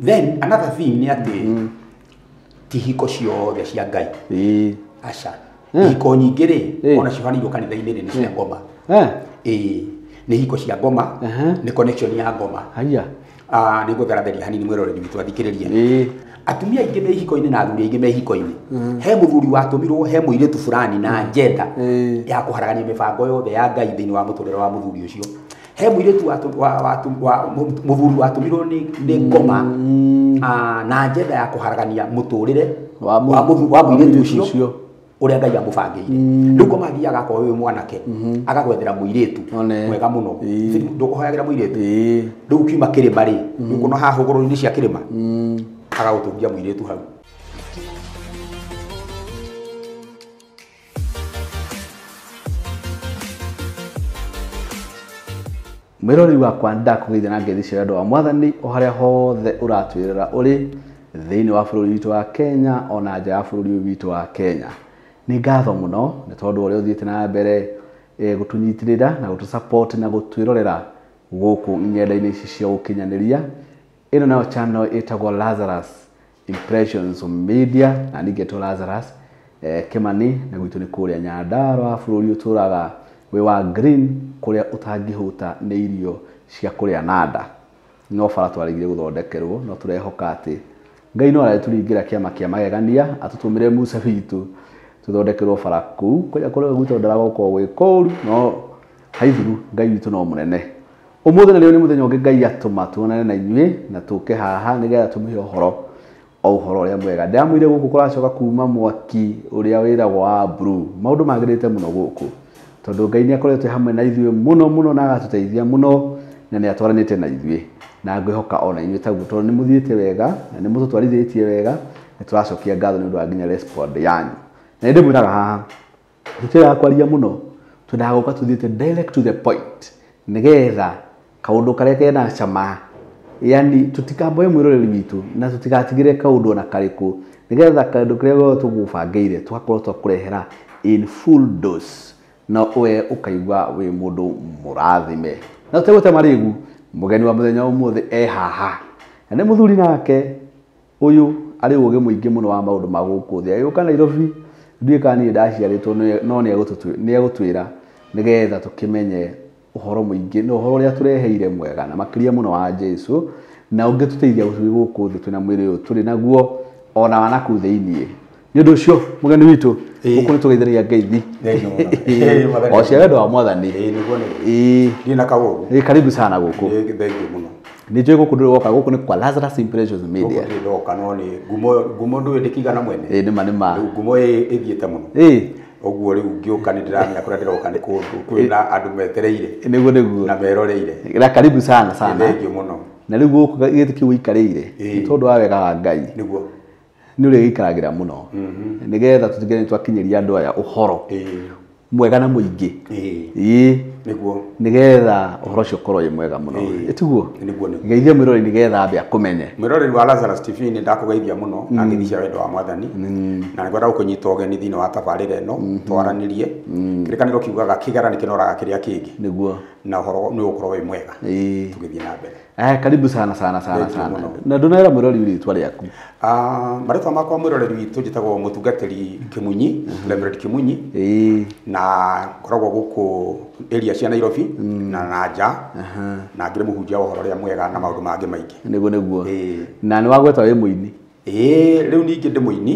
Then another thing nĩ atĩ ti hiko ciothe cia Ngai. Aca. Hiko nyingĩ rĩ ona cihanĩirwo kanitha-inĩ rĩ nĩ cia ngoma. Ĩĩ nĩ hiko cia ngoma, nĩ connection ya ngoma. Haya. Nĩ ngũtharatheria hanini mwĩroreri witũ athikĩrĩrie. Atumia aingĩ me hiko-inĩ na athuri aingĩ me hiko-inĩ. He mũthuri watũmirwo he mũirĩtu fulani na agenda ya kũharagania mĩbango yothe ya Ngai thĩinĩ wa mũtũrĩre wa mũthuri ũcio. He mũirĩtu mũthuri watũmirwo nĩ ngoma na agenda ya kũharagania mũtũrĩre wa mũirĩtu ũcio ũrĩa Ngai amũbangĩire. Rĩu ngoma athiaga akorwo wĩ mwanake agagwethera mũirĩtu mwega mũno, ndũkũhoyagĩra mũirĩtu. Rĩu kiuma kĩrĩma rĩ, rĩu kũno haha hũgũrũrũ-inĩ cia kĩrĩma agagũtũngia mũirĩtu hau. Mwĩroreri wakwa ndakũgeithia na ngeithi cia wendo wa Mwathani o harĩa hothe ũratwĩrĩra ũrĩ thĩinĩ wa bũrũri witũ wa Kenya ona nja ya bũrũri ũyũ witũ wa Kenya. Nĩ ngatho mũno nĩ tondũ ũrĩa ũthiĩte na mbere gũtũnyitĩrĩra na gũtũ support na gũtwĩrorera gũkũ ng'enda-inĩ ici cia ũkinyanĩria. Ĩno nayo channel ĩtagwo Lazarus Impressions Media na niĩ ngetwo Lazarus Kimani na gwitũ nĩ kũrĩa Nyandarua bũrũri ũtũraga wĩ wa green kũrĩa ũtangĩhũta nĩ irio cia kũrĩa na nda. No bara twarĩgire gũthondekerwo no tũrehoka atĩ Ngai no aretũringĩra kĩama kĩa magegania atũtũmĩre Musa witũ tũthondekerwo bara kũu kũrĩa kũrĩa gwitũ ndaragokorwo gwĩ kũũru no haithuru Ngai witũ no mũnene. Ũmũthĩ narĩo nĩ mũthenya ũngĩ Ngai atũma tuonane na inyuĩ na tũke haha nĩgetha tũmũhe ũhoro o ũhoro ũrĩa mwega. Ndĩramwĩire gũkũ kũracoka kuma mwaki ũrĩa wĩragwo wa blue. Maũndũ magĩrĩte mũno gũkũ tondũ Ngai nĩ akoretwo hamwe na ithuĩ mũno mũno na agatũteithia mũno na nĩ atwaranĩte na ithuĩ na ngwĩhoka ona inyuĩ taguo tondũ nĩ mũthiĩte wega na nĩ mũtũtwarithĩtie wega nĩ tũracokia ngatho nĩ ũndũ wa nginya respond yanyu. Na nĩ ndĩmwĩraga haha tũtiendaga kwaria mũno, twendaga gũka tũthiĩte direct to the point nĩgetha kaũndũ karĩa kena cama, yani tũtikamboe mwĩroreri witũ na tũtigatigĩre kaũndũ ona karĩkũ nĩgetha kaũndũ karĩa gothe tũgũbangĩire tũgakorwo twakũrehera in full dose na we ũkaigua wĩ mũndũ mũrathime. Na tũtegũte marĩgu, mũgeni wa mũthenya ũmũthĩ e haha na nĩ mũthuri nake ũyũ arĩ ũgĩ mũingĩ mũno wa maũndũ ma gũkũ thĩ. Agĩũka Nairobi ndiũĩ kana niĩ ndaciarĩtwo no nĩ egũtwĩra nĩgetha tũkĩmenye ũhoro mũingĩ na ũhoro ũrĩa tũreheire mwega na makĩria mũno wa Jesu na ũngĩtũteithia gũthiĩ gũkũ thĩ twĩna mwĩrĩ ũyũ tũrĩ naguo ona wa nakũu thĩiniĩ. Nĩ ũndũ ũcio mũgeni witũ gũkũ nĩ tũgeithanagia ngeithi o cia wendo wa Mwathani. Ndirĩ na kaũru. Karibu sana gũkũ. Thengiũ mũno. Nĩ njũĩ gũkũ ndũrĩ woka, gũkũ nĩ kwa Lazarus Impressions Media. Gũkũ ndirĩ ndoka no nĩ ngumo ndũĩ ndĩkĩigana mwene. Nĩ ma nĩ ma. Rĩu ngumo ĩthiĩte mũno. Ũguo rĩu ngĩũka nĩ ndĩramenya kũrĩa ndĩroka nĩ kũndũ kwĩna andũ metereire. Nĩguo nĩguo. Na meroreire. Na karibu sana sana. Thengiũ mũno. Na rĩu gũkũ gĩtĩ kĩu ũikarĩire nĩ tondũ wa wega wa Ngai. Nĩguo. Nĩ ũrĩgĩikaragĩra mũno nĩgetha tũtigere twakinyĩria andũ aya ũhoro mwega na mũingĩ. Nĩguo. Nĩgetha ũhoro ũcio ũkorwo wĩ mwega mũno. Ĩtiguo? Nĩguo nĩguo. Geithia mwĩroreri nĩgetha ambe akũmenye. Mwĩroreri wa Lazarus TV nĩ ndakũgeithia mũno na ngeithi cia wendo wa Mwathani. Na nĩngwenda gũkũnyita ũgeni thĩinĩ wa tabarĩra ĩno twaranĩrie. Kĩrĩkanĩro kiugaga kĩgera nĩ kĩnoraga kĩrĩa kĩngĩ. Nĩguo. Na ũhoro nĩ ũgũkorwo wĩ mwega. Tũgĩthiĩ na mbere. Karibu sana sana sana sana. Na ndũnera mwĩroreri rĩtwa rĩaku. Marĩtwa makwa mwĩroreri witũ njĩtagwo Mũtungatĩri Kĩmunyi, Reverend Kĩmunyi. Na ngoragwo gũkũ area cia Nairobi na nja na ngĩrĩ mũhunjia wa ũhoro ũrĩa mwega na maũndũ mangĩ maingĩ. Nĩguo nĩguo. Na nĩ wagweta wĩ mũini? Rĩu ningĩ ndĩ mũini.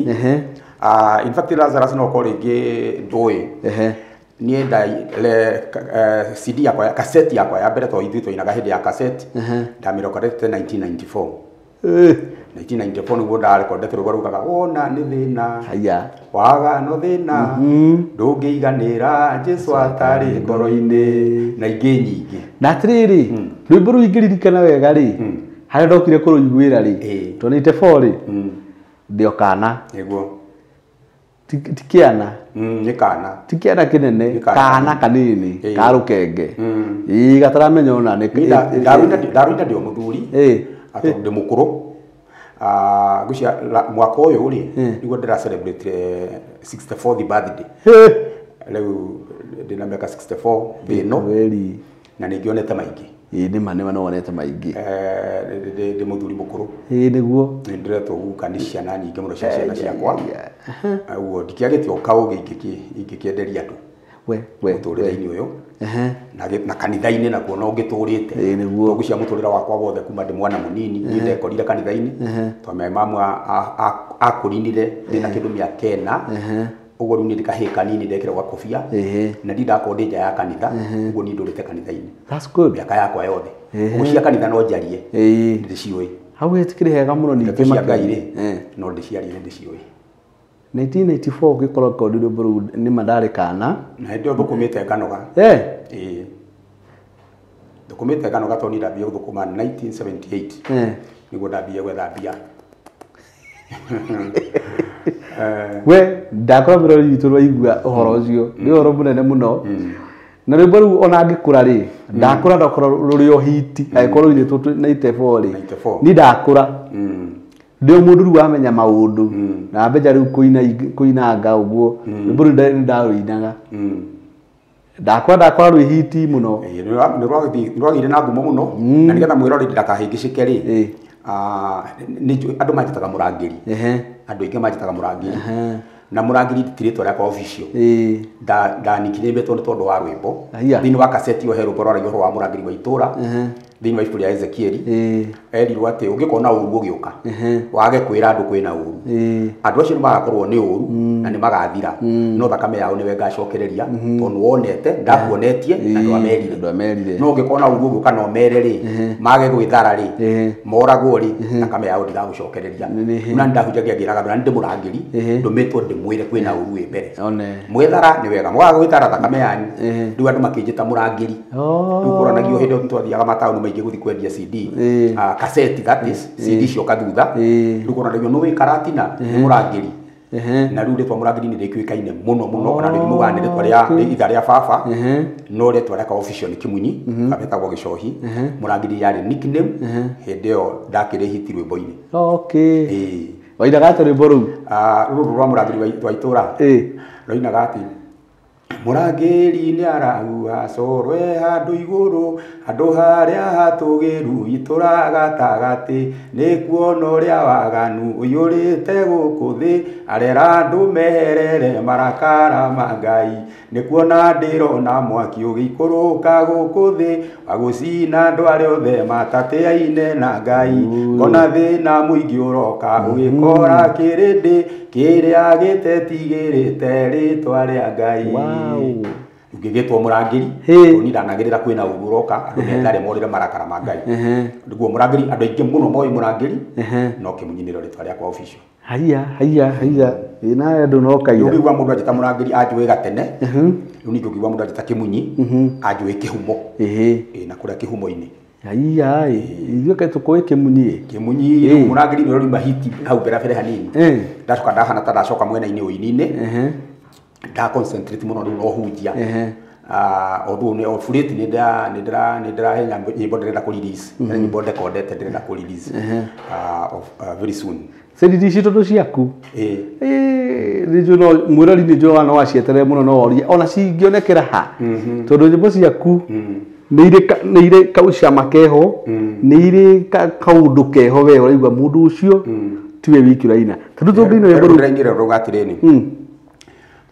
In fact Lazarus no ũkorwo rĩngĩ ndũĩ. Niĩ CD yakwa, cassette yakwa ya mbere tondũ ithuĩ twainaga hĩndĩ ya cassette, ndamĩrekodete 1994. 1994 nĩguo ndarekondete rwĩmbo raugaga wona nĩ thĩna, waga no thĩna, ndũngĩiganĩra Jesu atarĩ ngoro-inĩ, na ingĩ nyingĩ. Na atĩrĩrĩ, rwĩmbo rũu ingĩririkana wega rĩ, harĩa ndokire kũrũiguĩra rĩ, 1994 rĩ, ndĩ o kana. Nĩguo. Ti kĩana. Nĩ kana. Ti kĩana kĩnene, kana kanini, ka rũkenge. Gataramenya ona nĩ Ndarũina ndĩ o mũthuri, atondũ ndĩ mũkũrũ. Ngwĩciria mwaka ũyũ rĩ, nĩguo ndĩra celebrate 64th birthday. Rĩu ndĩna mĩaka 64 thĩ ĩno. Na nĩ ngĩonete maingĩ. Ĩĩ nĩma nĩma nĩwonete maingĩ. Ndĩ mũthuri mũkũrũ. Ĩĩ nĩguo. Nĩ ndĩretwo guka nĩ ciana nyingĩ mũno cia ciana ciakwa. Ũguo ndikĩagĩte o kaũgĩ ingĩkĩenderia andũ. We we mũtũrĩre-inĩ ũyũ. Na kanitha-inĩ nakuo no ngĩtũrĩte. Ĩĩ nĩguo. Ngũcia mũtũrĩre wakwa wothe kuma ndĩ mwana mũnini niĩ ndekorire kanitha-inĩ. Tondũ mamu akũrinire ndĩna kĩndũ mĩaka ĩna. Ũguo rĩu niĩ ndĩ kahĩĩ kanini ndekĩragwo gakobia. Na ndi ndakorwo ndĩ nja ya kanitha. Ũguo niĩ ndũrĩte kanitha-inĩ. That's good. Mĩaka yakwa yothe. Ũguo cia kanitha no njarie. Ĩĩ. Ndĩciũĩ. Hau gĩtikĩrĩ hega mũno ningĩ Ndeto cia Ngai rĩ makĩria. no ndĩciarie nĩ ndĩciũĩ. 1994 ũgĩkorwo rekondi rwĩmbo rũu nĩma ndarĩ kana. Na hĩndĩ ĩyo thũkũmĩte nganoga. Ĩĩ. Thũkũmĩte nganoga tondũ niĩ ndambia gũthũkũma 1978. Nĩguo ndambia gwetha mbia. We ndakora mwĩroreri witũ nĩwaigua ũhoro ũcio. Nĩ ũhoro mũnene mũno. Na rwĩmbo rũu ona ngĩkũra rĩ, ndakũra ndakorwo rũrĩ o hiti. Angĩkorwo rũinĩtwo 94 rĩ. 94. Niĩ ndakũra. Ndĩ o mũndũ rĩu wamenya maũndũ. Na mbeca rĩu kũinanga ũguo. Rwĩmbo rũu nĩ ndarũinaga. Ndakũra rwĩ hiti mũno. Nĩ rwagĩire na ngumo mũno. Na nĩgetha mwĩroreri ndakahĩngĩcĩke rĩ, andũ manjĩtaga mũrangĩri. Andũ aingĩ manjĩtaga mũrangĩri. Na mũrangĩri ti rĩtwa rĩakwa official. Ndanikinĩmbĩtwo nĩ tondũ wa rwĩmbo. Thĩinĩ wa kaseti ĩyo he rwĩmbo rwaragia ũhoro wa mũrangĩri wa itũũra. Thĩinĩ wa ibuku rĩa Ezekieli. Erirwo atĩ ũngĩkona ũru ũgĩũka, wage kwĩra andũ kwĩna ũru. Andũ acio nĩmagakorwo nĩ ũru na nĩmagathira. No thakame yao nĩwe ngacokereria tondũ wonete, ndakuonetie na ndwamerire. No ũngĩkona ũru ũgĩũka na ũmere rĩ, mage gwĩthara rĩ, moragwo rĩ, thakame yao ndigagũcokereria. Na nĩndahunjagia ngĩraga andũ na nĩ ndĩ mũrangĩri, ndũmĩtwo ndĩmwĩre kwĩna ũru wĩ mbere. Mwĩthara nĩ wega, mwaga gwĩthara thakame yanyu. Rĩu andũ makĩnjĩta mũrangĩri. Rĩu kũranagio hĩndĩ ĩyo twathiaga mataũni maingĩ gũthiĩ kwendia CD, kaseti that is, CD cioka thutha. Rĩu kũranagio nĩ wĩ Karatina, nĩ mũrangĩri. Na rĩu rĩtwa mũrangĩri nĩ rĩkĩũĩkaine mũno mũno, ona rĩu mugaga nĩ rĩtwa rĩa itha rĩa baba, no rĩtwa rĩakwa official nĩ Kĩmunyi, baba etagwo Gĩcohi. Mũrangĩri yarĩ nickname hĩndĩ ĩyo ndakĩrĩ hiti rwĩmbo-inĩ. Wainaga atĩa rwĩmbo rũu? Rũrũ rwa mũrangĩri wa itũũra. Rwainaga atĩ mũrangĩri nĩ arahuha coro e handũ igũrũ, handũ harĩa hatũgĩru itũũra gatagatĩ, nĩ kuona ũrĩa waganu ũiyũrĩte gũkũ thĩ, arera andũ meherere marakara ma Ngai, nĩ kuona ndĩrona mwaki ũgĩikũrũka gũkũ thĩ, wa gũcina andũ arĩa othe matatĩaine na Ngai, ngona thĩna mũingĩ ũroka ũgĩkora kĩrĩndĩ kĩrĩa gĩtetigĩrĩte rĩtwa rĩa Ngai. Ũngĩgĩtwo mũrangĩri, niĩ ndanagĩrĩra kwĩna ũru ũroka, andũ methare morĩre marakara ma Ngai. Nĩguo mũrangĩri, andũ aingĩ mũno moĩ mũrangĩri, no Kĩmunyi nĩrĩo rĩtwa rĩakwa official. Haiya haiya haiya. Ĩĩ nawe andũ no kaira. Ũngĩigua mũndũ anjĩta mũrangĩri anjũĩ gatene. Rĩu ningĩ ũngĩigua mũndũ anjĩta Kĩmunyi, anjũĩ kĩhumo. Ĩĩ na kũrĩa kĩhumo-inĩ. Haiya ithuĩ kaĩ tũkũĩ Kĩmunyi? Kĩmunyi rĩu mũrangĩri nĩrĩo riuma hiti hau mbere mbere hanini. Ndacoka ndahana ta ndacoka mwena-inĩ ũini-inĩ. Nda concentrate mũno rĩu no hunjia. Although nĩ ofurĩti nĩ ndĩrahe nyĩmbo ndĩrenda kũ release. Nyĩmbo ndekondete ndĩrenda kũ release. Very soon. CD ici tondũ ciaku? Nĩ njũĩ no mwĩrori nĩ njũĩ no acieterere mũno no orie ona cingĩonekera ha. Tondũ nyĩmbo ciaku nĩ irĩ kaũcama keho, nĩ irĩ kaũndũ keho we ũraigua mũndũ ũcio tiwe wiki ũraina. Tondũ tũngĩina rwĩmbo rũu. Ndĩrainire rũga atĩrĩrĩ.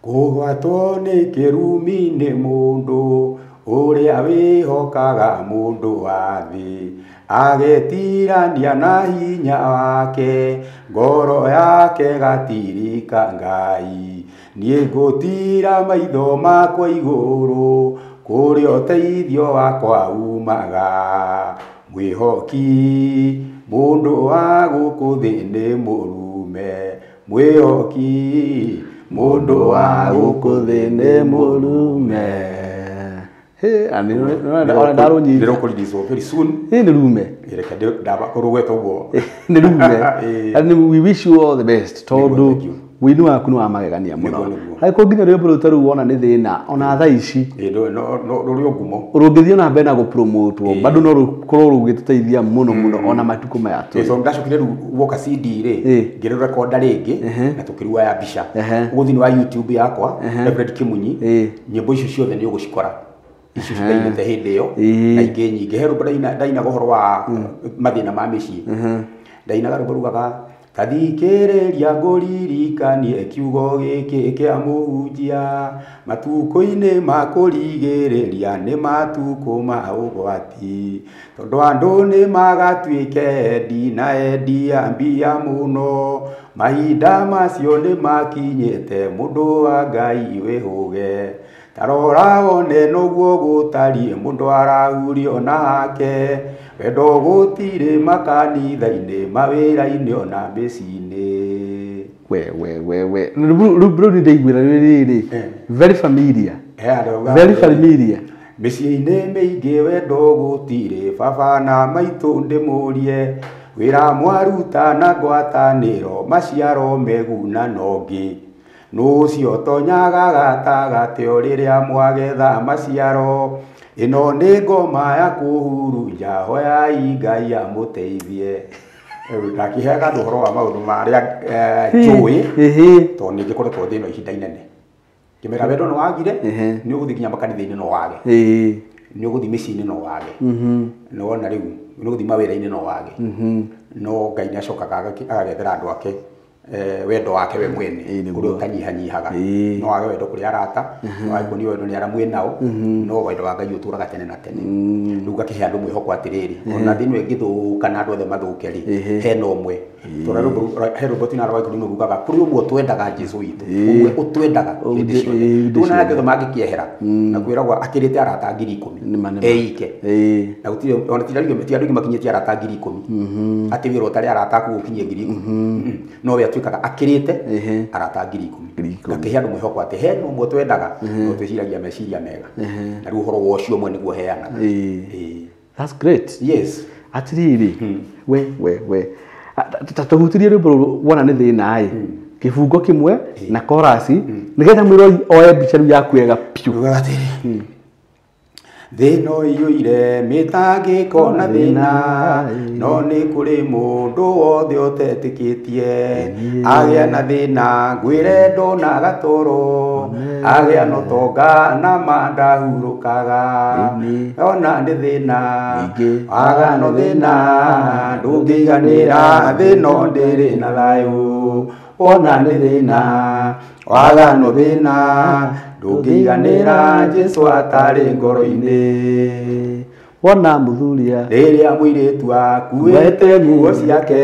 Kũgwatwo nĩ kĩrumi nĩ mũndũ ũrĩa wĩhokaga mũndũ wa thĩ, agetirania na hinya wake, ngoro yake gatirika Ngai. Niĩ ngũtira maitho makwa igũrũ, kũrĩa ũteithio wakwa umaga. Mwĩhoki mũndũ wa gũkũ thĩ nĩ mũrume, mwĩhoki mũndũ wa gũkũ thĩ nĩ mũrume. Ona ndarũnyita. Ndĩrũkũrelease very soon. Ĩ nĩ rume. Reke ndakũrũgweta ũguo. Nĩ rume. And we wish you all the best tondũ wĩini waku nĩ wa magegania mũno. Angĩkorwo nginya rwĩmbo rũu ta rũu wona nĩ thĩna ona thaa ici. Rũrĩ o ngumo. Rũngĩthiĩ na mbere na gũpromotwo bado no rũkorwo rũgĩtũteithia mũno mũno ona matukũ maya tũrĩ. So ndacokire rĩu guoka CD rĩ, ngĩrũrekonda rĩngĩ na tũkĩruoya mbica. Ũguo thĩinĩ wa YouTube yakwa Reverend Kĩmunyi, nyĩmbo icio ciothe nĩ ũgũcikora. Icio ciainĩte hĩndĩ ĩyo na ingĩ nyingĩ. He rwĩmbo ndainaga ũhoro wa mathĩna ma mĩciĩ. Ndainaga rwĩmbo rugaga tathikĩrĩria ngũririkanie kiugo gĩkĩ kĩa mũhunjia matukũ-inĩ ma kũrigĩrĩria nĩ matukũ ma ũgwati tondũ andũ nĩ magatuĩke endi na endi a mbia mũno mahinda macio nĩ makinyĩte mũndũ wa Ngai wĩhũge tarora wone noguo gũtariĩ mũndũ arahurio na hake wendo gũtirĩ makanitha-inĩ mawĩra-inĩ ona mĩciĩ-inĩ. We rĩu nĩ ndaiguĩra rĩrĩ very familiar, very familiar. Mĩciĩ-inĩ mĩingĩ wendo gũtirĩ baba na maitũ ndĩmũrie wĩra mwaruta na ngwatanĩro maciaro meguna nongĩ nũcio tonyaga gatagatĩ o rĩrĩa mwagetha maciaro ĩno nĩ ngoma ya kũhurunja hoyai Ngai amũteithie. Ndakĩheaga andũ ũhoro wa maũndũ marĩa njũĩ tondũ nĩ ngĩkoretwo thĩ ĩno ihinda inene. Ngĩmera wendo nĩ wagire nĩ ũgũthiĩ nginya makanitha-inĩ no wage, nĩ ũgũthiĩ mĩciĩ-inĩ no wage, nĩ wona rĩu nĩ ũgũthiĩ mawĩra-inĩ no wage, no Ngai nĩ acokaga agagethera andũ ake wendo wake we mwene ũrĩa ũtanyihanyihaga. No wage wendo kũrĩ arata, no wage kuonio wendo nĩ arĩa mwĩ nao, no wendo wa Ngai ũtũraga tene na tene. Rĩu ngakĩhe andũ mwĩhoko atĩrĩrĩ ona thĩ ĩno ĩngĩthũka na andũ othe mathũke rĩ, hena ũmwe. Tondũ he rwĩmbo twina rwa Gĩkũyũ rugaga kũrĩ ũmwe ũtwendaga Jesũ witũ, ũmwe ũtwendaga hĩndĩ ciothe. Rĩu ona angĩ othe mangĩkĩehera na kwĩragwo akĩrĩte arata 10,000 eike na gũtirĩ ona ti andũ aingĩ makinyĩtie arata 10,000 atĩ wĩra ũtarĩ arata aku gũkinyie 10,000 no we atuĩkaga akĩrĩte arata 10,000. Ngakĩhe andũ mwĩhoko atĩ he ũmwe twendaga no twĩciragia meciria mega na rĩu ũhoro wa ũcio ũmwe nĩguo heanaga. That's great. Yes. Atĩrĩrĩ we tũhutirie rwĩmbo rũrũ wona nĩ thĩna ĩ kĩbungo kĩmwe na chorus nĩgetha mwĩrori oe mbica rĩu yaku wega piũ. Rugaga atĩrĩ thĩ no iyũire mĩtangĩko na thĩna no nĩ kũrĩ mũndũ wothe ũtetĩkĩtie agĩa na thĩna ngwĩre ndona gatoro agĩa na ũtonga na ma ndahurũkaga ona nĩ thĩna waga no thĩna ndũngĩiganĩra thĩ no ndĩrĩ na thayũ wona nĩ thĩna waga no thĩna ndũngĩiganĩra Jesũ atarĩ ngoro-inĩ. Wona mũthuria rĩrĩa mũirĩtu akuĩte nguo ciake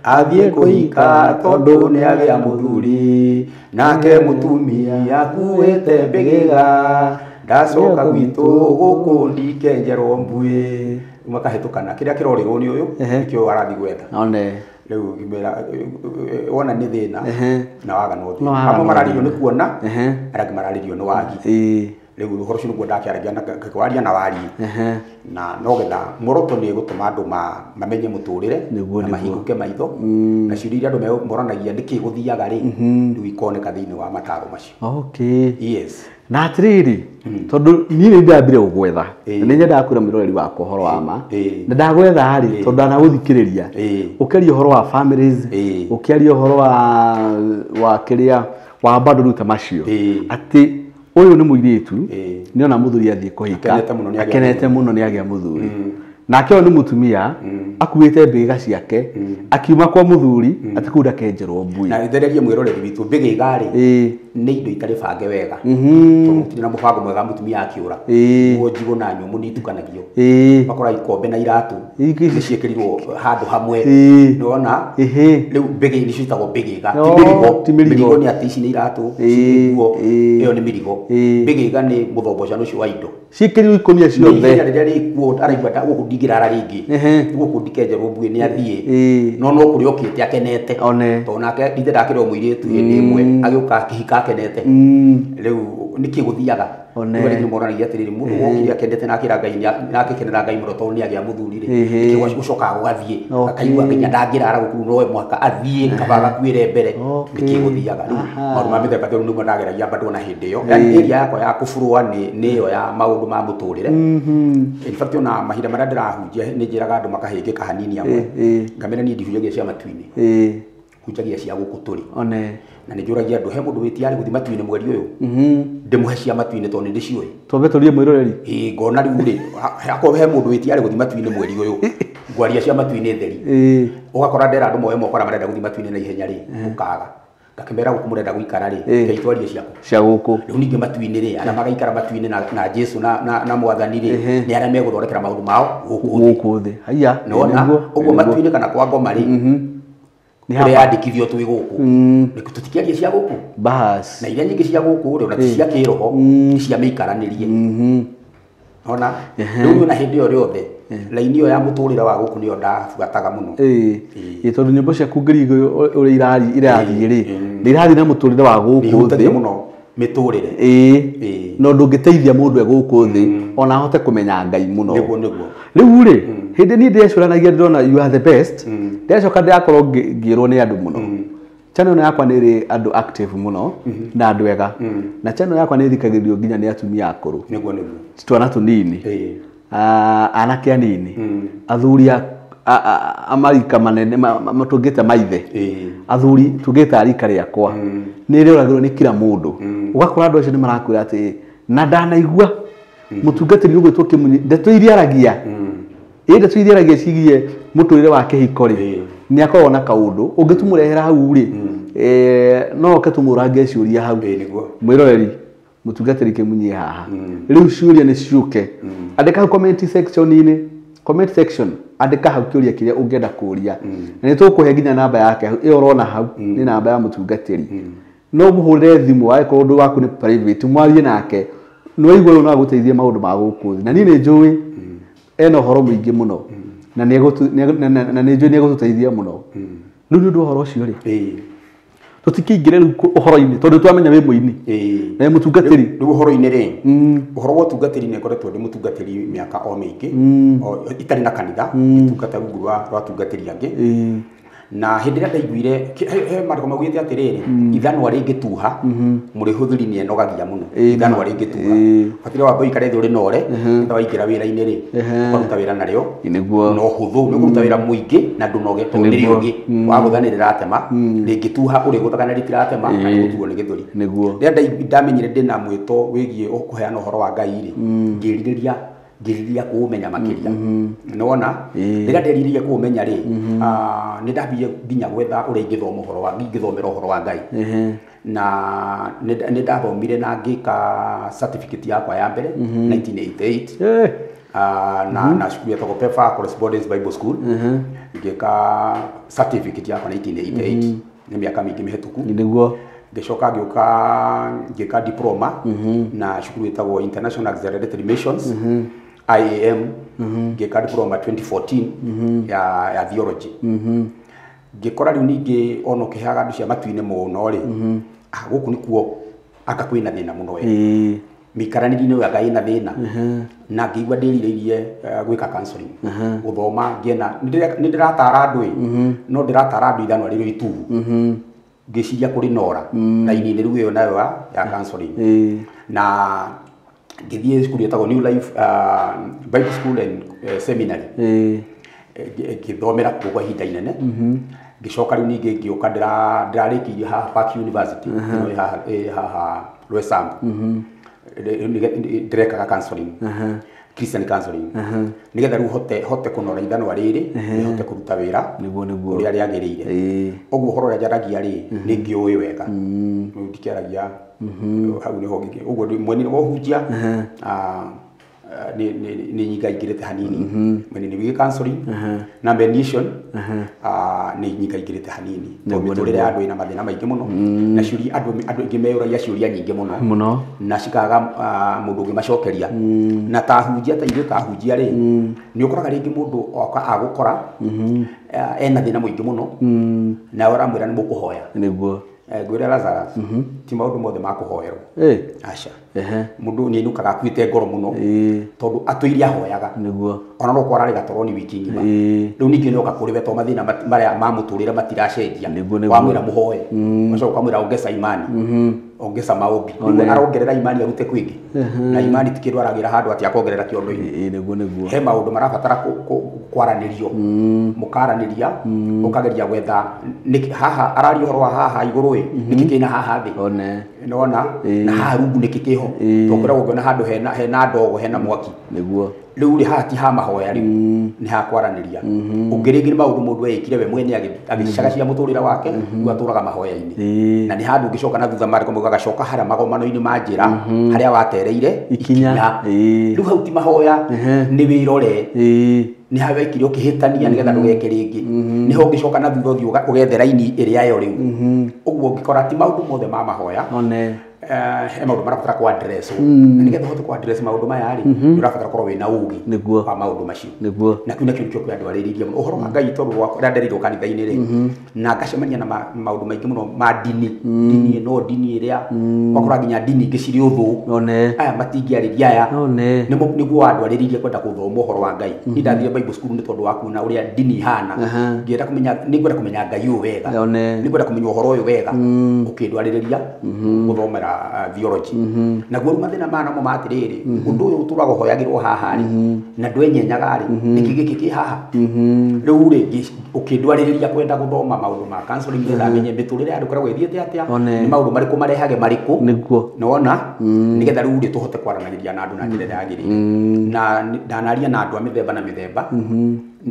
athiĩ kũhika tondũ nĩ agĩa mũthuri nake mũtumia akuĩte mbĩgĩga ndacoka gwitũ gũkũ ndikenjerwo mbuĩ. Makahĩtũkana kĩrĩa kĩrorĩrwo nĩ ũyũ nĩkĩo arathiĩ gwetha. Rĩu ngĩmera wona nĩ thĩna na waga no thĩna. Amwe mararĩrio nĩ kuona arĩa angĩ mararĩrio nĩ wagi. Rĩu ũhoro ũcio nĩguo ndakĩaragia na ngakĩwaria na wariĩ na nogetha muoroto nĩ gũtũma andũ mamenye mũtũrĩre na mahingũke maitho na ciũria iria andũ moranagia nĩkĩ gũthiaga rĩ rĩu ikoneka thĩinĩ wa mataro macio. Okay. Yes. Na atĩrĩrĩ tondũ niĩ nĩ ndambire gũgwetha na nĩ nyendaga kwĩra mwĩroreri wakwa ũhoro wa ma na ndagwetha rĩ tondũ ndanagũthikĩrĩria ũkĩaria ũhoro wa families ũkĩaria ũhoro wa kĩrĩa wa bado rĩu ta macio atĩ ũyũ nĩ mũirĩtu nĩona mũthuri athiĩ kũhika akenete mũno nĩ agĩa mũthuri nake ũyũ nĩ mũtumia akuĩte mbĩgĩga ciake akiuma kwa mũthuri atĩ kũu ndakenjerwo mbui. Na ndererie mwĩroreri witũ mbĩgĩga rĩ nĩ indo itarĩ bange wega tondũ gũtirĩ na mũbango mwega mũtumia akĩũra nguo njigũ na nyũmũ nĩ itukanagio makora ikombe na iratũ nĩ ciĩkĩrirwo handũ hamwe nĩwona rĩu mbĩgĩ nĩcio ciĩtagwo mbĩgĩga ti mĩrigo. Mĩrigo nĩ atĩ ici nĩ iratũ ici nĩ nguo ĩyo nĩ mĩrigo. Mbĩgĩga nĩ mũthombocano ũcio wa indo ciĩkĩrirwo ikũnia ciothe rĩrĩa rĩkuo araigua gũkũ ndingĩrara rĩngĩ gũkũ ndikenjerwo mbuĩ nĩ athiĩ no no kũrĩa okĩte akenete tondũ nake ndite ndakĩrĩ o mũirĩtu hĩndĩ ĩmwe agĩũka akĩhika akenete rĩu nĩkĩ gũthiaga rĩu arĩa moranagia atĩrĩrĩ mũndũ wokire akenete na akĩra Ngai na akĩkenera Ngai mũno tondũ nĩ agĩa mũthuri rĩ nĩkĩ gũcokaga gũgathiĩ akaigua nginya ndangĩrara gũkũ no we mũhaka athiĩ kaba agakuĩre mbere nĩkĩ gũthiaga rĩu maũndũ ma mĩthemba rĩu nĩguo ndageragia bado na hĩndĩ ĩyo yani area yakwa ya kũburũa nĩ ĩyo ya maũndũ ma mũtũrĩre. In fact ona mahinda marĩa ndĩrahunjia nĩ njĩraga andũ makahĩngĩka hanini amwe ngamera niĩ ndihunjagia cia matu-inĩ Hunjagia cia gũkũ tũrĩ. One. Na nĩ njũragia andũ he mũndũ wĩtiarĩ gũthiĩ matu-inĩ mweri ũyũ. Ndĩmũhe cia matu-inĩ tondũ nĩ ndĩciũĩ. Twambe tũrie mwĩroreri. Ĩĩ ngona rĩu rĩ akorwo he mũndũ wĩtiarĩ gũthiĩ matu-inĩ mweri ũyũ ngwaria cia matu-inĩ theri. Ũgakora ndera andũ moe moko arĩa marenda gũthiĩ matu-inĩ na ihenya rĩ ũkaga. Ngakĩmera gũkũ mũrenda gũikara rĩ ngai twarie ciaku cia gũkũ. Rĩu ningĩ matu-inĩ rĩ arĩa magaikara matu-inĩ na Jesu na mwathani rĩ nĩ arĩa megũthondekera maũndũ mao gũkũ thĩ. Haiya. Nĩwona ũguo matu-inĩ kana kwa ngoma rĩ nĩ yandĩkithio twĩ gũkũ. Tũtikĩaria cia gũkũ. Bas. Na iria nyingĩ cia gũkũ rĩ ona ti cia kĩroho cia mĩikaranĩrie. Ona rĩu na hĩndĩ ĩyo rĩothe laini ĩyo ya mũtũrĩre wa gũkũ nĩyo ndabuataga mũno. Ĩĩ tondũ nyĩmbo ciaku ngĩrigo ũrĩa irathiĩ rĩ nĩ irathiĩ na mũtũrĩre wa gũkũ thĩ mũno mĩtũrĩre. Ĩĩ no ndũngĩteithia mũndũ e gũkũ thĩ ona ahote kũmenya Ngai mũno. Nĩguo nĩguo. Rĩu rĩ hĩndĩ niĩ ndĩrecũranagia ndĩrona you are the best ndĩracoka ndĩrakorwo ngĩrwo nĩ andũ mũno. Channel yakwa nĩ ĩrĩ andũ active mũno na andũ ega na channel yakwa nĩ ĩthikagĩrĩrio nginya nĩ atumia akũrũ. Nĩguo nĩguo. Twana tũnini. Anake anini athuri a marika manene matũngĩte maithe athuri tũngĩte arika rĩakwa nĩ rĩoragĩrwo nĩ kila mũndũ. Ũgakora andũ acio nĩ marakwĩra atĩ na ndanaigua mũtungatĩri ũgwĩtwo Kĩmunyi ndeto iria aragia ĩ ndeto iria aragia cigiĩ mũtũrĩre wa kĩhiko rĩ nĩ akoragwo na kaũndũ ũngĩtũmũrehera hau rĩ no oke tũmũrange ciũria hau. Mwĩroreri mũtungatĩri Kĩmunyi haha rĩu ciũria nĩ ciũke. Andĩka hau comment section-inĩ, comment section andĩka hau kĩũria kĩrĩa ũngĩenda kũũria na nĩ tũkũhe nginya namba yake ĩyo ũrona hau nĩ namba ya mũtungatĩri. No mũhũrĩre thimũ angĩkorwo ũndũ waku nĩ private mwarie nake nĩ waigua ũyũ no agũteithie maũndũ ma gũkũ thĩ. Na niĩ nĩ njũĩ ena ũhoro mũingĩ mũno na nĩ njũĩ nĩ egũtũteithia mũno. Rĩu nĩ ũndũ wa ũhoro ũcio rĩ tũtikĩingĩre rĩu ũhoro-inĩ tondũ twamenya wĩ mũini na mũtungatĩri. Rĩu ũhoro-inĩ rĩ ũhoro wa ũtungatĩri nĩ ngoretwo ndĩ mũtungatĩri mĩaka o mĩingĩ itarĩ na kanitha ngĩtungata rungu rwa atungatĩri angĩ. Na hĩndĩ ĩrĩa ndaiguire he maandĩko maugĩte atĩrĩrĩ ithanwa rĩngĩtuha mũrĩhũthĩri nĩ enogagia mũno. Ithanwa rĩngĩtuha ũbataire wambe ũikare thĩ ũrĩnore nĩgetha waingĩra wĩra-inĩ rĩ ũkaruta wĩra narĩo nĩguo no hũthũ nĩ ũkũruta wĩra mũingĩ na ndũnoge tondũ nĩ rĩũgĩ wagũtha nĩ rĩratema rĩngĩtuha ũrĩgũthaga na rĩtiratema na rĩgũtuo nĩ gĩthũri. Nĩguo rĩrĩa ndamenyire ndĩna mwĩto wĩgiĩ kũheana ũhoro wa Ngai rĩ ngĩrirĩria kũũmenya makĩria. Nĩwona rĩrĩa nderirĩria kũũmenya rĩ nĩ ndambire nginya gwetha ũrĩa ingĩthoma ũhoro wa ingĩthomera ũhoro wa Ngai. Na nĩ ndathomire na ngĩka certificate yakwa ya mbere 1988 na cukuru yetagwo PEFA Correspondence Bible School. Ngĩka certificate yakwa 1988 nĩ mĩaka mĩingĩ mĩhĩtũku. Nĩguo ngĩcoka ngĩũka ngĩka diploma na cukuru ĩtagwo International Accelerated Missions IAM. Ngĩka diploma 2014 ya theology. Ngĩkora rĩu ningĩ ona ũkĩheaga andũ cia matu-inĩ mũno rĩ gũkũ nĩkuo anga kwĩna thĩna mũno we mĩikaranĩrie-inĩ ũyũ anga ĩna thĩna. Na ngĩigua ndĩrirĩirie gwĩka counseling gũthoma ngĩena nĩ ndĩratara andũ ĩ no ndĩratara andũ ithanwa rĩrĩ ituhu ngĩciria kũrĩ nora raini-inĩ rĩu ĩyo nayo ya counseling. Na ngĩthiĩ cukuru ĩtagwo New Life Bible School and Seminary ngĩthomera kuo kwa ihinda inene. Ngĩcoka rĩu ningĩ ngĩũka ndĩrarĩkĩirie haha Park University ĩno ĩ haha Roysambu. Ndĩrekaga counseling Christian counseling nĩgetha rĩu hote kũnora ithanwa rĩrĩ hote kũruta wĩra ũrĩa rĩagĩrĩire. Ũguo ũhoro ũrĩa njaragia rĩ nĩ ngĩũĩ wega rĩu ndikĩaragia hau nĩho ũguo mwena-inĩ wa ũhunjia nĩ nyingaingĩrĩte hanini mwena-inĩ wĩgiĩ counseling na mediation nĩ nyingaingĩrĩte hanini tondũ mĩtũrĩre ya andũ ĩna mathĩna maingĩ mũno na ciũria andũ aingĩ meyũragia ciũria nyingĩ mũno na cikaga mũndũ ũngĩmacokeria. Na ta ahunjia ta ithuĩ ta ahunjia rĩ nĩ ũkoraga rĩngĩ mũndũ oka agũkora ena thĩna mũingĩ mũno nawe ũramwĩra nĩ mũkũhoya. Nĩguo ngwĩre Lazarus ti maũndũ mothe ma kũhoerwo. Aca mũndũ nĩ ainũkaga akuĩte ngoro mũno tondũ atũire ahoyaga. Nĩguo ona no ũkorwo ararĩ gatoro nĩ wiki ng'ima. Rĩu ningĩ nĩ oka kũrĩ we tondũ mathĩna marĩa ma mũtũrĩre matiracenjia. Wamwĩra mũhoe ũgacoka ũkamwĩra ongeza imani. Ongeza maombi. Rĩu arongerera imani arute kwingi. Na imani ti kĩndũ aragĩra handũ atĩ akongerera kĩondo-inĩ. Nĩguo nĩguo. He maũndũ marabatara kwaranĩrio. Mũkaranĩria, ũkageria gwetha haha araria ũhoro wa haha igũrũ ĩ, nĩkĩ kĩna haha thĩ. Nĩwona? Na haha rungu nĩkĩ kĩho. Tũkoragwo ũngĩona handũ hena ndogo hena mwaki. Nĩguo. Rĩu rĩ haha ti ha mahoya rĩu nĩ ha kwaranĩria. Ũngĩ rĩngĩ nĩ maũndũ mũndũ eikire we mwene agĩcagacia mũtũrĩre wake rĩu atũraga mahoya-inĩ. Na nĩ handũ ũngĩcoka na thutha marĩko gagacoka harĩa magomano-inĩ ma njĩra harĩa watereire ikinya. Rĩu hau ti mahoya nĩ wĩrore. Nĩ ha wekire ũkĩhĩtania nĩgetha ndũgeke rĩngĩ. Nĩho ũngĩcoka na thutha ũthiĩ ũgethe raini ĩrĩa yo rĩu. Ũguo ũngĩkora ti maũndũ mothe ma mahoya. He maũndũ marabatara ku address. Na nĩgetha ũhote ku address maũndũ maya rĩ, nĩ ũrabatara korwo wĩna ũũgĩ wa maũndũ macio. Nĩguo. Na kĩu nakĩo nĩkĩo kĩa andũ arĩrĩirie mũno. Ũhoro wa Ngai tondũ ũrĩa ndereirwo kanitha-inĩ rĩ, na ngacemania na maũndũ maingĩ mũno ma ndini. Ndini ĩno, ndini ĩrĩa, ũgakora nginya ndini ingĩ cirĩ ũthũ. Aya matingĩarĩria aya. Nĩguo andũ arĩrĩirie kwenda gũthoma ũhoro wa Ngai. Niĩ ndathire Bible school nĩ tondũ wa kuona ũrĩa ndini ihana. Ngĩenda kũmenya, nĩngwenda kũmenya Ngai ũyũ wega. Nĩngwenda kũmenya ũhoro ũyũ wega. Ũkĩndwarĩrĩria gũthomera theology. Naguo rĩu mathĩna maya namo ma atĩrĩrĩ, ũndũ ũyũ ũtũraga ũhoyagĩrwo haha rĩ, na ndwenyenyaga rĩ, nĩkĩ gĩkĩ kĩ haha? Rĩu rĩ, ũkĩndwarĩrĩria kwenda gũthoma maũndũ ma counseling nĩgetha menye mĩtũrĩre ya andũ ĩkoragwo ĩthiĩte atĩa, nĩ maũndũ marĩkũ marehage marĩkũ. Nĩguo. Nĩwona? Nĩgetha rĩu rĩ tũhote kwaranagĩria na andũ na njĩra ĩrĩa yagĩrĩire. Na ndanaria na andũ a mĩthemba na mĩthemba.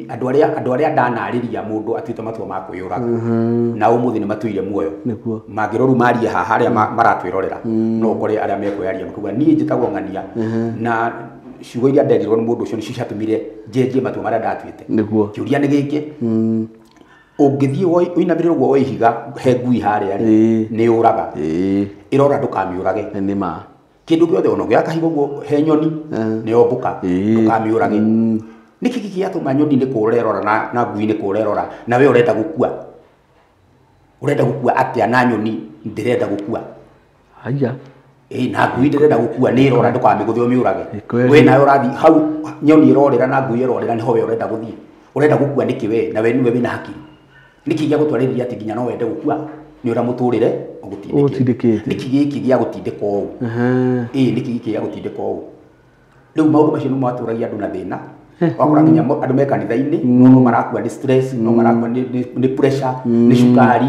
Andũ arĩa ndanarĩria mũndũ atuĩte matua ma kwĩyũraga. Na ũmũthĩ nĩ matuire muoyo. Mangĩroru marie haha arĩa maratwĩrorera, no ũkore arĩa mekwaria makuga niĩ njĩtagwo Ng'ania. Na ciugo iria nderirwo nĩ mũndũ ũcio nĩcio ciatũmire njenjie matua marĩa ndatuĩte. Nĩguo. Kĩũria nĩ gĩkĩ, ũngĩthiĩ ũinamĩrĩre ũguo woe ihiga he ngui harĩa rĩ, nĩ yũraga. Ĩrora ndũkamĩũrage. Nĩ ma. Kĩndũ gĩothe ona ũngĩoya kahiga ũguo he nyoni nĩ yombũka, ndũkamĩũrage. Nĩkĩ gĩkĩ gĩatũma nyoni nĩ kũũra ĩrora na ngui nĩ kũũra ĩrora na we ũrenda gũkua? Ũrenda gũkua atĩa na nyoni ndĩrenda gũkua? Haya. Na ngui ndĩrenda gũkua nĩ ĩrora ndũkamĩgũthe ũmĩũrage. We nawe ũrathiĩ hau nyoni ĩrorĩra na ngui ĩrorĩra nĩho we ũrenda gũthiĩ. Ũrenda gũkua nĩkĩ we na we nĩwe wĩna hakiri? Nĩkĩ gĩagũtwarĩrĩria atĩ nginya no wende gũkua? Nĩ ũrĩa mũtũrĩre ũgũtindĩkĩte. Nĩkĩ gĩkĩ gĩagũtindĩka ũũ? Nĩkĩ gĩkĩ gĩagũtindĩka ũũ? Rĩu maũndũ macio nĩ matũragia andũ na thĩna. Wakora nginya andũ me kanitha-inĩ no marakua nĩ stress, no marakua nĩ pressure, nĩ cukari,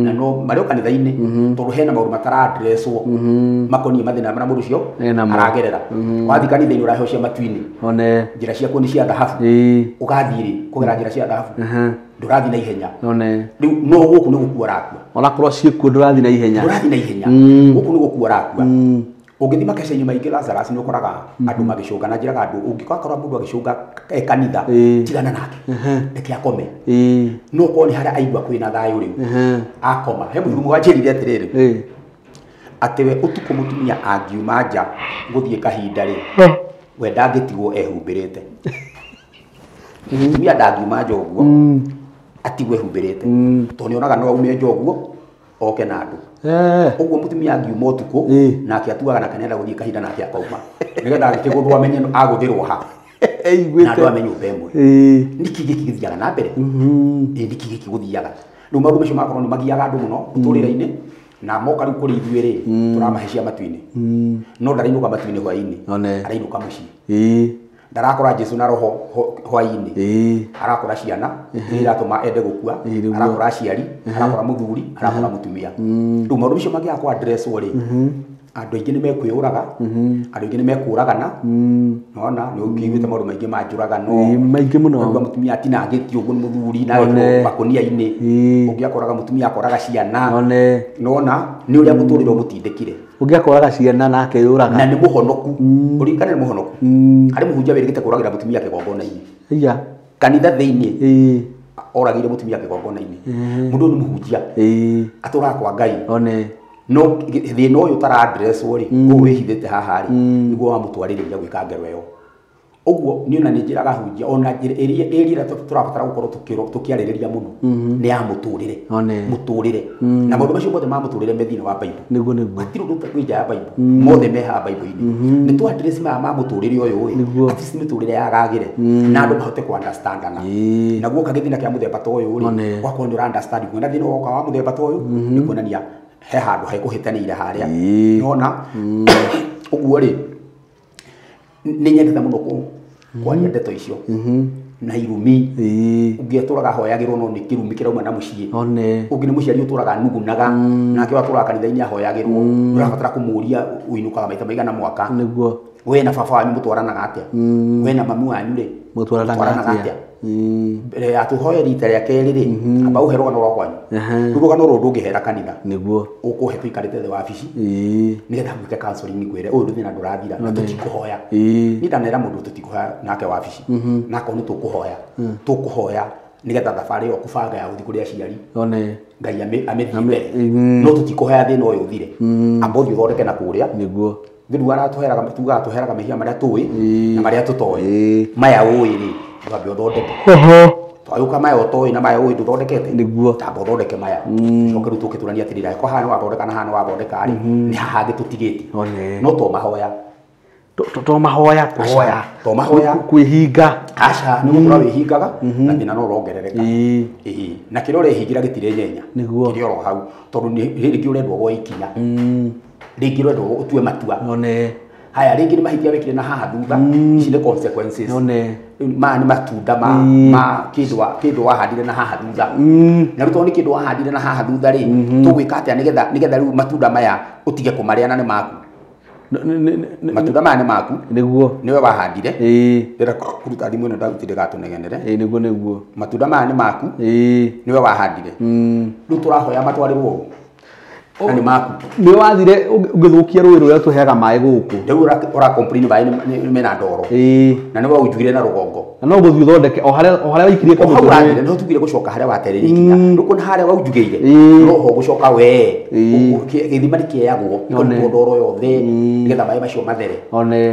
na no marĩ o kanitha-inĩ tondũ hena maũndũ matara-addresswo makoniĩ mathĩna marĩa mũndũ ũcio aragerera. Wathiĩ kanitha-inĩ ũraheo cia matu-inĩ. Njĩra ciakuo nĩ cia thahabu. Ũgathiĩ rĩ kũgera njĩra cia thahabu. Ndũrathiĩ na ihenya. Rĩu no gũkũ nĩ gũkua ũrakua. Onakorwo ciĩkuo ndũrathiĩ na ihenya. Ndũrathiĩ na ihenya. Gũkũ nĩ gũkua ũrakua. Ũngĩthiĩ makeca-inĩ maingĩ Lazarus nĩ ũkoraga andũ magĩcũnga na njĩraga andũ ũngĩkora mũndũ agĩcũnga e kanitha tigana nake reke akome. No ũkorwo nĩ harĩa aigua kwĩna thayũ rĩu akoma. He mũthuri ũmwe wanjĩrire atĩrĩrĩ, atĩ we ũtukũ mũtumia angiuma nja gũthiĩ kahinda rĩ, we ndangĩtigwo ehumbĩrĩte. Mũtumia ndangiuma nja ũguo atigwo ehumbĩrĩte tondũ nĩonaga no aume nja ũguo oke na andũ. Ũguo mũtumia angiuma ũtukũ nake atuaga nake nĩenda gũthiĩ kahinda nake akauma nĩgetha agĩkĩgũthwo amenye agũthĩrwo ha na andũ amenye nyũmba ĩmwe. Nĩkĩ gĩkĩ gĩthiaga na mbere? Nĩkĩ gĩkĩ gũthiaga? Rĩu maũndũ macio magakorwo nĩ magiaga andũ mũno mũtũrĩre-inĩ na moka rĩu kũrĩ ithuĩ rĩ tũramahe cia matu-inĩ. No ndarainũka matu-inĩ hwaĩ-inĩ, arainũka mũciĩ. Ndarakora Jesu na roho hwaĩ-inĩ, arakora ciana iria iratũma ende gũkua, arakora aciari, arakora mũthuri, arakora mũtumia. Rĩu maũndũ macio mangĩaga kũ address rĩ, andũ aingĩ nĩ mekwĩyũraga, andũ aingĩ nĩ mekũragana. Nĩwona nĩ ũkĩiguĩte maũndũ maingĩ ma njũragano maingĩ mũno. Ũkaigua mũtumia atinangĩtio ũguo nĩ mũthuri na agekĩrwo makũnia-inĩ. Ũngĩ akoraga mũtumia akoraga ciana. Nĩwona nĩ ũrĩa mũtũrĩre ũmũtindĩkire. Ũngĩ akoraga ciana na akeyũraga. Na nĩ mũhonoku. Ũririkane nĩ mũhonoku. Harĩ mũhunjia wĩrĩgĩte kũragĩra mũtumia kĩgongona-inĩ. Kanitha thĩinĩ oragĩire mũtumia kĩgongona-inĩ. Mũndũ ũyũ nĩ mũhunjia. Atũraga kwa Ngai. No thĩna ũyũ ũtara-addresswo rĩ, ũyũ wĩhithĩte haha rĩ, nĩguo wamũtwarĩrĩria gwĩka ngero ĩyo. Ũguo niĩ ona nĩ njĩraga hunjia ona njĩra ĩrĩa ĩrĩa tũrabatara gũkorwo tũkĩarĩrĩria mũno nĩ ya mũtũrĩre. Mũtũrĩre. Na maũndũ macio mothe ma mũtũrĩre me thĩinĩ wa Bible. Nĩguo nĩguo. Hatirĩ ũndũ wĩ nja ya Bible. Mothe me haha Bible-inĩ. Nĩ tũ address maya ma mũtũrĩre ũyũ rĩ, at least mĩtũrĩre yagagĩre na andũ mahote kũ understand-ana. Na guoka gĩthĩna kĩa mũthemba ta ũyũ rĩ, wakorwo nĩ ũra understand kuona thĩna woka wa mũthemba ta ũyũ nĩ kuonania He handũ hekũhĩtanĩire harĩa. Nona ũguo rĩ nĩ nyendete mũno kwaria ndeto icio. Na irumi. Ũngĩ atũraga ahoyagĩrwo no nĩ kĩrumi kĩrauma na mũciĩ. Ũngĩ nĩ mũciari ũtũraga nugunaga nake watũraga kanitha-inĩ ahoyagĩrwo. Ũrabatara kũmũria ũinũkaga maita maigana mwaka. Nĩguo. We na baba wanyu mũtwaranaga atĩa? We na mami wanyu rĩ mũtwaranaga atĩa? Mbere ya tũhoe rita rĩa kerĩ rĩ amba ũhe rũgano rwa kwanyu. Rĩu rũgano rũrũ ndũngĩhera kanitha. Nĩguo. Ũkũhe tũikarĩte thĩ wabici. Nĩgetha gwĩke counseling ngwĩre ũyũ thĩna ndũrathira na tũtikũhoya. Niĩ ndanera mũndũ tũtikũhoya nake wabici. Na akorwo nĩ tũkũhoya. Tũkũhoya nĩgetha thabarĩ ĩyo kũbanga ya gũthiĩ kũrĩ aciari. Ngai amĩthiĩ mbere. No tũtikũhoya thĩna ũyũ ũthire. Amba ũthiĩ ũthondeke na kũrĩa. Nĩguo. Rĩu aratũheraga tugaga tũheraga mehia marĩa tũĩ na marĩa tũtoĩ. Maya ũĩ rĩ wambe ũthondeke. Twagĩũka maya ũtoĩ na maya ũĩ ndũthondekete. Nĩguo. Tamba ũthondeke maya. Coke rĩu tũke tũranie atĩrĩrĩ angĩkorwo haha nĩwathondeka na haha nĩwathondeka rĩ nĩ haha hangĩ tũtigĩtie. No to mahoya. To mahoya kũhoya. To mahoya. Kwĩhinga. Aca nĩ gũtũra wĩhingaga na thĩna no ũrongerereka. Na kĩrĩa ũrehingira gĩtirĩ nyenya. Nĩguo. Kĩrĩ oro hau tondũ rĩngĩ ũrendwo gwa ikinya. Rĩngĩ ũrendwo ũtue matua. Haya rĩngĩ nĩ mahĩtia wekire na haha thutha. Ici nĩ consequences. Maya nĩ matunda ma kĩndũ wahandire na haha thutha. Na rĩu tondũ nĩ kĩndũ wahandire na haha thutha rĩ tũgwĩka atĩa nĩgetha rĩu matunda maya ũtige kũmarĩa na nĩ maku. Matunda maya nĩ maku. Nĩguo. Nĩwe wahandire. Ndĩrenda kũruta thimũ ĩno ndagũtindĩ ndĩgatũnegenere. Nĩguo nĩguo. Matunda maya nĩ maku. Nĩwe wahandire. Rĩu tũrahoya matwarĩrwo ũũ. Na nĩ maku. Nĩ wathire ũgĩthũkia rũĩ rũrĩa tũheaga maĩ gũkũ. Rĩu ũra complain maĩ mena ndoro. Na nĩwe waunjugire na rũgongo. Na no gũthiĩ ũthondeke o harĩa waikirie kamũtĩ. Hau ũrathire no tugire gũcoka harĩa watereire ikinya. Rĩu kuona harĩa waunjugĩire no ho gũcoka we. Gĩthima nĩ kĩeyagwo ĩkarutwo ndoro yothe nĩgetha maĩ macio mathere.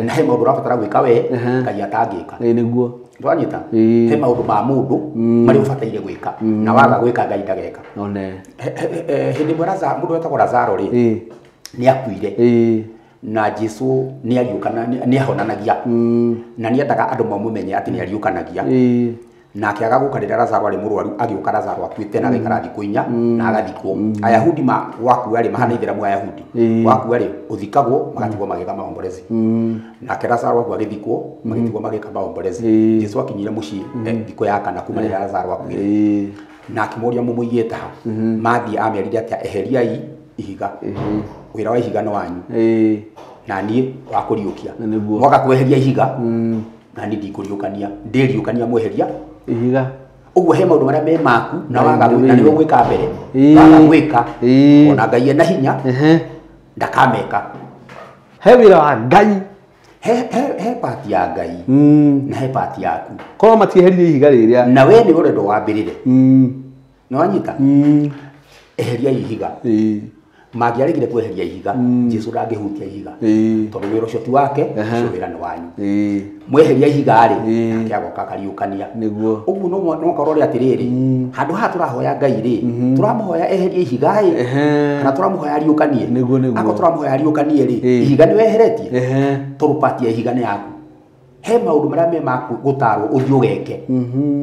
Na he maũndũ ũrabatara gwĩka we Ngai atangĩka. Nĩguo. Ndwanyita? He maũndũ ma mũndũ marĩa ũbataire gwĩka na waga gwĩka Ngai ndageka. Hĩndĩ ĩmwe mũndũ wetagwo Lazaro rĩ nĩ akuire na Jesu nĩ ahonanagia na nĩ endaga andũ mamũmenye atĩ nĩ ariũkanagia. Na akĩaga gũka rĩrĩa Lazaro arĩ mũrwaru agĩũka Lazaro akuĩte na agaikara thikũ inya na agathikwo. Ayahudi wakua rĩ mahana ithĩramu Ayahudi wakua rĩ ũthikagwo magatigwo magĩka maombolezi. Nake Lazaro akua agĩthikwo magĩtigwo magĩka maombolezi. Jesu akinyire mũciĩ thikũ ya kana kuma rĩrĩa Lazaro akuire. Na akĩmoria mũmũigĩte ha. Mathiĩ amerire atĩa eheriai ihiga. Wĩra wa ihiga nĩ wanyu. Na niĩ wa kũriũkia. Mwaga kweheria ihiga na niĩ ndikũriũkania ndĩriũkania mweheria ihiga. Ũguo he maũndũ marĩa me maku na waga gwĩka nĩwe gwĩka mbere. Waga gwĩka ona Ngai ena hinya ndakameka. He wĩra wa Ngai. He pati ya Ngai na he pati yaku. Korwo matieheririe ihiga rĩrĩa na we nĩwe ũrendwo wambĩrĩre. Nĩ wanyita? Eheria ihiga. Mangĩaregire kweheria ihiga Jesu ndangĩhutia ihiga tondũ wĩra ũcio ti wake ũcio wĩra nĩ wanyu. Mweheria ihiga rĩ nake agoka akariũkania. Nĩguo. Ũguo no ũkorwo rĩ atĩrĩrĩ handũ haha tũrahoya Ngai rĩ tũramũhoya eherie ihiga ĩ kana tũramũhoya ariũkanie. Nĩguo nĩguo. Akorwo tũramũhoya ariũkanie rĩ ihiga nĩ weheretie tondũ pati ya ihiga nĩ yaku. He maũndũ marĩa me maku gũtarwo ũthiĩ ũgeke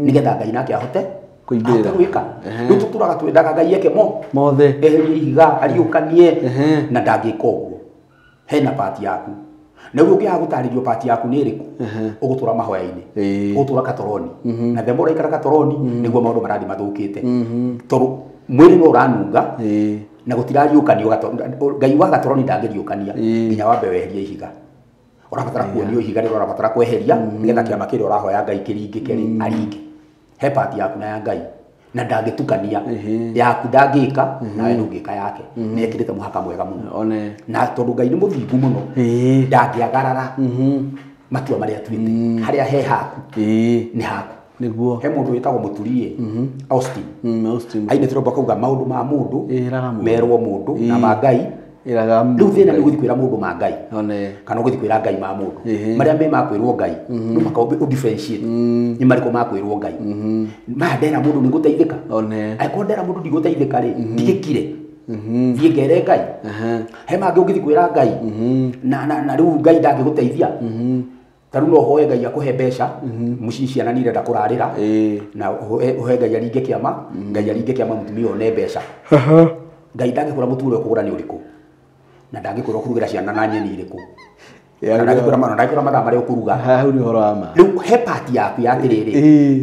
nĩgetha Ngai nake ahote kũingĩra gwĩka. Rĩu tũtũraga twendaga Ngai eke mothe eherie ihiga ariũkanie na ndangĩka ũguo. Hena pati yaku. Na rĩu ũngĩaga gũtarĩrio pati yaku nĩ ĩrĩkũ ũgũtũra mahoya-inĩ ũgũtũra katoroni na the more ũraikara katoroni nĩguo maũndũ marathiĩ mathũkĩte tondũ mwĩrĩ no ũranunga na gũtirariũkanio. Ngai wa gatoroni ndangĩriũkania nginya wambe weherie ihiga. Ũrabatara kuonio ihiga rĩrĩa ũrabatara kweheria nĩgetha kĩama kĩrĩa ũrahoya Ngai kĩringĩke rĩ aringe. He pati yaku na ya Ngai na ndangĩtukania yaku ndangĩka nawe ndũngĩka yake. Nĩ ekĩrĩte mũhaka mwega mũno na tondũ Ngai nĩ mũthingu mũno ndangĩagarara matua marĩa atuĩte. Harĩa he haku nĩ haku. Nĩguo. He mũndũ wĩtagwo Mũturie Austin ainĩte rwĩmbo akauga maũndũ ma mũndũ merwo mũndũ na ma Ngai. Rĩu thĩna nĩ gũthiĩ kwĩra mũndũ ma Ngai kana ũgũthiĩ kwĩra Ngai ma mũndũ. Marĩa me ma kwĩrwo Ngai no mũhaka ũ differentiate nĩ marĩkũ ma kwĩrwo Ngai. Maya ndera mũndũ nĩ ngũteithĩka. Angĩkorwo ndera mũndũ ndigũteithĩka rĩ ndigĩkire thiĩ ngere Ngai. He mangĩ ũngĩthiĩ kwĩra Ngai na rĩu Ngai ndangĩgũteithia. Ta rĩu no ũhoe Ngai akũhe mbeca mũciĩ ciana nĩ irenda kũrarĩra na ũhe Ngai aringe kĩama Ngai aringe kĩama mũtumia one mbeca. Ngai ndangĩkwĩra mũtu ũrĩa ũkũgũra nĩ ũrĩkũ na ndangĩkwĩra ũkũrugĩra ciana na nyeni irĩkũ na ndangĩkwĩra mathaa marĩa ũkũruga. Hau nĩ ũhoro wa ma. Rĩu he part yaku ya atĩrĩrĩ,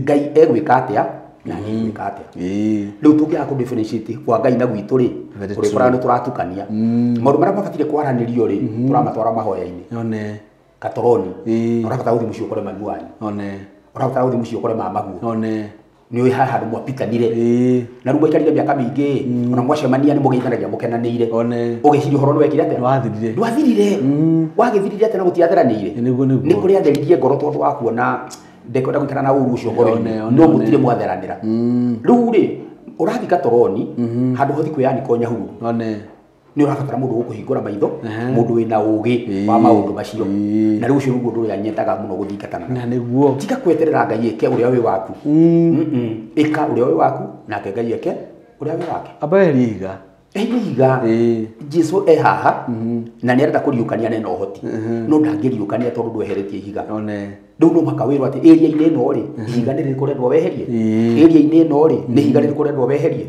Ngai egwĩka atĩa na niĩ ngwĩka atĩa. Rĩu tũngĩaga kũ differentiate kwa Ngai na gwitũ rĩ, ũrĩkoraga nĩ tũratukania maũndũ marĩa mabatire kwaranĩrio rĩ, tũramatwara mahoya-inĩ one katoroni. Ũrabatara gũthiĩ mũciĩ ũkore mami wanyu, ũrabatara gũthiĩ mũciĩ ũkore mamaguo, one nĩ ũĩ haha handũ mwapitanire na rĩu mwaikarire mĩaka mĩingĩ, ona mwacemania nĩ mũgeithanagia mũkenanĩire, ũgĩciria ũhoro nĩ wekire atĩa? Ndwathirire. Wagĩthirire atĩa na gũtiatheranĩire? Nĩ kũrĩ atheririe ngoro tondũ wa kuona ndekwenda gũikara na ũru ũcio ngoro-inĩ, no mũtirĩ mwatheranĩra. Rĩu rĩ, ũrathiĩ katoroni handũ hothi kwĩyanĩka Nyahururu, nĩ ũrabatara mũndũ ũkũhingũra maitho, mũndũ wĩna ũgĩ wa maũndũ macio. Na rĩu ũcio nĩguo ũndũ ũrĩa nyendaga mũno gũthingatana na nĩguo. Tiga kweterera Ngai eke ũrĩa wĩ waku. Ĩka ũrĩa wĩ waku nake Ngai eke ũrĩa wĩ wake. Amba weherie ihiga. Eherie ihiga. Jesu e haha na nĩ arenda kũriũkania na ena ũhoti, no ndangĩriũkania tondũ ndweheretie ihiga. Rĩu no mũhaka wĩrwo atĩ area-inĩ ĩno rĩ, ihiga nĩ rĩrĩkũ ũrendwo weherie, area-inĩ ĩno rĩ, nĩ ihiga rĩrĩkũ ũrendwo weherie.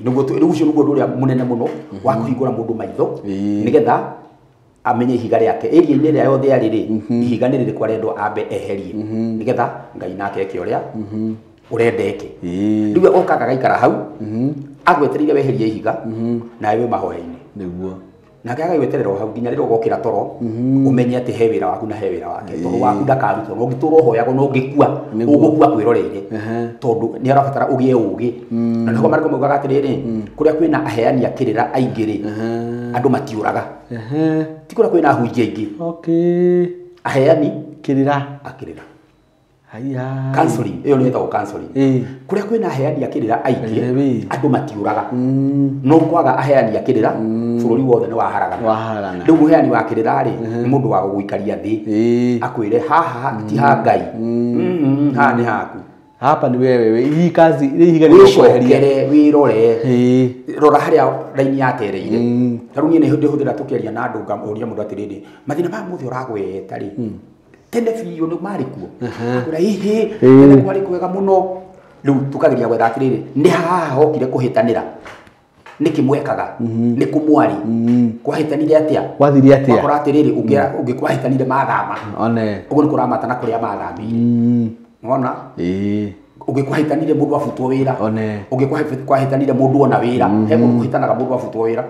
Nĩguo rĩu ũcio nĩguo ũndũ ũrĩa mũnene mũno wa kũhingũra mũndũ maitho nĩgetha amenye ihiga rĩake area-inĩ ĩrĩa yothe arĩ rĩ, ihiga nĩ rĩrĩkũ arendwo ambe eherie nĩgetha Ngai nake eke ũrĩa ũrenda eke. Rĩu we okaga agaikara hau agwetereire weherie ihiga nawe wĩ mahoya-inĩ. Nĩguo. Nake agagweterera o hau nginya rĩrĩa ũgokĩra toro ũmenye atĩ he wĩra waku na he wĩra wake, tondũ waku ndakarutwo, no ũngĩtũra ũhoyagwo no ũngĩkua ũgũkua kwĩroreire, tondũ nĩ arabatara ũgĩe ũgĩ. Na nĩho marĩko maugaga atĩrĩrĩ, kũrĩa kwĩna aheani a kĩrĩra aingĩ rĩ, andũ matiũraga. Ti kũrĩa kwĩna ahunjia aingĩ. Aheani kĩrĩra a kĩrĩra. Counseling, ĩyo nĩ ĩtagwo counseling. Kũrĩa kwĩna aheani a kĩrĩra aingĩ, andũ matiũraga. No kwaga aheani a kĩrĩra, bũrũri wothe nĩ waharagana. Rĩu mũheani wa kĩrĩra rĩ, nĩ mũndũ wa gũgũikaria thĩ, akwĩre haha ti ha Ngai, haha nĩ haku. Hapa ni wewe, hii kazi ile ihiga nĩ ũkweheria. Wĩcokere, wĩrore, rora harĩa raini yatereire. Ta rĩu niĩ nĩ ndĩhũthĩra tũkĩaria na andũ ngaũria mũndũ atĩrĩrĩ, mathĩna maya mothe ũragweta rĩ, tene biũ nĩ marĩ kuo. Akwĩra ĩhĩ, tene kwarĩ kwega mũno. Rĩu tũkageria gwetha atĩrĩrĩ, nĩ haha hokire kũhĩtanĩra, nĩkĩ mwekaga, nĩ kũ mwarĩ, kwahĩtanire atĩa, Gwathire atĩa? Wakora atĩrĩrĩ, ũngĩ kwahĩtanire mathama, ũguo nĩ kũramatana kũrĩa mathamĩire. Nĩwona? Ũngĩ kwahĩtanire mũndũ abutwo wĩra, ũngĩ kwahĩtanire mũndũ ona wĩra, he kũndũ kũhĩtanaga mũndũ abutwo wĩra,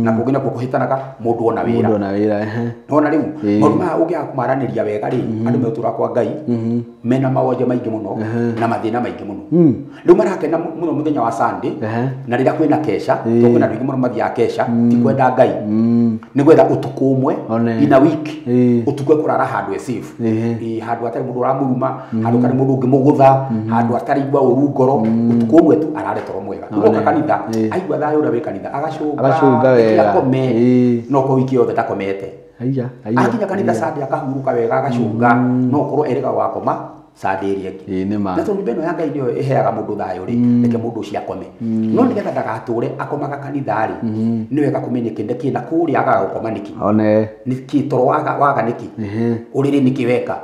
na kũngĩ nakuo kũhĩtanaga mũndũ ona wĩra. Mũndũ ona wĩra, Nĩwona rĩu maũndũ maya ũngĩaga kũmaranĩria wega rĩ, andũ megũtũra kwa Ngai mena mawonje maingĩ mũno na mathĩna maingĩ mũno. Rĩu marakena mũno mũthenya wa Sunday, na rĩrĩa kwĩna kesha, tondũ kwĩna andũ aingĩ mũno mathiaga kesha, ti kwenda Ngai, nĩ gwetha ũtukũ ũmwe in a week, ũtukũ ekũrara handũ e safe, handũ hatarĩ mũndũ ũramũruma, handũ hatarĩ mũndũ ũngĩmũgũtha, handũ ataraigua ũru ngoro, ũtukũ ũmwe tu arare toro mwega. Rĩu oka kanitha, aigua thayũ ũrĩa wĩ kanitha, Agacũnga wega. Akome, no korwo wiki yothe ndakomete. Akinya kanitha Sunday akahurũka wega, agacũnga, no korwo erĩga wakoma Sunday ĩrĩa ĩngĩ. Na tondũ nyũmba ĩno ya Ngai nĩyo ĩheaga mũndũ thayũ rĩ, reke mũndũ ũcio akome. No nĩgetha ndagatũre akomaga kanitha rĩ, nĩ wega kũmenya kĩndũ kĩna kũrĩa agaga gũkoma nĩkĩ. Nĩkĩ toro waga nĩkĩ? Ũrĩrĩ nĩkĩ weka?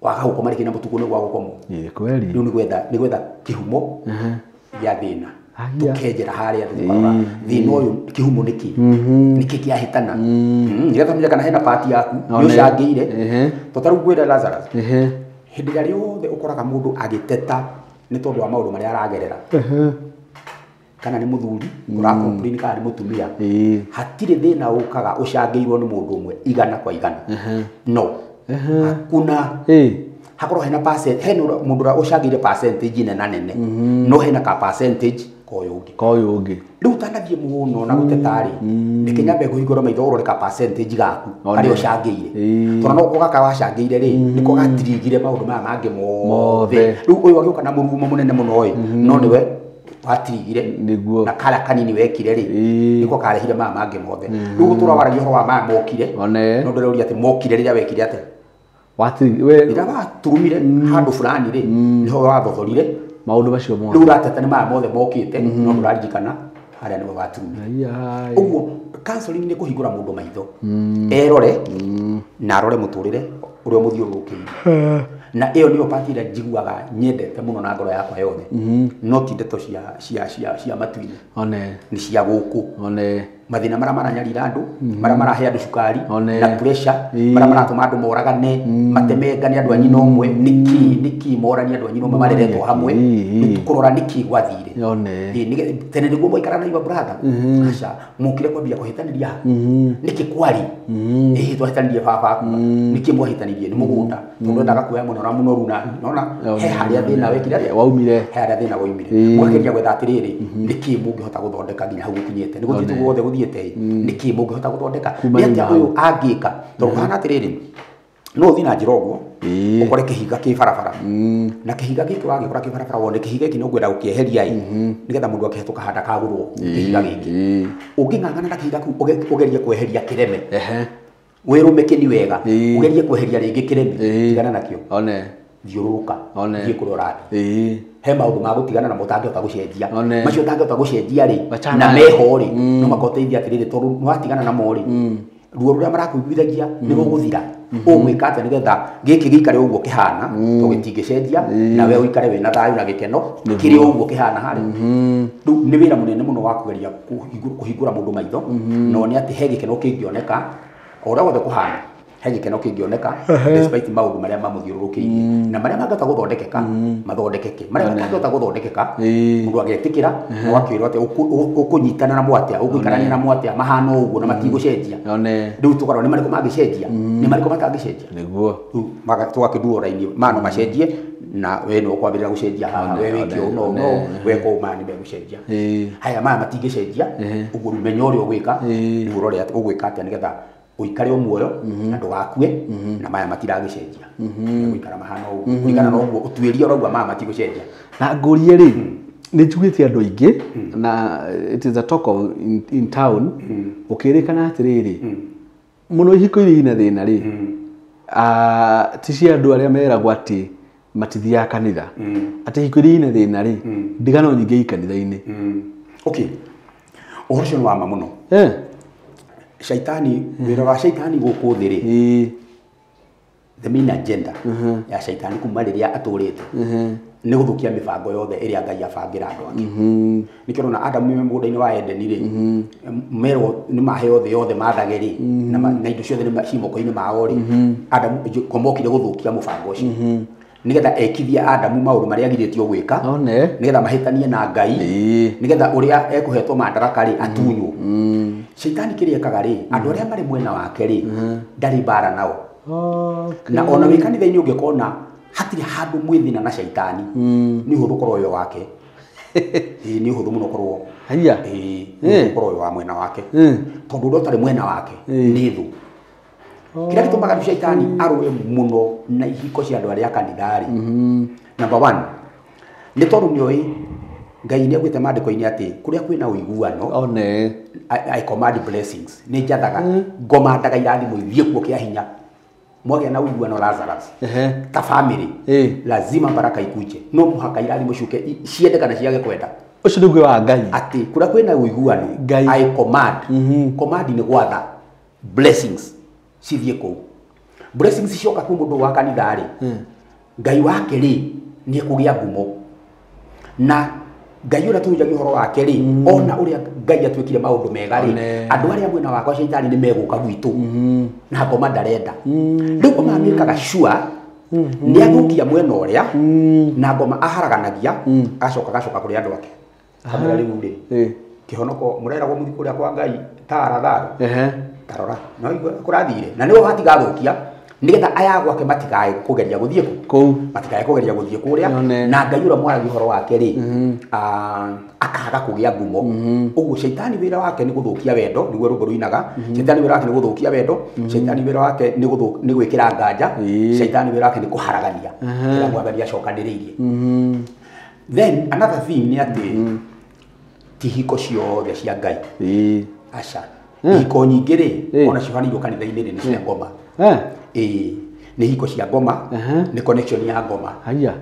Waga gũkoma nĩkĩ na mũtukũ nĩ gwa gũkomwo? Kweli. Rĩu nĩ gwetha kĩhumo gĩa thĩna. Tũkenjera harĩa thĩ tũkarora thĩna ũyũ kĩhumo nĩkĩ? Nĩkĩ kĩahĩtana? Nĩgetha tũmenye kana hena part yaku nĩ ũcangĩire. To ta rĩu ngwĩre Lazarus, hĩndĩ ĩrĩa rĩothe ũkoraga mũndũ agĩteta nĩ tondũ wa maũndũ marĩa aragerera, kana nĩ mũthuri ũra complain kana nĩ mũtumia, hatirĩ thĩna ũkaga ũcangĩirwo nĩ mũndũ ũmwe igana kwa igana. No hakuna. Hakorwo hena percent, hena mũndũ ũrĩa ũcangĩire percentage nene nene, no hena ka percentage koyo ũngĩ. Koyo ũngĩ. Rĩu ũtanathiĩ mũno na gũteta rĩ, reke nyambe ngũhingũre maitho ũrore ka percentage gaku karĩa ũcangĩire. Tondũ no gũka gaka wacangĩire rĩ, nĩko gatirigire maũndũ maya mangĩ mothe. Rĩu ũyũ agĩũka na mũrurumo mũnene mũno ĩ, no nĩwe watirigire na karĩa kanini wekire rĩ, nĩko karehire maya mangĩ mothe. Rĩu gũtũra waragia ũhoro wa maya mokire, no ndĩroria atĩ mokire rĩrĩa wekire atĩa? Rĩrĩa waturumire handũ fulani rĩ, nĩho wathothorire maũndũ macio mothe. Rĩu ũrateta nĩ maya mothe mokĩte, no ndũraririkana harĩa nĩwe waturumire. Ũguo counseling nĩ kũhingũra mũndũ maitho, erore na arore mũtũrĩre ũrĩa ũmũthiũrũrũkĩirie. Na ĩyo nĩyo part ĩrĩa njiguaga nyendete mũno na ngoro yakwa yothe. No ti ndeto cia matu-inĩ. One. Nĩ cia gũkũ. One. Mathĩna marĩa maranyarira andũ, marĩa marahe andũ cukari na pressure, Ĩĩ. marĩa maratũma andũ moragane, matemengane andũ a nyina ũmwe, nĩkĩ moranie andũ a nyina ũmwe mareretwo hamwe, Ĩĩ. nĩ tũkũrora nĩkĩ gwathire. One. Ĩĩ, tene nĩguo mwaikara na your brother. Aca, mokire kwambia kũhĩtanĩria. Nĩkĩ kwari? Ĩĩ, twahĩtanirie baba akua. Nĩkĩ mwahĩtanirie? Nĩ mũgũnda. Tondũ endaga kuoya mũno na mũnoru na nona he harĩa thĩna wekire atĩa? Waumire. He harĩa thĩna waumire. Ĩĩ. Mũkageria gwetha atĩrĩrĩ, nĩkĩ mũngĩhota gũthondeka nginya hau gũkinyĩte? Nĩ gũthiĩte guothe gũthiĩte ĩ, nĩkĩ mũngĩhota gũthondeka? Kuma Nĩ atĩa hau. ũyũ angĩka? Tondũ kũhana atĩrĩrĩ, no ũthiĩ na njĩra ũguo, Ĩĩ. ũkore kĩhinga kĩ barabara. Na kĩhinga gĩkĩ wagĩkora kĩ barabara wone kĩhinga gĩkĩ nĩ ũkwenda gũkĩeheria ĩ, nĩgetha mũndũ akĩhetũka handakagũrwo kĩhinga gĩkĩ. Ĩĩ. Ũngĩng'ang'ana na kĩhinga kĩu ũgerie kweheria kĩreme. Ehe. Wĩrũme kĩni wega, Ĩĩ. ũgerie kweheria rĩngĩ kĩreme, Ĩĩ. tigana nakĩo. One. Thiũrũrũka, One. thiĩ kũrĩa ũrathiĩ. Ĩĩ. He maũndũ ma gũtigana namo ũtangĩhota gũcenjia. One. Macio ũtangĩhota gũcenjia rĩ, Wachana na nayo. meho rĩ, no makoteithia atĩrĩrĩ, tondũ nĩwatigana namo rĩ, ruo rũrĩa marakũiguithagia nĩ rũgũthira. Ũgwĩka atĩa nĩgetha gĩkĩ gĩikare ũguo kĩhana, tondũ gĩtingĩcenjia, na we ũikare wĩna thayũ na gĩkeno, kĩrĩ ũguo kĩhana harĩ. Rĩu nĩ wĩra mũnene mũno wa kũgeria kũhingũra mũndũ maitho, na one atĩ he gĩkeno kĩngĩoneka, o ũrĩa wothe kũhana, he gĩkeno kĩngĩoneka, despite maũndũ marĩa mamũthiũrũrũkĩirie. Na marĩa mangĩhota gũthondekeka, mathondekeke. Marĩa matangĩhota gũthondekeka, Ĩĩ. mũndũ agetĩkĩra, na ũgakĩrwo atĩ ũkũnyitana namo atĩa, ũgũikarania namo atĩa, mahana ũguo na matigũcenjia. One. Rĩu tũkarora nĩ marĩkũ mangĩcenjia, nĩ marĩkũ matangĩcenjia. Nĩguo. Rĩu tũgakĩndua raini, maya no macenjie, na we nĩwe ũkwambĩrĩra gũcenjia haha, we wĩke ũũ, no, no, weka ũũ, maya nĩ megũcenjia. Ĩĩ. Haya, maya matingĩcenjia, ũguo rĩu menya ũrĩa ũgwĩka, rĩu ũrore atĩ ũgwĩka atĩa nĩgetha ũikare o muoyo na ndũgakue, na maya matiragĩcenjia. Megũikara mahana ũguo, kũringana na ũguo ũtuĩria ũrauga maya matigũcenjia. Na ngũrie rĩ, nĩ njiguĩte andũ aingĩ, na it is a talk of in town, ũkĩrĩkana atĩrĩrĩ, mũno ihiko iria ina thĩna rĩ, ti cia andũ arĩa meragwo atĩ matithiaga kanitha, atĩ ihiko iria ina thĩna rĩ, ndigano nyingĩ i kanitha-inĩ. Okay. Ũhoro ũcio nĩ wa ma mũno. Shaitani, wĩra wa shaitani gũkũ thĩ rĩ, Ĩĩ. the main agenda ya shaitani kuma rĩrĩa atũrĩte nĩ gũthũkia mĩbango yothe ĩrĩa Ngai abangĩra andũ ake. Nĩkĩo ũrona Adamu me mũgũnda-inĩ wa Edeni rĩ, merwo nĩ maheo thĩ yothe mathage rĩ, na indo ciothe nĩ ci moko-inĩ mao rĩ, Adamu komokire gũthũkia mũbango ũcio. Nĩgetha ekithie Adamu maũndũ marĩa agirĩtio gwĩka, One. nĩgetha mahĩtanie na Ngai, Ĩĩ. nĩgetha ũrĩa ekũhetwo mandaraka rĩ atunywo. Shaitani kĩrĩa ekaga rĩ, andũ arĩa marĩ mwena wake rĩ, ndarĩ mbara nao. Okay. Na ona wĩ kanitha-inĩ ũngĩkona hatirĩ handũ mwĩ thĩna na shaitani, nĩ ũhũthũ korwo ũyũ wake. Ĩĩ, nĩ ũhũthũ mũno korwo. Haiya. Ĩĩ, nĩ ũhũthũ korwo ũyũ wa mwena wake. Tondũ ũrĩa ũtarĩ mwena wake nĩ thũ. Kĩrĩa gĩtũmaga rĩu shaitani arũe mũno na ihiko cia andũ arĩa a kanitha rĩ, number one, nĩ tondũ nĩoĩ Ngai nĩ augĩte maandĩko-inĩ atĩ kũrĩa kwĩna ũiguano, One. I command blessings. Nĩ njathaga, ngomandaga irathimo ithiĩ kuo kĩa hinya. Mwagĩa na ũiguano Lazarus. Ehe. Ta family. Ĩĩ. Lazima baraka ikuje. No mũhaka irathimo ciũke, ciende kana ciage kwenda. Ũcio nĩguo wa Ngai. Atĩ kũrĩa kwĩna ũiguano, Ngai. I command. Command nĩ gwatha blessings cithiĩ kũu. Blessings cioka kwĩ mũndũ wa kanitha rĩ, Ngai wake rĩ nĩ ekũgĩa ngumo. Na Ngai ũrĩa tũhunjagia ũhoro wake rĩ, ona ũrĩa Ngai atuĩkire maũndũ mega rĩ, One. andũ arĩa mwena wakwa shaitani nĩ megũka gwitũ. Na ngoma ndarenda. Rĩu ngoma amĩkaga sure nĩ athũkia mwena ũrĩa, na ngoma aharaganagia, agacoka agacoka kũrĩ andũ ake. Kamera rĩu rĩ, Ĩĩ. kĩhonoko mũreragwo mũthiĩ kũrĩa kwa Ngai tara tharo. Ehe. Tarora, no igua kũrathire. Na nĩwe watigathũkia, nĩgetha aya gwake matikae kũgeria gũthiĩ kũ. Kũu. Matikae kũgeria gũthiĩ kũrĩa. One. Na Ngai ũrĩa mwaragia ũhoro wake rĩ, akaga kũgĩa ngumo. Ũguo shaitani wĩra wake nĩ gũthũkia wendo, nĩguo rwĩmbo rũinaga. Shaitani wĩra wake nĩ gũthũkia wendo, shaitani wĩra wake nĩ nĩ gwĩkĩra nganja, Ĩĩ. shaitani wĩra wake nĩ kũharagania kĩrĩa Mwathani acokanĩrĩirie. Then another thing nĩ atĩ ti hiko ciothe cia Ngai. Ĩĩ. Aca. Hiko nyingĩ rĩ, Ĩĩ. ona cihanĩirwo kanitha-inĩ rĩ, nĩ cia ngoma. Ĩĩ, nĩ hiko cia ngoma, nĩ connection ya ngoma. Haiya.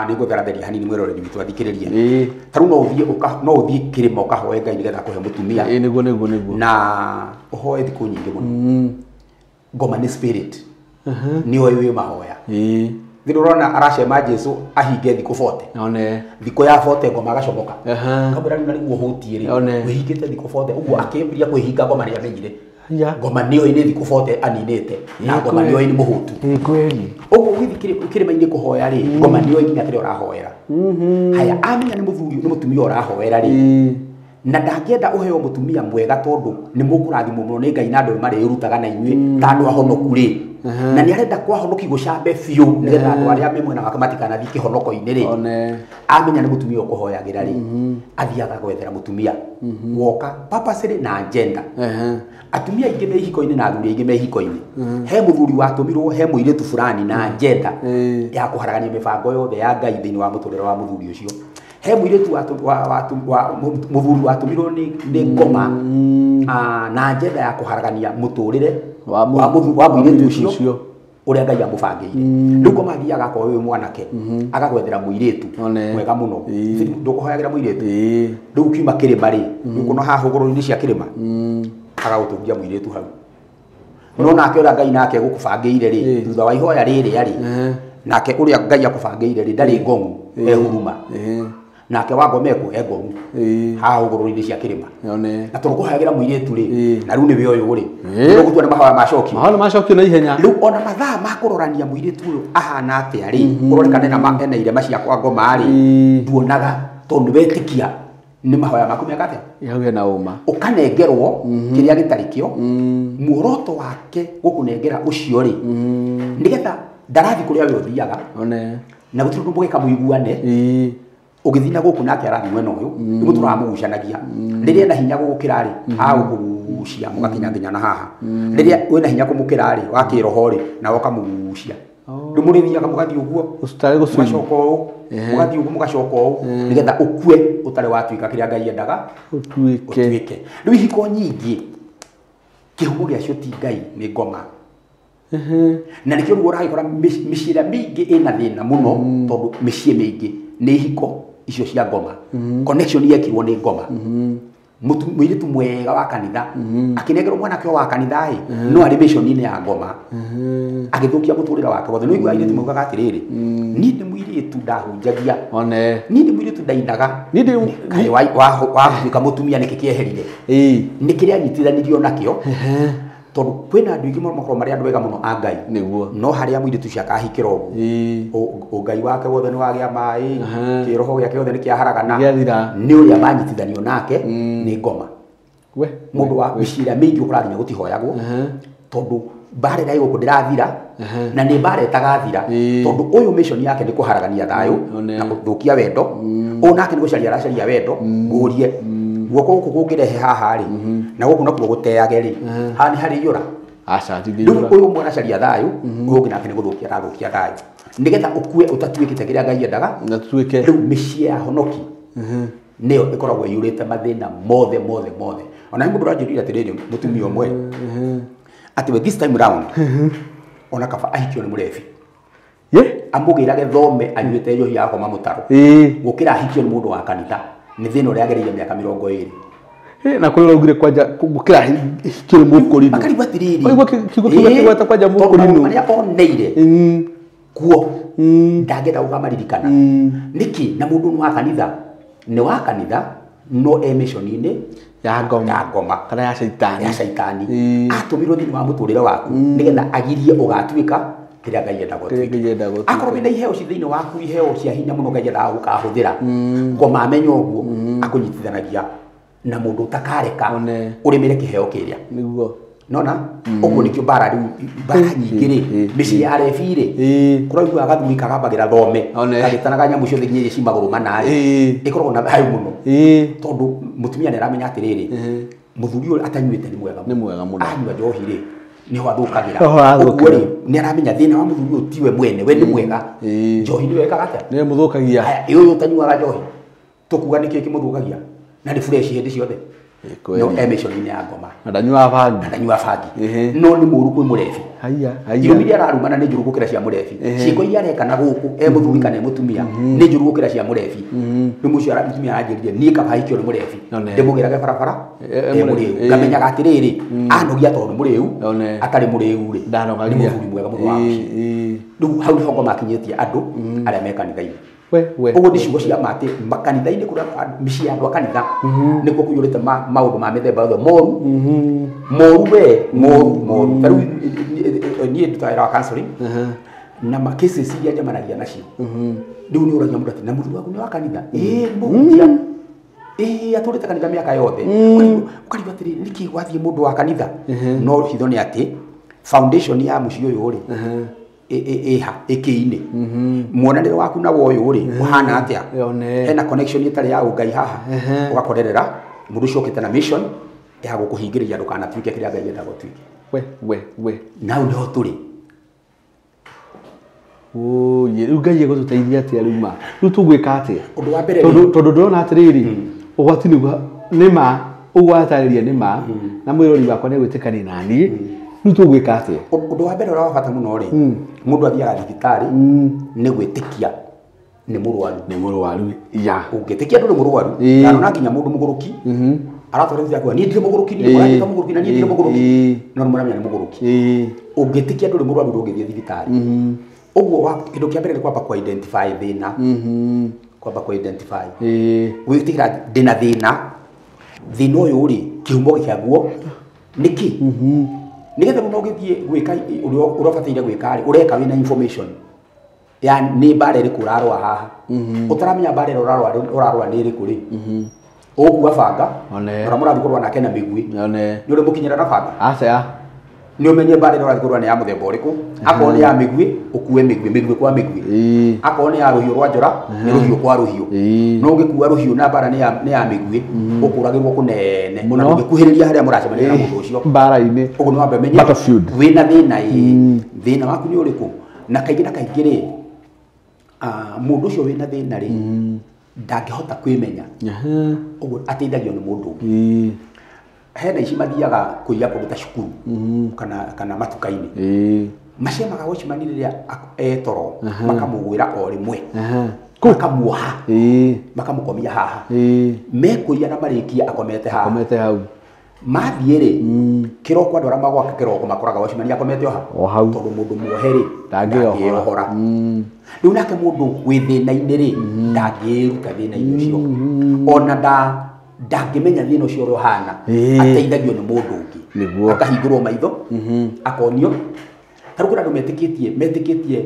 Nĩ ngũtharatheria hanini mwĩroreri witũ athikĩrĩrie. Ĩĩ. Ta rĩu no ũthiĩ kĩrĩma ũkahoe Ngai nĩgetha akũhe mũtumia. Ĩĩ, nĩguo, nĩguo, nĩguo. Na ũhoe thikũ nyingĩ mũno. Ngoma nĩ spirit. Nĩ oĩ wĩ mahoya. Ĩĩ. Thĩ ũrona aracema Jesu ahinge thikũ 40. One. Thikũ ya 40 ngoma agacomoka. Kamwĩra rĩu na nĩguo ũhũtiĩ rĩ. Wĩhingĩte thikũ 40 ũguo akĩambĩrĩria kwĩhinga ngoma nĩ amenyire. Ngoma nĩyo nĩ thikũ 40 aninĩte na ngoma nĩyo nĩ mũhũtu. Kweli. Ũguo ũgĩthiĩ kĩrĩma-inĩ kũhoya rĩ, ngoma nĩyo nginya kĩrĩa ũrahoera. Haya amenya nĩ mũthuri nĩ mũtumia ũrahoera rĩ. Na ndangĩenda ũheo mũtumia mwega tondũ nĩ mũkũrathimwo mũno nĩ Ngai na andũ marĩrutaga na inyuĩ ta andũ ahonoku rĩ. Na nĩ arenda kwahonoki gũcambe biũ nĩgetha andũ arĩa me mwena wake matikanathiĩ kĩhonoko-inĩ rĩ. Amenya nĩ mũtumia ũkũhoyagĩra rĩ, athiaga gwethera mũtumia woka purposely na agenda. Atumia aingĩ me ihiko-inĩ na athuri aingĩ me ihiko-inĩ. He mũthuri watũmirwo he mũirĩtu fulani na agenda ya kũharagania mĩbango yothe ya Ngai thĩinĩ wa mũtũrĩre wa mũthuri ũcio. He mũirĩtu mũthuri watũmirwo nĩ ngoma na agenda ya kũharagania mũtũrĩre wa mũirĩtu ũcio ũrĩa Ngai amũbangĩire. Rĩu ngoma athiaga akorwo wĩ mwanake agagwethera mũirĩtu mwega mũno. Ndũkũhoyagĩra mũirĩtu. Rĩu ũkiuma kĩrĩma rĩ, ũkuona haha hũgũrũrũ-inĩ cia kĩrĩma agagũtũngia mũirĩtu hau. No nake ũrĩa Ngai nake gũkũbangĩire rĩ, thutha wa ihoya rĩrĩa rĩ, nake ũrĩa Ngai akũbangĩire rĩ ndarĩ ngong'u, e huruma. Nake wa ngoma eko e ngong'u haha hũgũrũrũ-inĩ cia kĩrĩma. Na tondũ kũhoyagĩra mũirĩtu rĩ, na rĩu nĩwe ũyũ rĩ, nĩũgũtua nĩ mahoya macokio. Mahoya macokio na ihenya. Rĩu ona mathaa ma kũrorania mũirĩtu ũyũ ahana atĩa rĩ, ũrore kana ena irema cia kwa ngoma rĩ, nduonaga tondũ nĩwetĩkia nĩ mahoya maku meka atĩa? Hau hena ũma. Ũkanengerwo kĩrĩa gĩtarĩ kĩo, muoroto wake gũkũnengera ũcio rĩ, nĩgetha ndarathi kũrĩa we ũthiaga, na gũtirĩ ũndũ mũgĩka mũiguane. Ũgĩthiĩ na gũkũ nake arathiĩ mwena ũyũ, nĩguo tũramũgucanagia. Rĩrĩa ena hinya gũgũkĩra rĩ, agũkũgucia mũgakinya nginya na haha. Rĩrĩa wĩna hinya kũmũkĩra rĩ, wa kĩroho rĩ, nawe ũkamũgucia. Rĩu mũrĩthiaga mũgathiĩ ũguo, mũgacoka ũũ, mũgathiĩ ũguo mũgacoka ũũ, nĩgetha ũkue ũtarĩ watuĩka kĩrĩa Ngai endaga ũtuĩke. Rĩu ihiko nyingĩ kĩhumo gĩacio ti Ngai, nĩ ngoma. Na nĩkĩo rĩu ũragĩkora mĩciĩ ĩrĩa mĩingĩ ĩna thĩna mũno, tondũ mĩciĩ mĩingĩ nĩ ihiko icio cia ngoma. Connection yekirwo nĩ ngoma. Mũirĩtu mwega wa kanitha akĩnengerwo mwanake wa kanitha ĩ, no arĩ mission-inĩ ya ngoma, agĩthũkia mũtũrĩre wake wothe. Nĩũiguaga airĩtu maugaga atĩrĩrĩ, niĩ ndĩ mũirĩtu ndahunjagia, niĩ ndĩ mũirĩtu ndainaga, kaĩ watuĩka mũtumia nĩkĩ kĩeherire? Nĩ kĩrĩa anyitithanirio nakĩo, tondũ kwĩna andũ aingĩ makoragwo marĩ andũ ega mũno a Ngai, no harĩa mũirĩtu ũcio akahikĩra ũguo, ũngai wake wothe nĩ wagĩa maĩ, kĩroho gĩake gĩothe nĩ kĩaharagana, nĩ ũrĩa manyitithanio nake nĩ ngoma. Mũndũ wa mĩciĩ ĩrĩa mĩingĩ ũkoraga nginya gũtihoyagwo, tondũ mbara ĩrĩa ĩ gũkũ ndĩrathira, na nĩ mbara ĩtagathira, tondũ ũyũ mission yake nĩ kũharagania thayũ na gũthũkia wendo, ũyũ nake nĩ gũcaria aracaria wendo, ngũrie guoko gũkũ kũngĩrehe haha rĩ, na gũkũ nakuo gũteage rĩ, haha nĩ harĩ iyũra. Aca, Rĩu ũyũ ũmwe aracaria thayũ, ũyũ ũngĩ nake nĩ gũthũkia arathũkia thayũ, nĩgetha ũkue ũtatuĩkĩte kĩrĩa Ngai endaga tuĩke. Rĩu mĩciĩ ya honoki nĩyo ĩkoragwo ĩiyũrĩte mathĩna mothe mothe mothe. Ona he mũndũ ũranjĩrire atĩrĩrĩ, mũtumia ũmwe, atĩ we this time round, ona kaba ahikio nĩ mũrebi. Amũgĩrage thome anyuĩte njohi ya gũkoma mũtaro, gũkĩra ahikio nĩ mũndũ wa kanitha. Nĩ thĩna ũrĩa agereire mĩaka 20. Na kũrĩa ũraugire kwanja gũkĩra ahikio nĩ mũkũrinũ. Makarigwo atĩrĩrĩ, Ũraigua kiugo kĩu gĩkĩgweta kwanja tondũ mũkũrinũ. maũndũ marĩa oneire kuo ndangĩenda gũkamaririkana. Nĩkĩ? Na mũndũ nĩ wa kanitha, nĩ wa kanitha no e mission-inĩ ya ngoma, ya ngoma kana ya caitani, ya caitani. Atũmirwo thĩinĩ wa mũtũrĩre waku nĩgetha agirie ũgatuĩka kĩrĩa Ngai endaga Kĩrĩa Ngai endaga ũtuĩke. ũtuĩke. Akorwo wĩna iheo ci thĩinĩ waku, iheo cia hinya mũno Ngai endaga gũkahũthĩra, ngoma amenya ũguo akũnyitithanagia na mũndũ ũtakareka ũrĩmĩre kĩheo kĩrĩa. Nĩguo. Nona ũguo nĩkĩo mbara rĩu, mbara nyingĩ rĩ, mĩciĩ ya rebi rĩ, kũraiguaga gathuri kagambagĩra thome, gagĩtanaga nyamũ ciothe nginya iria ci magũrũ mana rĩ, ĩkoragwo na thayũ mũno. Tondũ mũtumia nĩaramenya atĩrĩrĩ, mũthuri ũyũ atanyuĩte nĩ mwega mũno. Nĩ mwega mũno. Anyua njohi rĩ, nĩho athũkagĩra. Nĩho athũkagĩra. Ũguo rĩ, nĩaramenya thĩna wa mũthuri ũyũ tiwe mwene, we nĩ mwega. Njohi nĩyo ĩkaga atĩa? Nĩwe mũthũkagia. Haya, ũyũ ũtanyuaga njohi, tũkuga nĩkĩĩ kĩmũthũkagia? Na nĩ fresh hĩndĩ ciothe. No emission-inĩ ya ngoma. Na ndanyuaga bangi. Na ndanyuaga bangi. No nĩ mũũru kwĩ mũrebi. Haiya, haiya. Irumi iria ararumana nĩ njũru gũkĩra cia mũrebi. Ciĩko iria areka na gũkũ e mũthuri kana e mũtumia nĩ njũru gũkĩra cia mũrebi. Rĩu mũcio mũtumia aranjĩrire niĩ kaba hikio nĩ mũrebi. Ndĩmũgĩrage barabara e mũrĩu. Ngamenyaga atĩrĩrĩ, anogia tondũ nĩ mũrĩu, atarĩ mũrĩu rĩ, nĩ mũthuri mwega mũno wa mũciĩ. Rĩu hau nĩho ngoma akinyĩtie andũ arĩa me kanitha-inĩ. Ũguo nĩ ciugo cia ma atĩ makanitha-inĩ kũrĩa mĩciĩ ya andũ a kanitha nĩkuo kũiyũrĩte maũndũ ma mĩthemba yothe moru. Moru we, moru, moru. Ta rĩu niĩ ndutaga wĩra wa counseling na ma cases iria njemanagia nacio. Rĩu nĩ ũragia mũndũ atĩ na mũthuri waku nĩ wa kanitha? Ĩĩ, mũhunjia. Ĩĩ, atũrĩte kanitha mĩaka yothe. Ũkarigwo atĩrĩrĩ, nĩkĩ gwathiĩ mũndũ wa kanitha? No hitho nĩ atĩ foundation ya mũciĩ ũyũ rĩ, ĩha ĩkĩ-inĩ. Muonanĩre waku na woyũ rĩ, ũhana atĩa? Hena connection ĩtarĩ ya ũngai haha. Ũgakorerera mũndũ ũcio ũkĩte na mission ya gũkũhingĩrĩria ndũkanatuĩke kĩrĩa Ngai endaga ũtuĩke. We, we, we. Na hau nĩho tũrĩ. Ũũĩ, rĩu Ngai egũtũteithia atĩa rĩu ma? Rĩu tũgwĩka atĩa? Ũndũ wa mbere tondũ ndĩrona atĩrĩrĩ, ũgwati nĩ ma, ũguo watarĩria nĩ ma, na mwĩrori wakwa nĩ egwĩtĩkania na niĩ. Rĩu tũgwĩka atĩa? Ũndũ wa mbere ũrĩa wa bata mũno rĩ, mũndũ athiaga thibitarĩ nĩ gwĩtĩkia nĩ mũrwaru. Nĩ mũrwaru, ya. Ũngĩtĩkia ndũrĩ mũrwaru, na ndona nginya mũndũ mũgũrũki, aratwara thibitarĩ akiuga, niĩ ndirĩ mũgũrũki, niĩ mũranjĩta mũgũrũki na niĩ ndirĩ mũgũrũki. No nĩ mũramenya nĩ mũgũrũki. Ũngĩtĩkia ndũrĩ mũrwaru ndũngĩthiĩ thibitarĩ. Ũguo kĩndũ kĩa mbere nĩ kwamba kũ identify thĩna. Kwamba kũ identify. Gwĩtĩkĩra ndĩna thĩna. Thĩna ũyũ rĩ, kĩhumo kĩaguo nĩkĩ? Nĩgetha mũndũ ũgĩthiĩ gwĩka ũrĩa ũbataire gwĩka rĩ, ũreka wĩna information ya nĩ mbara ĩrĩkũ ũrarũa haha. Ũtaramenya mbara ĩrĩa ũrarũa nĩ ĩrĩkũ rĩ, ũgũkua banga, ũrĩa mũrathiĩ kũrũa nake na mĩguĩ. Nĩ ũrĩ mũkinyĩra na banga? Aca. Nĩ ũmenye mbara ĩrĩa ũrathiĩ kũrũa nĩ ya mũthemba ũrĩkũ. Akorwo nĩ ya mĩguĩ, ũkue mĩguĩ, mĩguĩ kwa mĩguĩ. Akorwo nĩ ya rũhiũ rwa njora, nĩ rũhiũ kwa rũhiũ. No ũngĩkua rũhiũ na mbara nĩ ya mĩguĩ, ũkũragĩrwo kũnene. Na ndũngĩkuhĩrĩria harĩa mũracemania na mũndũ ũcio. Mbara-inĩ. Ũguo nĩ wambe ũmenye wĩna thĩna ĩ, thĩna waku nĩ ũrĩkũ. Na kaingĩ na kaingĩ rĩ, mũndũ ũcio wĩna thĩna rĩ, ndangĩhota kwĩmenya. Ũguo ateithagio nĩ mũndũ ũngĩ. Hena ici mathiaga kũiya kũndũ ta cukuru kana matuka-inĩ. Macemaga watchman rĩrĩa etoro, makamũgwĩra o rĩmwe. Makamuoha. Makamũkomia haha. Mekũiya na marĩkia akomete haha. Akomete hau. Mathiĩ rĩ, kĩroko andũ arĩa magwaka kĩroko makoraga watchman akomete o hau. Tondũ mũndũ muohe rĩ, ndangĩohora. Rĩu nake mũndũ wĩ thĩna-inĩ rĩ, ndangĩĩruta thĩna-inĩ ũcio. Ona ndangĩmenya thĩna ũcio ũrĩa ũhana, ateithagio nĩ mũndũ ũngĩ. Akahingũrwo maitho, akonio. Ta rĩu kũrĩ andũ metĩkĩtie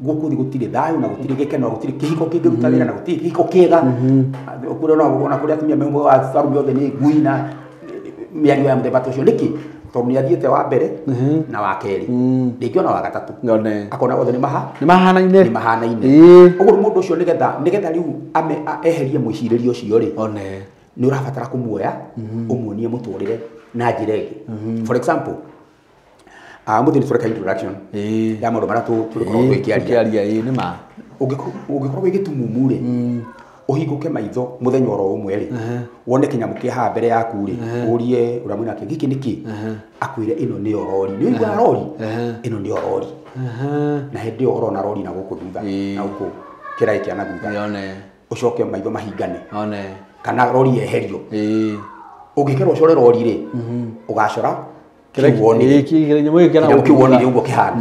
gũkũ thĩ gũtirĩ thayũ na gũtirĩ gĩkeno na gũtirĩ kĩhiko kĩngĩruta wĩra na gũtirĩ kĩhiko kĩega. Kũrĩa ona kũrĩa atumia maugaga arũme othe nĩ ngui na mĩario ya mũthemba ta ũcio. Nĩkĩ? Tondũ nĩ athiĩte wa mbere na wa kerĩ, rĩngĩ ona wa gatatũ, akona othe nĩ mahanaine. Nĩ mahanaine. Ũguo mũndũ ũcio nĩgetha rĩu eherie mwĩcirĩrie ũcio rĩ, nĩ ũrabatara kũmuoya ũmuonie mũtũrĩre na njĩra ĩngĩ. For example, mũthĩ nĩ tũreka introduction ya maũndũ marĩa tũrĩkoragwo tũgĩkĩaria. Nĩ ma. Ũngĩkorwo wĩ gĩtumumu rĩ, ũhingũke maitho mũthenya oro ũmwe rĩ, wone kĩnyamũ kĩ haha mbere yaku rĩ, ũrie ũrĩa mwĩnake gĩkĩ nĩ kĩ, akwĩre ĩno nĩ rori. Nĩ ũiguaga rori? Ĩno nĩ rori. Na hĩndĩ ĩyo ũrona rori na gũkũ thutha, na gũkũ kĩraĩ kĩa na thutha. Ũcoke maitho mahingane. Kana rori yeherio. Ũngĩkerwo ũcore rori rĩ, ũgacora kĩu wonire. Kĩu wonire ũguo kĩhana.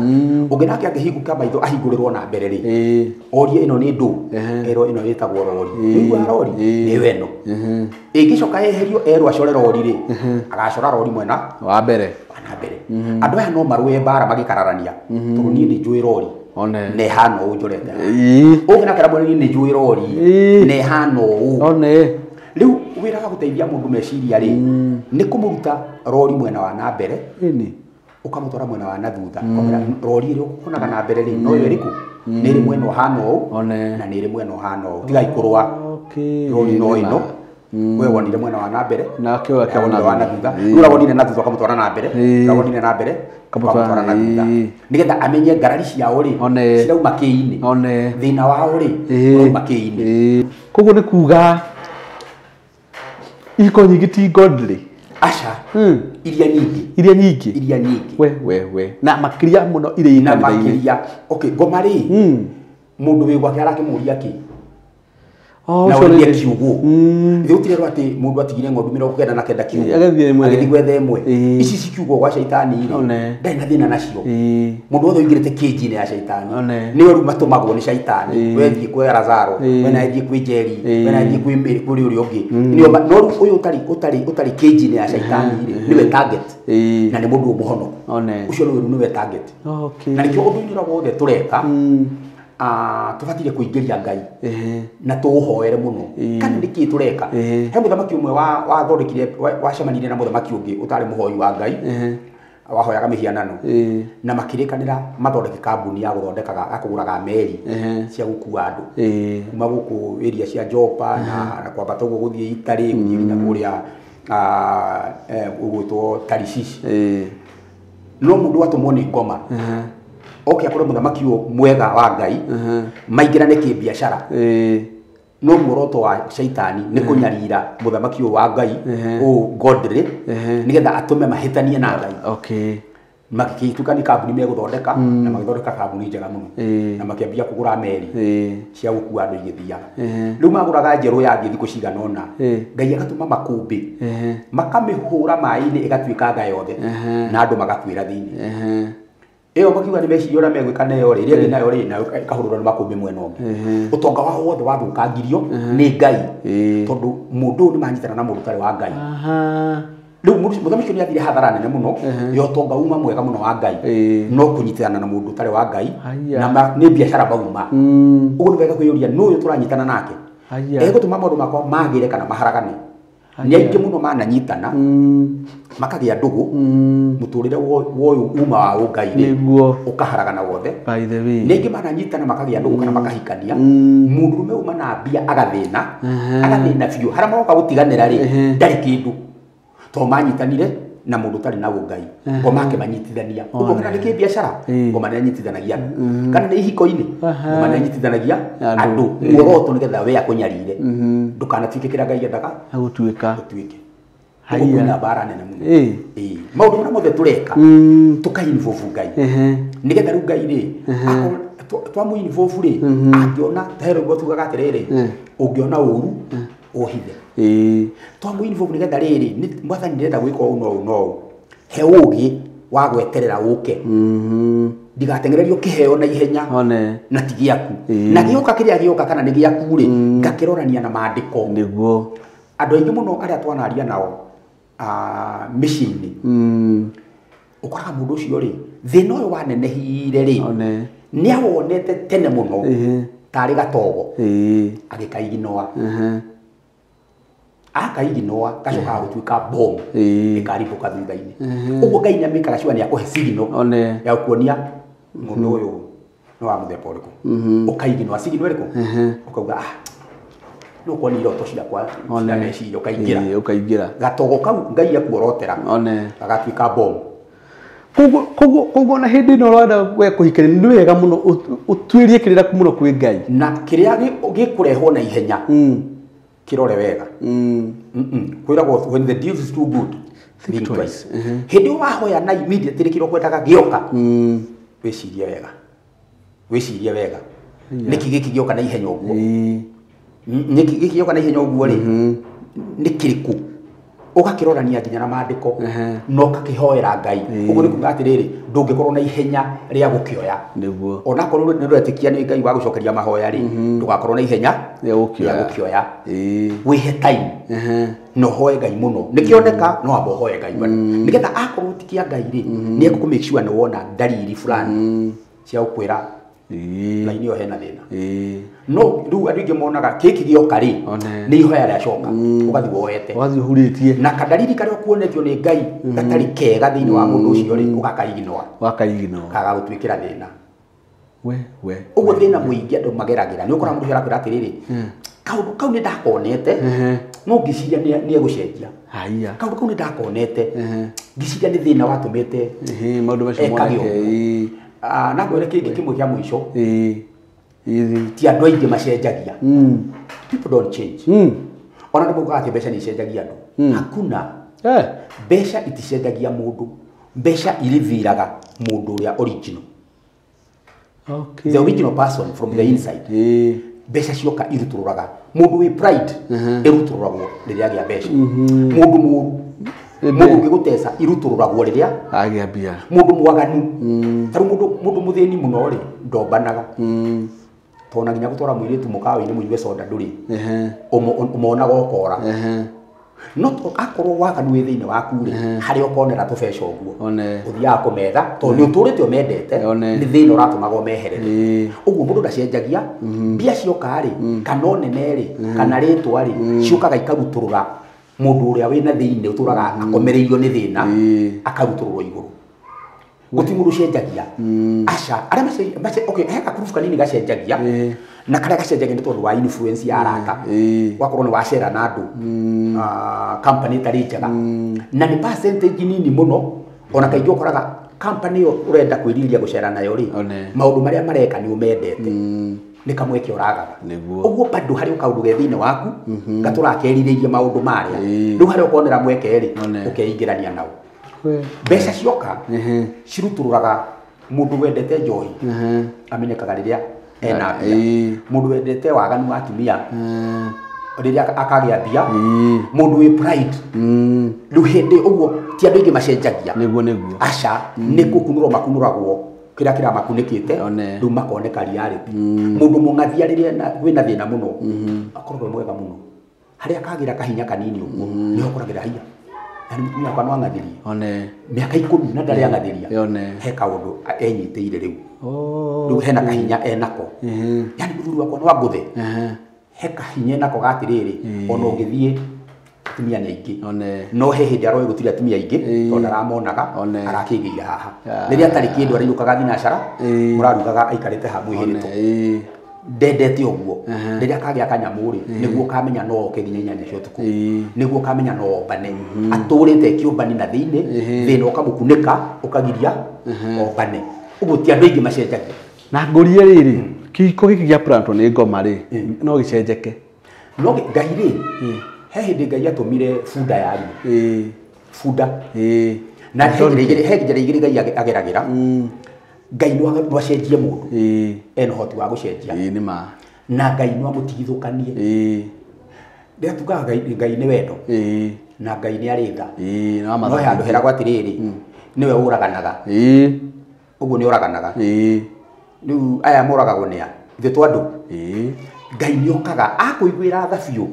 Ũngĩ nake angĩhingũka maitho ahingũrĩrwo na mbere rĩ, orie ĩno nĩ ndũ, erwo ĩno ĩtagwo rori. Ũiguaga rori? Nĩyo ĩno. Ĩngĩcoka yeherio erwo acore rori rĩ, agacora rori mwena wa mbere. Wa na mbere. Andũ aya no marũe mbara magĩkararania, tondũ niĩ nĩ njũĩ rori. Na ĩhana ũũ njorete haha. Ũngĩ nake aramwĩra niĩ nĩ njũĩ rori, na ĩhana ũũ. Rĩu wĩra wa gũteithia mũndũ meciria rĩ, nĩ kũmũruta rori mwena wa na mbere, ũkamũtwara mwena wa na thutha. Ũkamwĩra rori ĩrĩa ũkuonaga na mbere rĩ, no ĩyo ĩrĩkũ? Nĩ ĩrĩ mwena ũhana ũũ, na nĩ ĩrĩ mwena ũhana ũũ. Tigai kũrũa. Rori no ĩno. We wonire mwena wa na mbere, nake ũyũ akĩona wa na thutha. Rĩu ũrĩa wonire na thutha ũkamũtwara na mbere, ũrĩa wonire na mbere ũkamũtwara na thutha. Nĩgetha amenye ngarari ciao rĩ, cirauma kĩ-inĩ. Thĩna wao rĩ, ũrauma kĩ-inĩ. Koguo nĩ kuga Ihiko nyingĩ ti godly. Aca. Iria nyingĩ. Iria nyingĩ. Iria nyingĩ. We. Na makĩria mũno iria na makĩria. Okay, ngoma rĩ. Mũndũ wĩ gwake arakĩmũria kĩ? Na ũrĩe kiugo. Ithuĩ tũtirerwo atĩ mũndũ atigire ng'ondu 99 kiugo. Agĩthiĩ gwetha ĩmwe. Ici ci kiugo gwa caitani rĩ. Ndarĩ na thĩna nacio. Mũndũ wothe ũingĩrĩte kĩnji-inĩ ya caitani. Nĩwe rĩu matũmagwo nĩ caitani. We thiĩ kwĩ Lazaro, we nawe thiĩ kwĩ Njeri, we nawe thiĩ kwĩ kũrĩ ũrĩa ũngĩ. Nĩo no rĩu ũyũ ũtarĩ kĩnji-inĩ ya caitani rĩ, nĩwe target. Na nĩ mũndũ mũhonoku. Ũcio nĩwe rĩu nĩwe target. Na nĩkĩo ũndũ-inĩ ũrĩa wothe tũreka tubatire kuingĩria Ngai na tũũhoere mũno kana nĩkĩ tũreka. He mũthamaki ũmwe wathondekire wacemanire na mũthamaki ũngĩ ũtarĩ mũhoi wa Ngai wahoyaga mĩhianano na makĩrĩkanĩra mathondeke kambuni ya gũthondekaga ya kũgũraga meri cia gũkua andũ kuma gũkũ area cia Jopa na kwambata ũguo gũthiĩ Italy gũthiĩ nginya kũrĩa ũgwĩtwo Tarishishi. No mũndũ watũmwo nĩ ngoma oke akorwo mũthamaki ũyũ mwega wa Ngai maingĩrane kĩbiacara. No muoroto wa caitani nĩ kũnyarira mũthamaki ũyũ wa Ngai ũyũ godly nĩgetha atũme mahĩtanie na Ngai. Makĩtuĩka nĩ kambuni megũthondeka na magĩthondeka kambuni njega mũno na makĩambia kũgũra meri cia gũkua andũ igĩthiaga. Rĩu magũraga njerũ yathiĩ thikũ cigana ũna Ngai agatũma makũmbĩ makamĩhũra maĩ-inĩ ĩgatuĩka nga yothe na andũ magakuĩra thĩinĩ. Ĩyo makiuga nĩ meciria ũrĩa megwĩka nayo rĩ, ĩrĩa ĩngĩ nayo rĩ, nayo ĩkahũrũrwo nĩ makũmbĩ mwena ũngĩ. Ũtonga wao wothe wathũkangirio nĩ Ngai tondũ mũndũ ũyũ nĩ manyitana na mũndũ ũtarĩ wa Ngai. Rĩu mũthamaki ũyũ nĩ athire hathara nene mũno ya ũtonga uma mwega mũno wa Ngai no kũnyitana na mũndũ ũtarĩ wa Ngai na nĩ biacara mauma. Ũguo nĩ wega kwĩyũria nũ ũyũ tũranyitana nake egũtũma maũndũ makwa magĩre kana maharagane. Nĩ aingĩ mũno mananyitana makagĩa ndũgũ mũtũrĩre woyũ uma wa ũngai rĩ ũkaharagana wothe. Nĩ aingĩ mananyitana makagĩa ndũgũ kana makahikania mũndũrũme uma na mbia agathĩna agathĩna biũ harĩa magoka gũtiganĩra rĩ ndarĩ kĩndũ tondũ manyitanire na mũndũ ũtarĩ na ũngai ngoma akĩmanyitithania. Ũguo kana nĩ kĩbiacara ngoma nĩ anyitithanagia andũ, kana nĩ ihiko-inĩ ngoma nĩ anyitithanagia andũ. Muoroto nĩgetha we akũnyarire ndũkanatuĩke kĩrĩa Ngai endaga agũtuĩka ũtuĩke. Ũguo kwĩna mbara nene mũno. Maũndũ marĩa mothe tũreka tũka-involve Ngai nĩgetha rĩu Ngai rĩ twamũ-involve rĩ angĩona ta he rwĩmbo tugaga atĩrĩrĩ ũngĩona ũru ũhithe. Twamũ-involve nĩgetha rĩrĩ mwathani ndĩrenda gwĩka ũũ na ũũ na ũũ he ũũgĩ wa gweterera ũke ndigateng'ererio kĩheo na ihenya na ti gĩaku na gĩoka kĩrĩa gĩoka kana nĩ gĩaku rĩ ngakĩrorania na maandĩko. Nĩguo andũ aingĩ mũno arĩa twanaria nao mĩciĩ-inĩ ũkoraga mũndũ ũcio rĩ thĩna ũyũ wanenehire rĩ nĩ awonete tene mũno tarĩ gatogo agĩkaiginoa akaiginoa gacokaga gũtuĩka bomu ĩkaribũka thutha-inĩ. Ũguo Ngai nĩ amĩkaga sure nĩ akũhe signal ya gũkuonia mũndũ ũyũ nĩ wa mũthemba ũrĩkũ. Ũkaiginoa signal ĩrĩkũ ũkauga no korwo nĩ iroto ciakwa cia meciria ũkaingĩra ũkaingĩra gatogo kau Ngai akuorotera gagatuĩka bomu. Koguo na hĩndĩ ĩno ũrenda we kũhikania nĩ wega mũno ũtuĩrie kĩrĩra mũno kwĩ Ngai na kĩrĩa gĩkũrehwo na ihenya kirore wega. Kwĩragwo when the deal is too good think twice. Hĩndĩ ĩyo wahoya na immediately kĩrĩa ũkwendaga gĩoka wĩcirie wega wĩcirie wega nĩkĩ gĩkĩ gĩoka na ihenya ũguo nĩkĩ gĩkĩ gĩoka na ihenya ũguo rĩ nĩ kĩrĩkũ ũgakĩrorania nginya na maandĩko na ũgakĩhoera Ngai. Ũguo nĩ kuuga atĩrĩrĩ ndũngĩkorwo na ihenya rĩa gũkĩoya nĩguo onakorwo nĩ ũretĩkia nĩ Ngai wa gũcokeria mahoya rĩ ndũgakorwo na ihenya rĩa gũkĩoya. Wĩhe time na ũhoe Ngai mũno nĩkĩoneka no amba ũhoe Ngai nĩgetha akorwo ti kĩa Ngai rĩ nĩ ekũkũ make sure nĩ wona ndariri fulani cia gũkwĩra laini ĩyo hena thĩna. No rĩu andũ aingĩ monaga kĩki gĩoka rĩ nĩ ihoya rĩacoka ũgathiĩ woete ũgathiĩ ũhurĩtie na kadariri karĩa ũkuonetio nĩ Ngai gatarĩ kega thĩinĩ wa mũndũ ũcio rĩ ũgakaiginoa kaga gũtuĩkĩra thĩna. We ũguo thĩna mũingĩ andũ mageragĩra nĩ ũkora mũndũ ũcio arakwĩra atĩrĩrĩ kaũndũ kau nĩ ndakonete no ngĩciria nĩ egũcenjia. Kaũndũ kau nĩ ndakonete ngĩciria nĩ thĩna watũmĩte maũndũ macio moneke. Na ngwĩre kĩngĩ kĩmwe kĩa mũico ti andũ aingĩ macenjagia. People don't change. Ona nĩ maugaga atĩ mbeca nĩ icenjagia andũ. Hakuna. Mbeca iticenjagia mũndũ. Mbeca iriviraga mũndũ ũrĩa original. Okay. The original person from the inside. Mbeca cioka irutũrũraga. Mũndũ wĩ pride ĩrutũrũragwo rĩrĩa agĩa mbeca. Mũndũ mũũru, mũndũ ũngĩgũteca irutũrũragwo rĩrĩa agĩa mbia. Mũndũ mwaganu. Ta rĩu mũndũ mũthĩni mũno rĩ, ndombanaga. Tondũ nginya gũtwara mũirĩtu mũkawa-inĩ mũnyue soda ndũrĩ. Ũmonaga ũkora. No akorwo waganu wĩ thĩinĩ waku rĩ, harĩa ũkonera tũbeca ũguo. Ũthiaga kũmetha tondũ nĩ ũtũrĩte ũmendete, nĩ thĩna ũratũmaga ũmeherere. Ũguo mũndũ ndacenjagia, mbia cioka rĩ, kana ũnene rĩ, kana rĩtwa rĩ, ciũkaga ikarutũrũra mũndũ ũrĩa wĩna thĩinĩ ũtũraga akomereirio nĩ thĩna, akarutũrũrwo igũrũ. Gũtirĩ mũndũ ũcenjagia. Aca, arĩa okay, he gakurubu kanini gacenjagia, na karĩa gacenjagia nĩ tondũ wa influence ya arata. Wakorwo nĩ wacera na andũ, company ĩtarĩ njega. Na nĩ percentage nini mũno, ona kaingĩ ũkoraga company ĩyo ũrenda kwĩrirĩria gũcera nayo rĩ, maũndũ marĩa mareka nĩ ũmendete. Nĩ kamweke ũragaga. Ũguo bado harĩ kaũndũ ge thĩinĩ waku, gatũraga kerirĩirie maũndũ marĩa. Rĩu harĩa ũkonera mweke rĩ, ũkeingĩrania nao. Mbeca cioka cirutũrũraga mũndũ wendete njohi, amenyekaga rĩrĩa ena mbia. Mũndũ wendete waganu wa atumia, rĩrĩa akagĩa mbia. Mũndũ wĩ pride, rĩu hĩndĩ ũguo ti andũ aingĩ macenjagia. Nĩguo nĩguo. Aca, nĩ gũkunũrwo makunũragwo kĩrĩa kĩramakunĩkĩte, rĩu makoneka reality. Mũndũ mũng'athia rĩrĩa wĩna thĩna mũno, akoragwo e mwega mũno. Harĩa akagĩra kahinya kanini ũguo, nĩho akoragĩra hinya. Na mũtumia wakwa no ang'athĩrie. Mĩaka 10 na ndarĩ ang'athĩria. He kaũndũ enyitĩire rĩu. Rĩu hena kahinya enako. Yani mũthuri wakwa no angũthe. He kahinya enako ga atĩrĩrĩ, ona ũngĩthiĩ atumia nĩ aingĩ. No he hĩndĩ aroĩ gũtirĩ atumia aingĩ, tondũ ndaramonaga, arakĩgĩire haha. Rĩrĩa atarĩ kĩndũ arainũkaga thinacara, mũrarugaga aikarĩte haha mwĩhĩrĩtwo. Ndendete ũguo. Rĩrĩa akagĩa kanyamũ rĩ, nĩguo ũkamenya no oke nginya 8 cia ũtukũ. Nĩguo ũkamenya no ombane. Atũrĩte kĩũmbani na thĩinĩ, thĩna ũkamũkunĩka, ũkagiria ombane. Ũguo ti andũ aingĩ macenjagia. Na ngũrie rĩrĩ, kĩhiko gĩkĩ gĩa Planto nĩ ngoma rĩ, no gĩcenjeke. No Ngai rĩ, he hĩndĩ Ngai atũmire bunda yario. Bunda. Na he njĩra igĩrĩ Ngai ageragĩra. Ngai no acenjie mũndũ. Ena ũhoti wa gũcenjia. Nĩ ma. Na Ngai no amũtigithũkanie. Rĩrĩa tugaga Ngai nĩ wendo. Na Ngai nĩ arĩ tha. No he handũ heragwo atĩrĩrĩ, nĩwe ũraganaga. Ũguo nĩ ũraganaga. Rĩu aya moragagwo nĩ a? Ithuĩ twa andũ. Ngai nĩ okaga akũiguĩra tha biũ.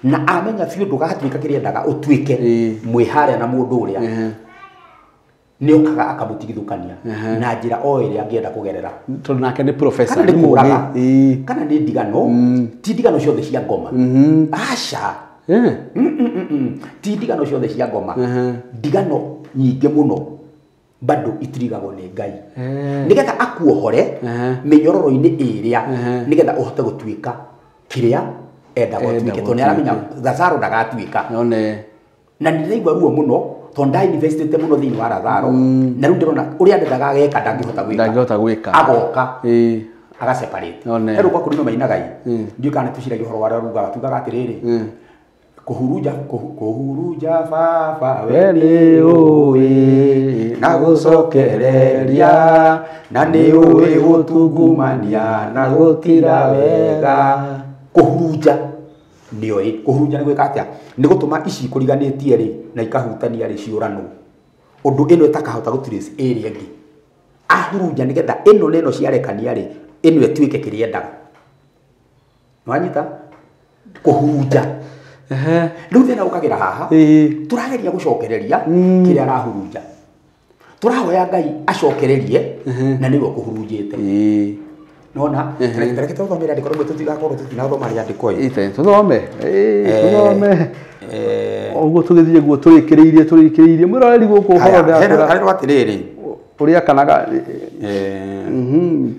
Na amenya biũ ndũgatuĩka kĩrĩa endaga ũtuĩke mwĩ harĩa na mũndũ ũrĩa. Nĩ okaga akamũtigithũkania na njĩra o ĩrĩa angĩenda kũgerera. Tondũ nake nĩ professor, kana nĩ kũraga, kana nĩ ndigano, ti ndigano ciothe cia ngoma. Aca. Ti ndigano ciothe cia ngoma. Ndigano nyingĩ mũno bado itirigagwo nĩ Ngai. Nĩgetha akuohore mĩnyororo-inĩ ĩrĩa, nĩgetha ũhote gũtuĩka kĩrĩa endaga ũtuĩke. Tondũ nĩ aramenya Lazaro ndagatuĩka. Na nĩ ndĩraigua ruo mũno tondũ ndainvestĩte mũno thĩinĩ wa Lazaro, na rĩu ndĩrona ũrĩa ndendaga ageka ndangĩhota gwĩka. Ndangĩhota gwĩka. Agoka. Aga separate. He rũgwa kũrĩ no mainaga ĩ. Ndiũĩ kana nĩtũciragia ũhoro wa ũrĩa rugaga. Tugaga atĩrĩrĩ, kũhurunja, kũhurunja baba we nĩ ũĩ, na gũcokereria, na nĩ ũĩ gũtungumania, na gũtira wega. Kũhurunja nĩoĩ. Kũhurunja nĩ gwĩka atĩa? Nĩ gũtũma ici ikũriganĩtie rĩ, na ikahutania rĩ, ciũranwo. Ũndũ ĩno ĩtakahota gũtrace ĩrĩa ĩngĩ. Ahurunja nĩgetha ĩno na ĩno ciarekania rĩ, ĩno ĩtuĩke kĩrĩa endaga. Nĩwanyita? Kũhurunja. Rĩu thĩna ũkagĩra haha, tũrageria gũcokereria kĩrĩa arahurunja. Tũrahoya Ngai acokererie, na nĩwe ũkũhurunjĩte. Nona, reke tũthome rĩandĩko rĩmwe tũtigakorwo tũtinathoma rĩandĩko ĩ. Ĩĩ, tũthome. Tũthome. Ũguo tũgĩthiĩ guo tũrĩkĩrĩirie tũrĩkĩrĩirie. Mwĩroreri gũkũ ũhoro ndakora. Harĩ atĩrĩrĩ. Ũrĩa kanaga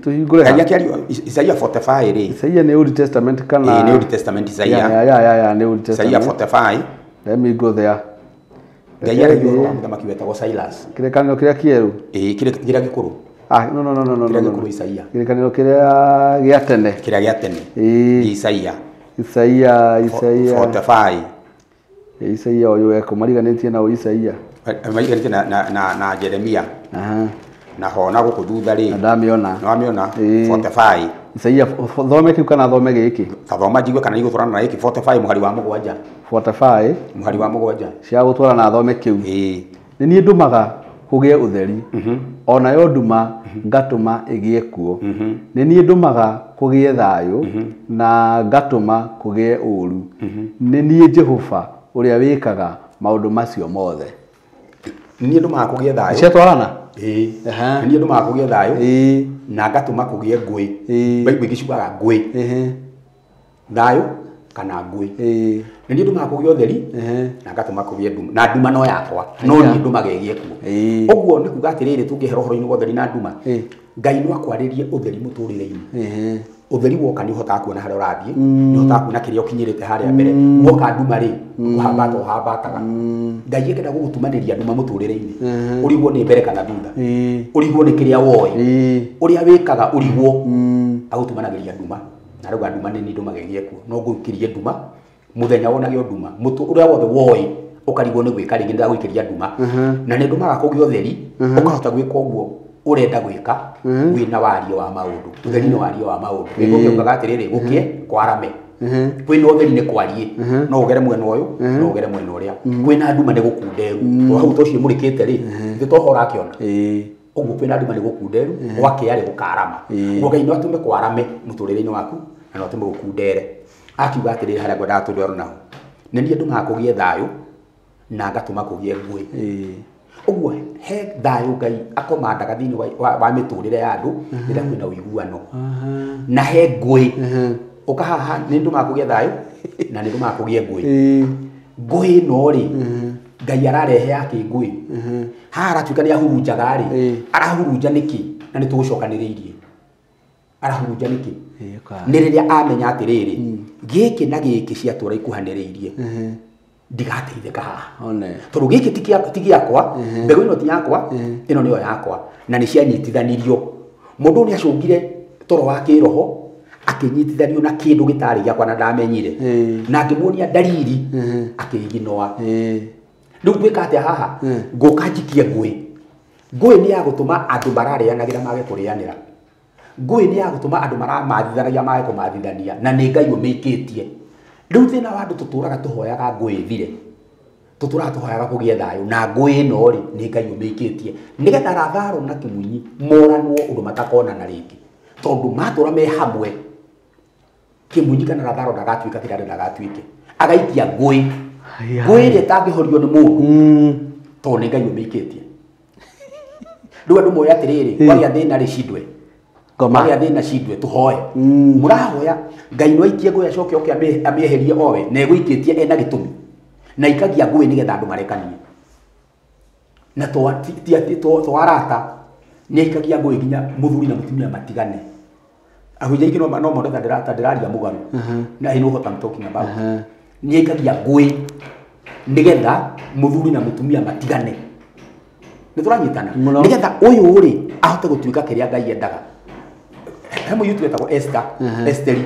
tũhingũre. Ngai akĩaria Isaia 45 rĩ. Isaia nĩ Old Testament kana? Ĩĩ, nĩ Old Testament Isaia. Ya, nĩ Old Testament. Isaia 45. Let me go there. Ngai aragia ũhoro wa mũthamaki wetagwo Silas. Kĩrĩkanĩro kĩrĩa kĩerũ? Ĩĩ, kĩrĩa gĩkũrũ. No, no, no, no, no, Kĩrĩa no. gĩkũrũ Isaia. Kĩrĩkanĩro kĩrĩa gĩa tene. Kĩrĩa gĩa tene. Ĩĩ. Isaia. Isaia 45. Isaia ũyũ eko mariganĩtie na Isaia. Mariganĩtie na Jeremia. Aha. Na hona gũkũ thutha rĩ. Ndamiona. Nĩwamiona? 45. Isaia thome kĩu kana thome gĩkĩ? Tathoma njigue kana igũtwarana na gĩkĩ 45 mũhari wa mũgwanja. 45 mũhari wa mũgwanja. Cia gũtwarana na thome kĩu. Ĩĩ. Nĩ niĩ ndũmaga kũgĩe ũtheri. Onayo nduma ngatũma ĩgĩe kuo. Nĩ niĩ ndũmaga kũgĩe thayũ na ngatũma kũgĩe ũũru. Nĩ niĩ Jehova ũrĩa wĩkaga maũndũ macio mothe. Nĩ niĩ ndũmaga kũgĩe thayũ. Ciatwarana? Ĩĩ. Nĩ niĩ ndũmaga kũgĩe thayũ. Ĩĩ. Na ngatũma kũgĩe ngũĩ. Ĩĩ. Bible ingĩ ciugaga ngũĩ. Thayũ kana ngũĩ. Ĩĩ. Nĩ niĩ ndũmaga kũgĩe ũtheri na ngatũma kũgĩe nduma. Na nduma no yakwa. No niĩ ndũmaga ĩgĩe kuo. Ũguo nĩ kuuga atĩrĩrĩ tũngĩhera ũhoro-inĩ wa ũtheri na nduma. Ngai no akwarĩrie ũtheri mũtũrĩre-inĩ. Ũtheri woka nĩ ũhotaga kuona harĩa ũrathiĩ, nĩ ũhotaga kuona kĩrĩa ũkinyĩrĩte harĩa mbere. Woka nduma rĩ, kũhambata ũhambataga. Ngai ekenda gũgũtumanĩria nduma mũtũrĩre-inĩ. Ũrigwo nĩ mbere kana thutha. Ũrigwo nĩ kĩrĩa woĩ. Ũrĩa wĩkaga ũrigwo. Agũtumanagĩria nduma. Na rĩu nduma nĩ niĩ ndũmaga ĩgĩe kuo. No ngũikĩrie nduma, mũthenya wonage nduma. Ũrĩa wothe woĩ ũkarigwo nĩ gwĩka rĩngĩ ndagũikĩria nduma. Na nĩ ndũmaga kũgĩa ũtheri, ũkahota gwĩka ũguo ũrenda gwĩka wĩna wario wa maũndũ. Ũtheri nĩ wario wa maũndũ. Gĩkũ atĩrĩrĩ gũkĩe kwarame. Kwĩna ũtheri nĩ kwarie. No ũgere mwena ũyũ, no ũgere mwena ũrĩa. Kwĩna nduma nĩ gũkunderu. To hau to ũcio mũrĩkĩte rĩ, ithe to ho ũrakĩona. Ũguo kwĩna nduma nĩ gũkunderu, gwakĩa rĩ gũkarama. Ũguo Ngai no atũme kwarame mũtũrĩre-inĩ waku na no atũme gũkundere. Akiuga atĩrĩrĩ harĩa ngwendaga tũndwaro naho. Nĩ niĩ ndũmaga kũgĩe thayũ na ngatũma kũgĩe ngũĩ. Ũguo he thayũ Ngai akomandaga thĩinĩ wa mĩtũrĩre ya andũ rĩrĩa kwĩna ũiguano. Na he ngũĩ. Ũka haha nĩ ndũmaga kũgĩe thayũ na nĩ ndũmaga kũgĩe ngũĩ. Ngũĩ ĩno rĩ, Ngai ararehe yake ngũĩ. Haha aratuĩka nĩ ahurunjaga rĩ, arahurunja nĩkĩ na nĩ tũgũcokanĩrĩirie. Arahurunja nĩkĩ? Nĩ rĩrĩa amenya atĩrĩrĩ, gĩkĩ na gĩkĩ ciatũra ikuhanĩrĩirie. Ndigateithĩka haha. Tondũ gĩkĩ ti gĩakwa, mbegũ ĩno ti yakwa, ĩno nĩyo yakwa na nĩ cianyitithanirio. Mũndũ nĩ acũngire toro wa kĩroho akĩnyitithanio na kĩndũ gĩtarĩ gĩakwa na ndamenyire. Na ngĩmuonia ndariri akĩiginoa. Rĩu ngwĩka atĩa haha? Ngũka njikie ngũĩ. Ngũĩ nĩ ya gũtũma andũ mararĩanagĩra mage kũrĩanĩra. Ngũĩ nĩ ya gũtũma andũ maramathithanagia mage kũmathithania na nĩ Ngai ũmĩikĩtie. Rĩu thĩna wa andũ tũtũraga tũhoyaga ngũĩ ĩthire. Tũtũraga tũhoyaga kũgĩe thayũ na ngũĩ ĩno rĩ nĩ Ngai ũmĩikĩtie. Nĩgetha Latharo na Kĩmunyi moranwo ũndũ matakonana rĩngĩ. Tondũ matũra me hamwe Kĩmunyi kana Latharo ndagatuĩka kĩrĩa arenda agatuĩke. Agaikia ngũĩ. Ngũĩ ĩrĩa ĩtangĩhorio nĩ mũndũ tondũ nĩ Ngai ũmĩikĩtie. Rĩu andũ moĩ atĩrĩrĩ, kwagĩa thĩna rĩ cindwe. Kwagĩa thĩna cindwe tũhoe. Mũrahoya Ngai no aikie ngũĩ acoke oke amĩeherie owe na ĩgũikĩtie ena gĩtũmi. Na ikagia ngũĩ nĩgetha andũ marekanie. Na to arata nĩ aikagia ngũĩ nginya mũthuri na mũtumia matigane. Ahunjia aingĩ no mone ta ndĩraria mũgarũ. Na I know what I'm talking about. Nĩ aikagia ngũĩ nĩgetha mũthuri na mũtumia matigane. Nĩ tũranyitana? Nĩgetha ũyũ rĩ ahote gũtuĩka kĩrĩa Ngai endaga. He mũirĩtu wetagwo Esther, Esteri.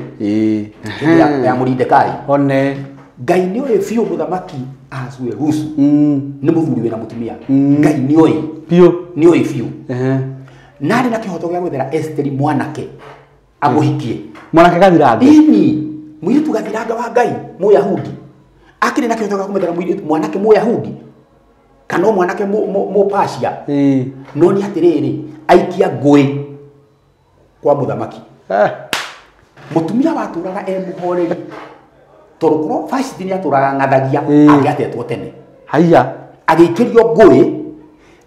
Ya Moridekai. One. Ngai nĩoĩ biũ mũthamaki Ahasuerusu nĩ mũthuri wĩna mũtumia. Ngai nĩoĩ biũ, nĩoĩ biũ. Na arĩ na kĩhoto gĩa gwethera Esteri mwanake amũhikie. Mwanake gathirange. Ĩni, mũirĩtu gathirange wa Ngai, Mũyahudi. Akĩrĩ na kĩhoto gĩa kũmwethera mũirĩtu mwanake Mũyahudi kana mwanake Mũpacia. No nĩ atĩrĩrĩ, aikia ngũĩ kwa mũthamaki. Mũtumia watũraga e mũhoreri. Tondũ korwo Vashti nĩ atũraga ng'athagia angĩatetwo tene. Haiya. Agĩikĩrio ngũĩ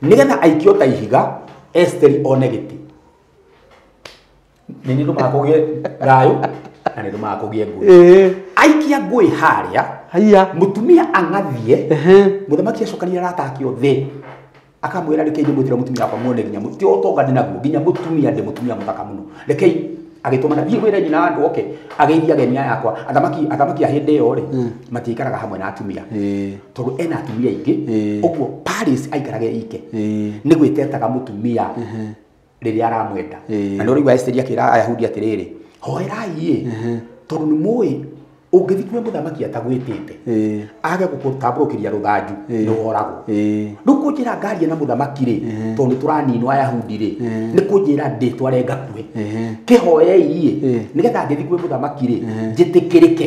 nĩgetha aikio ta ihiga Esteri one gĩtĩ. Nĩ niĩ ndũmaga kũgĩe thayũ na nĩ ndũmaga kũgĩe ngũĩ. Aikia ngũĩ harĩa. Haiya. Mũtumia ang'athie. Mũthamaki acokanire arata ake othe. Akamwĩra rekei ndĩmwĩtĩre mũtumia wakwa muone nginya ti ũtonga ndĩ naguo nginya mũtumia ndĩ mũtumia mũthaka mũno. Rekei agĩtũmana thiĩ wĩre nyina wa andũ oke ageithie ageni aya akwa. Athamaki a hĩndĩ ĩyo rĩ matiikaraga hamwe na atumia. Tondũ ena atumia aingĩ. Ũguo Paris aikaraga ike. Nĩ gwĩtetaga mũtumia rĩrĩa aramwenda. Na nĩ ũraigua Esteri akĩra Ayahudi atĩrĩrĩ, hoerai ĩ tondũ nĩ mũĩ Ũngĩthiĩ kwĩ mũthamaki atagwĩtĩte age gũkũtambũrũkĩria rũthanju nĩ woragwo. Rĩu kũnjĩra ngarie na mũthamaki rĩ, tondũ nĩ tũraninwo Ayahudi rĩ, nĩ kũnjĩra ndĩtware ngakue. Kĩhoei ĩ, nĩgetha ngĩthiĩ kwĩ mũthamaki rĩ, njĩtĩkĩrĩke.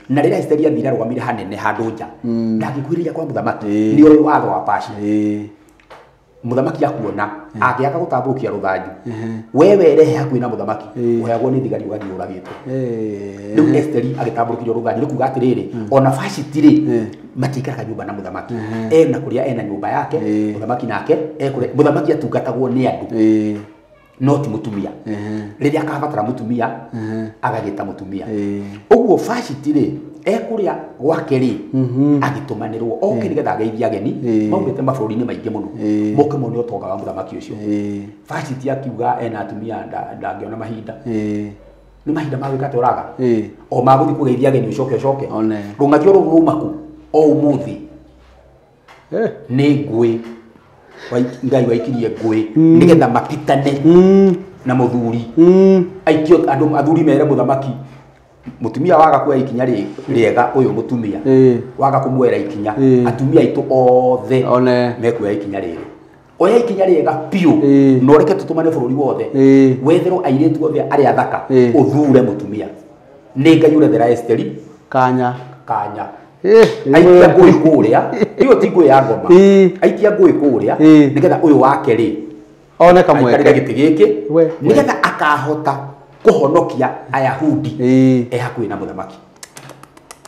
Na rĩrĩa Esteri athire arũgamire hanene handũ nja, ndangĩkuhĩrĩria kwa mũthamaki, nĩ oĩ watho wa Persia. Mũthamaki akuona angĩaga gũtambũrũkia rũthanju, we werehe hakuhĩ na mũthamaki, ũheagwo nĩ thigari ũgathiĩ ũragĩtwo. Rĩu Esteri agĩtambũrũkĩrio rũthanju, nĩ kuga atĩrĩrĩ, ona Vashti rĩ, matiikaraga nyũmba na mũthamaki, ena kũrĩa ena nyũmba yake, mũthamaki nake ekũrĩa, mũthamaki atungatagwo nĩ andũ no ti mũtumia. Rĩrĩa akabatara mũtumia agagĩta mũtumia. Ũguo Vashti rĩ, ekũrĩa gwake rĩ, agĩtũmanĩrwo oke nĩgetha ageithie ageni maumĩte mabũrũri-inĩ maingĩ mũno, moke mone ũtonga wa mũthamaki ũcio. Vashti akiuga ena atumia ndangĩona mahinda. Nĩ mahinda ma gwĩka atĩa ũraga? O magũthiĩ kũgeithia ageni ũcoke ũcoke. Rũng'athio rũrũ ruma kũ? O ũmũthĩ. Nĩ ngũĩ. Ngai waikirie ngũĩ nĩgetha mapitane na mũthuri. Aikio andũ athuri mere mũthamaki, mũtumia waga kuoya ikinya rĩega ũyũ mũtumia waga kũmuoera ikinya, atumia aitũ othe mekuoya ikinya rĩrĩ. Oya ikinya rĩega biũ na ũreke tũtũmane bũrũri wothe, wetherwo airĩtu othe arĩa athaka, ũthure mũtumia. Nĩ Ngai ũrethera Esteri kanya kanya. Aikia ngũĩ kũrĩa, ĩyo ti ngũĩ ya ngoma, aikia ngũĩ kũrĩa nĩgetha ũyũ wake rĩ one kamweke aikarĩre gĩtĩ gĩkĩ, nĩgetha akahota kũhonokia Ayahudi e hakuhĩ na mũthamaki.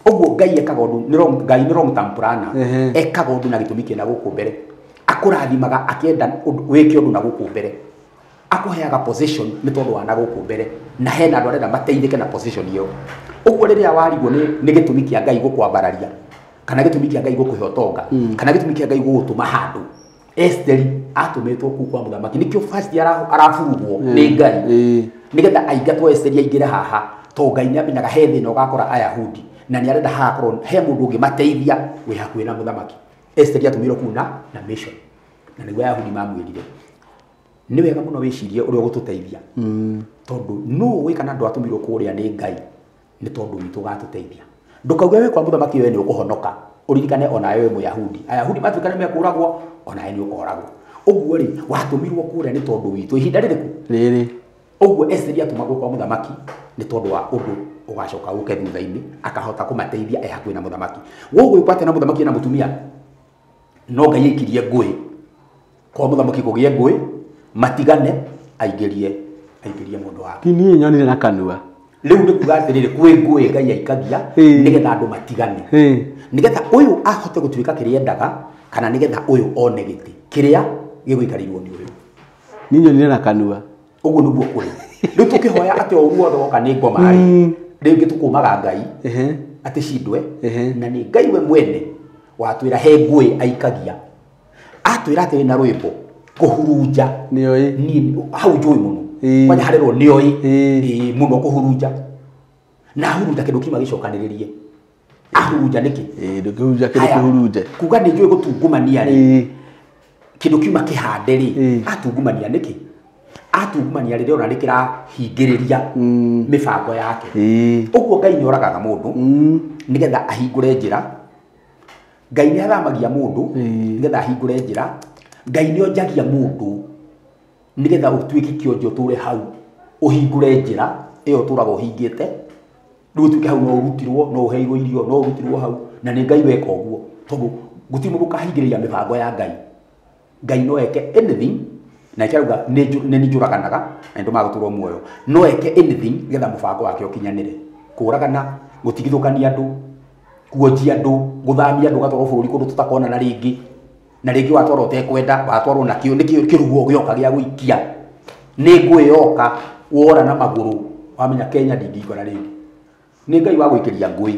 Ũguo Ngai ekaga ũndũ, Ngai nĩ wrong term planner, ekaga ũndũ na gĩtũmi kĩna gũkũ mbere. Akũrathimaga akĩenda wĩke ũndũ na gũkũ mbere. Akũheaga position nĩ tondũ wa na gũkũ mbere, na hena andũ arenda mateithĩke na position ĩyo. Ũguo rĩrĩa warigwo nĩ gĩtũmi kĩa Ngai gũkwambararia, kana gĩtũmi kĩa Ngai gũkũhe ũtonga, kana gĩtũmi kĩa Ngai gũgũtũma handũ, Esteri atũmĩtwo kũu kwa mũthamaki. Nĩkĩo Vashti araburugwo nĩ Ngai nĩgetha aingatwo Esteri aingĩre haha, tondũ Ngai nĩamenyaga he thĩna ũgakora Ayahudi, na nĩarenda hagakorwo he mũndũ ũngĩmateithia wĩ hakuhĩ na mũthamaki. Esteri atũmirwo kũu na mission, na nĩguo Ayahudi mamwĩrire nĩ wega mũno wĩcirie ũrĩa ũgũtũteithia, tondũ nũ ũĩ kana ndwatũmirwo kũrĩa nĩ Ngai nĩ tondũ witũ ũgatũteithia. Ndũkauge wĩ kwa mũthamaki we nĩ ũkũhonoka, ũririkane onawe wĩ Mũyahudi. Ayahudi matuĩka nĩ mekũragwo, onawe nĩ ũkoragwo. Ũguo rĩ, watũmirwo kũrĩa nĩ tondũ witũ ihinda rĩrĩkũ? Rĩrĩ. Ũguo Esteri atũmagwo kwa mũthamaki nĩ tondũ wa ũndũ ũgacoka ũke thutha-inĩ, akahota kũmateithia e hakuhĩ na mũthamaki. Gũgwĩkwo atĩa na mũthamaki na mũtumia? No Ngai aikirie ngũĩ kwa mũthamaki kũgĩe ngũĩ, matigane, aingĩrie mũndũ wake. Niĩ nyonire na kanua. Rĩu nĩ kuga atĩrĩrĩ, kwĩ ngũĩ Ngai aikagia nĩgetha andũ matigane, nĩgetha ũyũ ahote gũtuĩka kĩrĩa endaga, kana nĩgetha ũyũ one gĩtĩ kĩrĩa gĩgũikarĩirwo nĩ ũyũ. Niĩ nyonire na kanua. Ũguo nĩguo kũrĩ. Rĩu tũkĩhoya atĩ o ũru wothe woka nĩ ngoma rĩ, rĩngĩ tũkũmaga Ngai atĩ cindwe, na nĩ Ngai we mwene watwĩra he ngũĩ aikagia. Atwĩra atĩrĩ na rwĩmbo kũhurunja nĩoĩ, niĩ hau njũĩ mũno, kwanja harerwo nĩoĩ mũno kũhurunja, na ahurunja kĩndũ kĩma gĩcokanĩrĩrie. Ahurunja nĩkĩ? Ndũkĩhurunja kĩndũ kĩhurunje. Kuga nĩ njũĩ gũtungumania rĩ, kĩndũ kiuma kĩhande rĩ, atungumania nĩkĩ? Atungumania rĩrĩa ona nĩkĩrahingĩrĩria mĩbango yake. Ũguo Ngai nĩoragaga mũndũ nĩgetha ahingũre njĩra. Ngai nĩathamagia mũndũ nĩgetha ahingũre njĩra. Ngai nĩonjagia mũndũ nĩgetha ũtuĩke kĩonje ũtũre hau, ũhingũre njĩra ĩyo ũtũraga ũhingĩte. Rĩu ũtuĩke hau no ũrutirwo, no ũheirwo irio, no ũrutirwo hau, na nĩ Ngai weka ũguo, tondũ gũtirĩ mũndũ ũkahingĩrĩria mĩbango ya Ngai. Ngai no eke anything, na ĩkĩrauga nĩ njũraganaga na nĩndũmaga gũtũrwo muoyo, no eke anything nĩgetha mũbango wake ũkinyanĩre. Kũragana, gũtigithũkania andũ, kuonjia andũ, gũthamia andũ ũgatwarwo bũrũri kũndũ tũtakonana rĩngĩ, na rĩngĩ watwarwo ũtekwenda, watwarwo na kĩo, nĩkĩo kĩruo gĩoka gĩa gũikia. Nĩ ngũĩ yoka, wora na magũrũ, wamenya Kenya ndingĩikara rĩngĩ. Nĩ Ngai wa gũikĩria ngũĩ.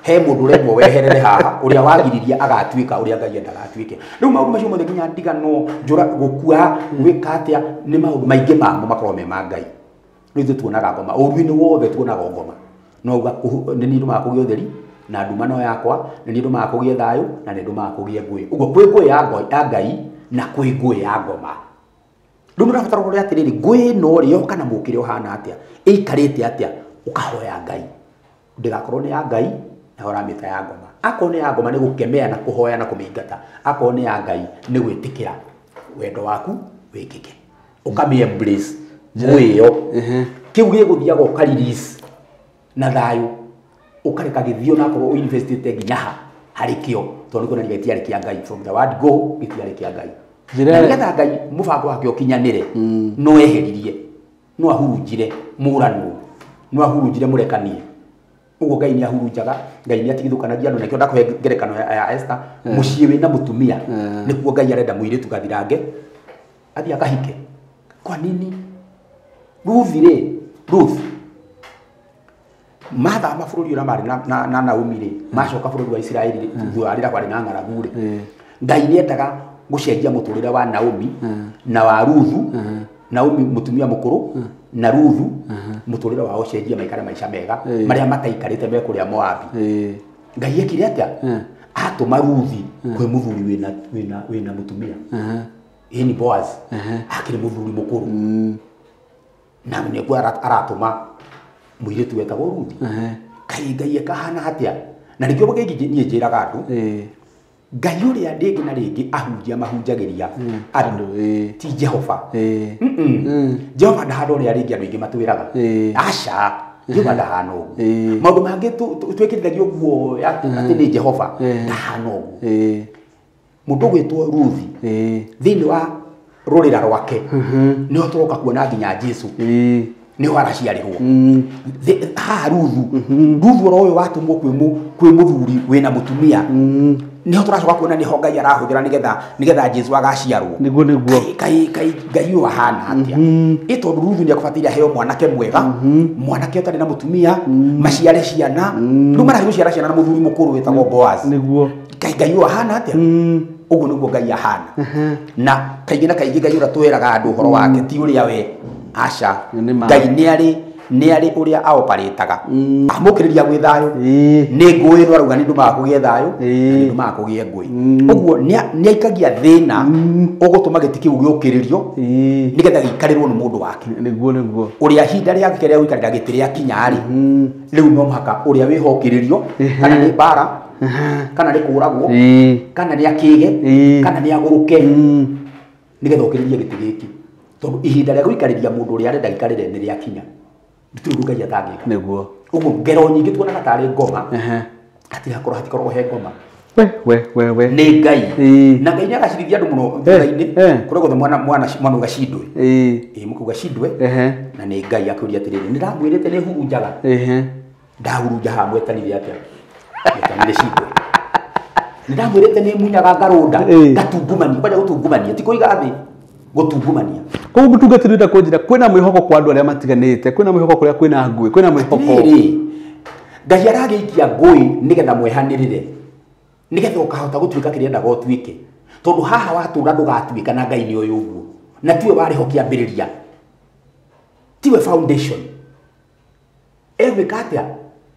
He mũndũ ũremwo weherere haha, ũrĩa wagiririe agatuĩka ũrĩa Ngai endaga atuĩke. Rĩu maũndũ macio mothe nginya ndigano, njũra, gũkua, gwĩka atĩa, nĩ maũndũ maingĩ mamo makoragwo me ma Ngai. Rĩu ithuĩ tuonaga ngoma, ũũru-inĩ wothe tuonaga ngoma. No uga nĩ niĩ ndũmaga kũgĩe ũtheri, na nduma no yakwa, nĩ niĩ ndũmaga kũgĩe thayũ, na nĩ ndũmaga kũgĩe ngũĩ. Ũguo kwĩ ngũĩ ya Ngai na kwĩ ngũĩ ya ngoma. Rĩu nĩ ũrabatara ũrore atĩrĩrĩ, ngũĩ ĩno rĩ, yoka na mũũkĩre ũhana atĩa, ĩikarĩte atĩa, ũkahoya Ngai. Ndĩgakorwo nĩ ya Ngai na ũramĩta ya ngoma. Akorwo nĩ ya ngoma nĩ gũkemea na kũhoya na kũmĩingata. Akorwo nĩ ya Ngai nĩ gwĩtĩkĩra wendo waku wĩkĩke. Ũkamĩ embrace ngũĩ ĩyo. Kĩu gĩgũthiaga ũka release na thayũ, ũkareka gĩthiĩ onakorwo ũinvestĩte nginya ha harĩ kĩo, tondũ nĩ kuonania gĩtiarĩ kĩa Ngai from the word go, gĩtiarĩ kĩa Ngai. Na nĩgetha Ngai mũbango wake ũkinyanĩre, no eheririe, no ahurunjire mũranwo, no ahurunjire mũrekanie. Ũguo Ngai nĩ ahurunjaga, Ngai nĩ atigithũkanagia andũ. Nakĩo ndakũhe ngerekano ya Esther, mũciĩ wĩna mũtumia nĩkuo Ngai arenda mũirĩtu gathirange athiĩ akahike. Kwa nini Ruth rĩ, Ruth mathama bũrũri ũrĩa marĩ na Naomi rĩ, macoka bũrũri wa Isiraeli rĩ, thutha wa rĩrĩa kwarĩ na ng'aragu rĩ, Ngai nĩ endaga gũcenjia mũtũrĩre wa Naomi na wa Ruthu. Naomi mũtumia mũkũrũ na Ruthu, mũtũrĩre wao ũcenjie, maikare maica mega marĩa mataikarĩte me kũrĩa Moabi. Ngai ekire atĩa? Atũma Ruthi kwĩ mũthuri wĩna mũtumia, ĩni Boaz, akĩrĩ mũthuri mũkũrũ, na nĩguo aratũma mũirĩtu wetagwo Ruthi. Kaĩ Ngai ekahana atĩa? Na nĩkĩo kaingĩ niĩ njĩraga andũ, Ngai ũrĩa rĩngĩ na rĩngĩ ahunjia mahunjagĩria andũ ti Jehova. Jehova ndahana ũrĩa rĩngĩ andũ aingĩ matwĩraga. Aca, Jehova ndahana ũguo. Maũndũ mangĩ twĩkĩrithagio guoya atĩ nĩ Jehova, ndahana ũguo. Mũndũ ũgwĩtwo Ruthi, thĩinĩ wa rũrĩra rwake nĩho tũroka kuona nginya Jesu, nĩho araciarĩrwo. Haha Ruthu oro ũyũ watũmwo kwĩ mũthuri wĩna mũtumia, nĩho tũracoka kuona nĩho Ngai arahũthĩra nĩgetha Jesu agaciarwo. Nĩguo nĩguo. Kaĩ Ngai ũyũ ahana atĩa? Ĩ tondũ Ruthu nĩ akũbataire aheo mwanake mwega, mwanake ũtarĩ na mũtumia, maciare ciana. Rĩu marathiĩ gũciara ciana na mũthuri mũkũrũ wĩtagwo Boaz. Nĩguo. Kaĩ Ngai ũyũ ahana atĩa? Ũguo nĩguo Ngai ahana. Na kaingĩ na kaingĩ Ngai ũrĩa twĩraga andũ ũhoro wake ti ũrĩa we, aca. Nĩ ma. Ngai nĩ arĩ ũrĩa aoparĩtaga amũkĩrĩria gwĩ thayũ. Nĩ ngũĩ no arauga nĩ ndũmaga kũgĩe thayũ na nĩ ndũmaga kũgĩe ngũĩ. Ũguo nĩ aikagia thĩna ũgũtũma gĩtĩ kĩu gĩũkĩrĩrio nĩgetha gĩikarĩrwo nĩ mũndũ wake, Nĩguo nĩguo. Ũrĩa ihinda rĩake rĩa gũikarĩra gĩtĩ rĩakinya rĩ, rĩu no mũhaka ũrĩa wĩhokĩrĩrio, kana nĩ mbara, kana nĩ kũragwo, kana nĩ akĩge, kana nĩ agũrũke, nĩgetha ũkĩrĩrie gĩtĩ gĩkĩ, tondũ ihinda rĩa gũikarĩria mũndũ ũrĩa arenda gĩikarĩre nĩ rĩakinya. Gũtirĩ ũndũ Ngai atangĩka. Ũguo ngero nyingĩ tuonaga tarĩ ngoma, hatigakorwo hatikoragwo he ngoma. We we we we. Nĩ Ngai. Na Ngai nĩ agacirithia andũ mũno thutha-inĩ. Kũrĩa guothe mwana ũgacindwe, ĩ mũkauga cindwe, na nĩ Ngai akĩũria atĩrĩrĩ, nĩ ndamwĩrĩte nĩ hurunjaga, ndahurunja haha, mwetanire atĩa? Mwetanire cindwe. Nĩ ndamwĩrĩte nĩ munyaga ngarũnda, ngatungumania, kwanja gũtungumania ti kũiga thĩ, gũtungumania. Koguo mũtungatĩri, ũrenda kũnjĩra kwĩna mwĩhoko kwa andũ arĩa matiganĩte, kwĩna mwĩhoko kũrĩa kwĩna ngũĩ, kwĩna mwĩhoko? Atĩrĩrĩ, Ngai aragĩikia ngũĩ nĩgetha mwehanĩrĩre, nĩgetha ũkahota gũtuĩka kĩrĩa endaga ũtuĩke, tondũ haha watũra ndũgatuĩka, na Ngai nĩ ũyũ ũguo, na tiwe warĩ ho kĩambĩrĩria, tiwe foundation. Egwĩka atĩa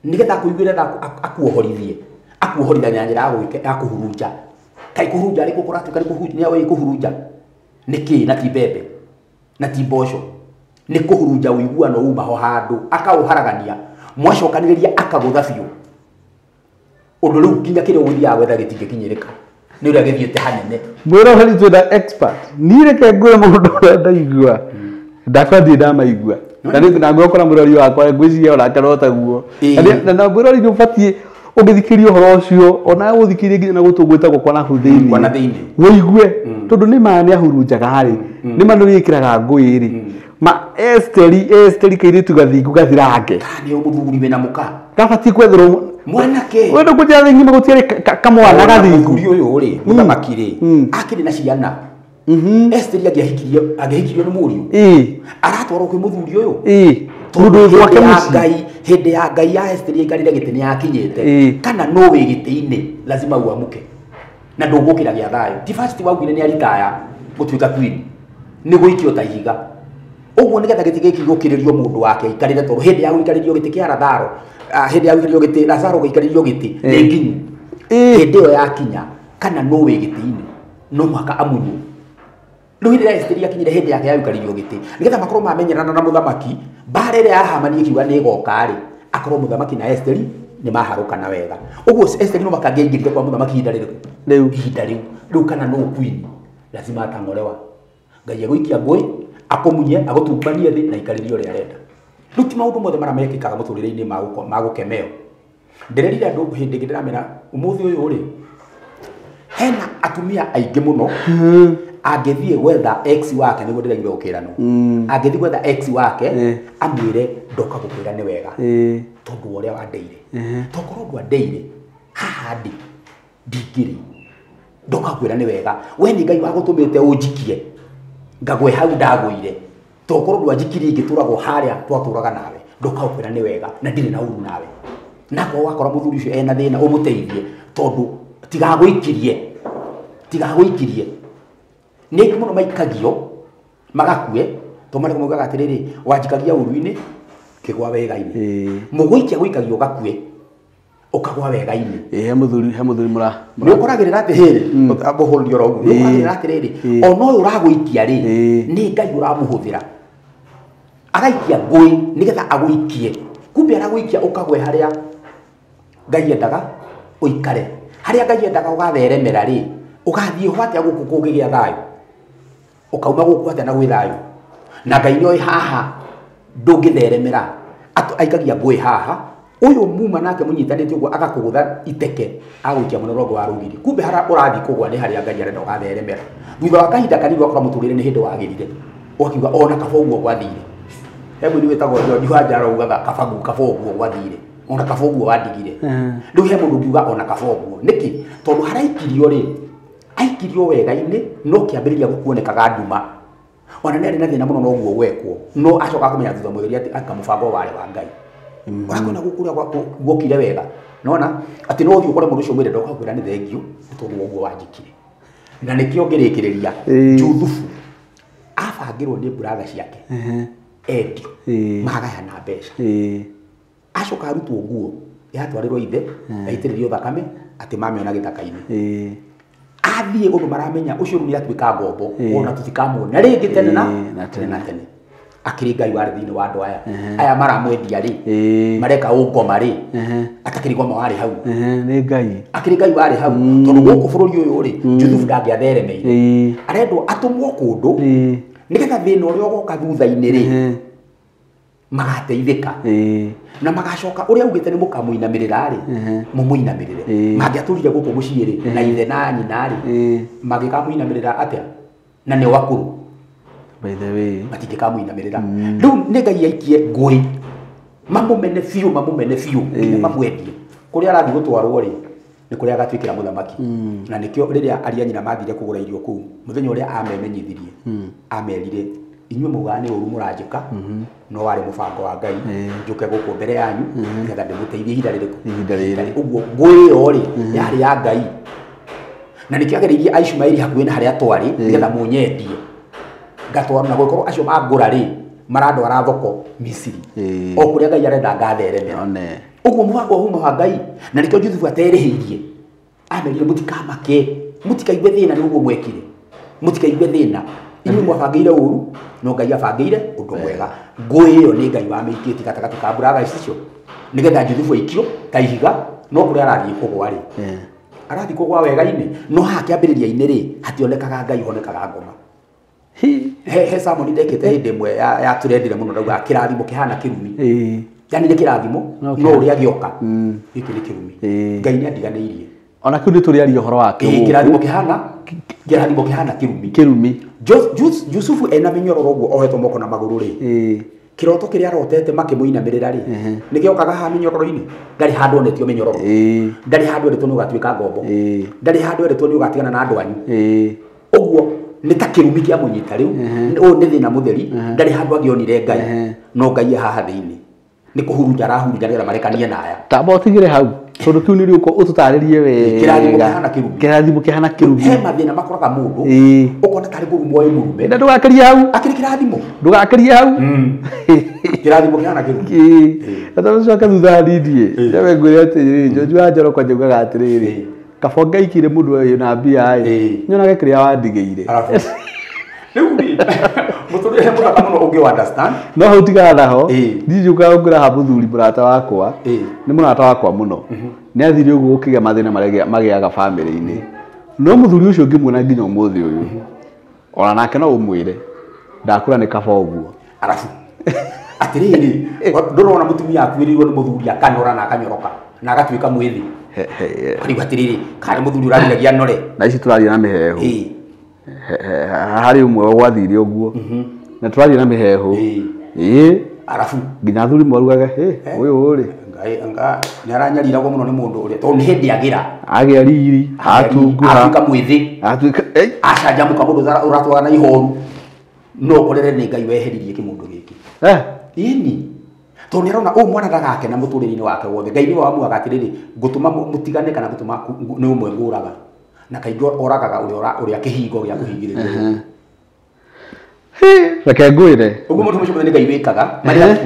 nĩgetha akũiguĩre tha, akuohorithie, akuohorithania na njĩra ya kũhurunja? Kaĩ kũhurunja arĩ kũratuĩka nĩ kũhurunja? Nĩ kũhurunja nĩ kĩ? Na ti mbembe na ti mboco, nĩ kũhurunja ũiguano uma ho handũ, akaũharagania, mwacokanĩrĩria akagũtha biũ, ũndũ rĩu nginya kĩrĩa ũgũthiaga gwetha gĩtingĩkinyĩrĩka nĩ ũrĩa gĩthiĩte hanene. Mwĩroreri, twĩna expert. Niĩ reke ngwĩre maũndũ ũrĩa ndaigua, ndakwa ndirĩ ndamaigua, na nĩ na ngũkora mũrori wakwa ngwĩciria onake no taguo. Na mwĩrori, nĩ ũbatiĩ ũngĩthikĩria ũhoro ũcio, ona ũthikĩrie nginya na gũtũ gwĩtagwo kwa nahu thĩinĩ, Kwa na thĩinĩ. Wĩigue, tondũ nĩ ma nĩ ahurunjaga rĩ, nĩ ma nĩ wĩkĩraga ngũĩ rĩ, ma Esteri, Esteri kairĩtu gathingu gathirange, Kana nĩ mũthuri wĩna mũka, gabatiĩ kwetherwo mwanake. Wenda kũnjĩra thĩ ng'ima gũtiarĩ kamwana Ona gathingu? Mũthuri ũyũ rĩ, mũthamaki rĩ, akĩrĩ na ciana. Esteri angĩahikirio nĩ mũriũ, aratwarwo kwĩ mũthuri ũyũ. Mũndũ Tondũ gwake hĩndĩ ya mũciĩ. Ngai, hĩndĩ ya Ngai ya Esteri aikarĩre gĩtĩ nĩ yakinyĩte. Kana no wĩ gĩtĩ-inĩ, lazima uamuke na ndũgũkĩra gĩa thayũ. Ti first waugire nĩ aritaya gũtuĩka queen, nĩ gũikio ta ihiga ũguo, nĩgetha gĩtĩ gĩkĩ gũkĩrĩrio mũndũ wake aikarĩre, tondũ hĩndĩ ya gũikarĩrio gĩtĩ kĩa Lazaro, hĩndĩ ya gũikarĩrio gĩtĩ, Lazaro gũikarĩrio gĩtĩ nĩ nginyu. Hĩndĩ ĩyo yakinya, kana no wĩ gĩtĩ-inĩ, no mũhaka amunywo. Rĩu hĩndĩ ĩrĩa Esteri akinyire hĩndĩ yake ya gũikarĩrio gĩtĩ, nĩgetha makorwo mamenyerana na mũthamaki, mbara ĩrĩa ya Hamani ĩkiuga nĩ ĩgoka rĩ, Akorwo mũthamaki na Esteri nĩ maharũkana wega. Ũguo Esteri no makangĩaingĩrire kwa mũthamaki ihinda rĩrĩkũ? Rĩu. Ihinda rĩu. Rĩu kana no queen lazima atang'orewa. Ngai agũikia ngũĩ, akũmunye, agũtumbanie thĩ na aikarĩrie ũrĩa arenda. Rĩu ti maũndũ mothe marĩa mekĩkaga mũtũrĩre-inĩ ma gũkemeo. Ndĩrerire andũ hĩndĩ ĩngĩ ndĩramera ũmũthĩ ũyũ rĩ, hena atumia aingĩ mũno angĩthiĩ gwetha ex wake, nĩguo ndĩraigua gũkĩranwo. Angĩthiĩ gwetha ex wake amwĩre ndoka gũkwĩra nĩ wega tondũ wa ũrĩa wandeire. Tokorwo ndwandeire haha ndĩ ndingĩrĩ ndoka gũkwĩra nĩ wega, we nĩ Ngai wagũtũmĩte ũnjikie ngagwe hau ndagũire, tokorwo ndwanjikirie ingĩtũragwo harĩa twatũraga nawe, ndoka gũkwĩra nĩ wega na ndirĩ na ũru nawe. Nakorwo wakora mũthuri ũcio ena thĩna ũmũteithie tondũ tigagũikirie. Nĩ aingĩ mũno maikagio magakue tondũ marĩa maugaga atĩrĩrĩ, wanjikagia ũru-inĩ ngĩgwa wega-inĩ. Mũgũikia gũikagio ũgakue ũkagwa wega-inĩ. He mũthuri mũra nĩ ũkoragĩrĩra atĩrĩrĩ, mũhũrĩri oro ũguo, nĩ ũkoragĩrĩra atĩrĩrĩ, ona ũyũ ũragũikia rĩ, nĩ Ngai ũramũhũthĩra agaikia ngũĩ nĩgetha agũikie. Kumbe aragũikia ũkagwe harĩa Ngai endaga ũikare, harĩa Ngai endaga ũgatheremera rĩ, ũgathiĩ ho atĩa gũkũ kũngĩgĩa thayũ, ũkauma gũkũ atĩa na gwĩ thayũ, na Ngai nĩoĩ haha ndũngĩtheremera, aikagia ngũĩ haha, ũyũ muma nake mũnyitanĩte ũguo agakũgũtha iteke agũikia mũno wa rũgiri. Kumbe harĩa ũrathiĩ kũgwa nĩ harĩa Ngai arenda ũgatheremera. Thutha wa kahinda kanini ũgakora mũtũrĩre nĩ hĩndĩ wagĩrire, ũgakiuga ona kaba ũguo gwathire. He mũini wĩtagwo George Wanjara ugaga kaba ũguo gwathire, ona kaba ũguo wandigire. Rĩu he mũndũ ũngiuga ona kaba ũguo. Nĩkĩ? Tondũ haraikirio rĩ, aikirio wega-inĩ no kĩambĩrĩria gũkuonekaga nduma. Ona nĩ arĩ na thĩna mũno noguo gwekwo, no acoka kũmenya thutha mũtheri atĩ aka mũbango warĩ wa Ngai. Ũrakuona gũkũ ũrĩa guokire wega, nona atĩ no ũthiĩ ũkore mũndũ ũcio mwĩre ndoka kwĩra nĩ thengio nĩ tondũ wa ũguo wanjikire. Na nĩkĩo ngĩrĩkĩrĩria, Juthubu abangĩrwo nĩ brother ciake endio magayana mbeca, acoka arutwo nguo yatwarĩrwo ithe aitĩrĩrio thakame atĩ mamĩona gĩthaka-inĩ. Athiĩ ũndũ maramenya ũcio rĩu nĩatuĩka ngombo ona tũtikamuona rĩngĩ tene na tene. Akĩrĩ Ngai warĩ thĩinĩ wa andũ aya aya maramwendia rĩ, mareka ũngoma rĩ, atakĩrĩ ngoma warĩ hau, nĩ Ngai. Akĩrĩ Ngai warĩ hau tondũ gũkũ bũrũri ũyũ rĩ, Juthubu ndangĩatheremeire, arendwo atũmwo kũndũ nĩgetha thĩna ũrĩa ũgoka thutha-inĩ rĩ magateithĩka na magacoka ũrĩa augĩte nĩ mũkamũinamĩrĩra rĩ, mũmũinamĩrĩre. Mangĩatũrire gũkũ mũciĩ rĩ na ithe na nyina rĩ, mangĩkamũinamĩrĩra atĩa na nĩo akũrũ? By the way, matingĩkamũinamĩrĩra. Rĩu nĩ Ngai aikie ngũĩ, mamũmene biũ nginya mamwendie. Kũrĩa arathiĩ gũtwarwo rĩ, nĩ kũrĩa agatuĩkĩra mũthamaki. Na nĩkĩo rĩrĩa aria nyina mathire kũgũra irio kũu, mũthenya ũrĩa amemenyithirie, amerire inyuĩ mugaga nĩ ũru mũranjĩka, no warĩ mũbango wa Ngai njũke gũkũ mbere yanyu nĩgetha ndĩmũteithie ihinda rĩrĩkũ? Ihinda rĩrĩ. Ũguo ngũĩ ĩyo rĩ yarĩ ya Ngai, na nĩkĩo agereirie Aishumaeli hakuhĩ na harĩa twarĩ nĩgetha mũnyendie ngatwarwo, na gũkorwo acio mangũra rĩ marandwara thoko Misiri, o kũrĩa Ngai arenda ngatheremera. Ũguo mũbango wauma wa Ngai, na nĩkĩo Juthubu aterĩhĩirie, amerire mũtikamake, mũtikaigue thĩna nĩ ũguo mwekire, mũtikaigue thĩna, inyuĩ mwabangĩire ũru no Ngai abangĩire ũndũ mwega. Ngũĩ ĩyo nĩ Ngai wamĩikĩtie gatagatĩ ka brother icio nĩgetha Juthubu aikio ta ihiga, no kũrĩa arathiĩ kũgwa rĩ, arathiĩ kũgwa wega-inĩ, no haha kĩambĩrĩria-inĩ rĩ hationekaga Ngai, honekaga ngoma. He Samoni ndekĩte hĩndĩ ĩmwe ya tũrendire mũno, ndaugaga kĩrathimo kĩhana kĩrumi, yani nĩ kĩrathimo no ũrĩa gĩoka gĩkĩ nĩ kĩrumi. Ngai nĩ andiganĩirie. Ona kĩu nĩ tũrĩaria ũhoro wakĩo. Kĩrathimo kĩhana kĩrumi. Kĩrumi. Jusufu ena mĩnyororo ũguo ohetwo moko na magũrũ rĩ, kĩroto kĩrĩa arotete makĩmũinamĩrĩra rĩ, nĩgĩokaga haha mĩnyororo-inĩ. Ndarĩ handũ onetio mĩnyororo, ndarĩ handũ eretwo nĩ ũgatuĩka ngombo, ndarĩ handũ eretwo nĩ ũgatigana na andũ anyu. Ũguo nĩ ta kĩrumi kĩamũnyita rĩu, ũyũ nĩ thĩna mũtheri, ndarĩ handũ angĩonire Ngai, no Ngai e haha thĩinĩ nĩ kũhurunja arahurunja nĩgetha marekanie na aya. Tamba ũtigĩre hau tondũ kĩu nĩ ũrĩũka ũtũtarĩrie wega. Kĩrathimo kĩhana kĩrumi. Kĩrathimo kĩhana kĩrumi. He mathĩna makoraga mũndũ ũkona tarĩ kũrumwo ĩ mũrume. Na ndũgakĩrie hau. Akĩrĩ kĩrathimo. Ndũgakĩrie hau. Kĩrathimo kĩhana kĩrumi. Na tondũ coka thutha hanini njabe ngwĩre atĩrĩrĩ, George wa Njoroko njaugaga atĩrĩrĩ, kaba ngaikire mũndũ ũyũ na mbia ĩ, nyonage kĩrĩa wandigĩire. Rĩu rĩ mũtũrĩre mũthaka mũno ũngĩ understand no hau tigana naho ndinjũkaga gũkĩra ha mũthuri mũrata wakwa nĩ mũrata wakwa mũno nĩ athire ũguo gũkĩgĩa mathĩna marĩa magĩaga bamĩrĩ-inĩ no mũthuri ũcio ngĩmuona nginya ũmũthĩ ũyũ ona nake no ũmwĩre ndakũra nĩ kaba ũguo arabu atĩrĩrĩ ndũrona mũtumia akuĩrĩirwo nĩ mũthuri akanora na akanyoroka na agatuĩka mwĩthĩ ũkarigwo atĩrĩrĩ kana nĩ mũthuri ũragiragia nore na ici tũraria na mĩhehu harĩ ũmwe gwathire ũguo na tũraria na mĩhehu arabu nginya athuri marugaga ũyũ rĩ ngai nĩ aranyariragwo mũno nĩ mũndũ ũrĩa tondũ nĩ hĩndĩ agĩra agĩa riri atunguha atuĩka mwĩthĩ atuĩka acanjamũka mũndũ ũratwara na ihoru no ũkorere nĩ Ngai weheririe kĩmũndũ gĩkĩ ĩni tondũ nĩ arona ũyũ mwana ndagakena mũtũrĩre-inĩ wake wothe Ngai nĩwe wamuaga atĩrĩrĩ ngũtũma mũtigane kana ngũtũma nĩ ũmwe ngũraga na kaingĩ oragaga ũrĩa kĩhingo gĩa kũhingĩrĩria reke ngwĩre ũguo mũndũ mũcio nĩ Ngai wĩkaga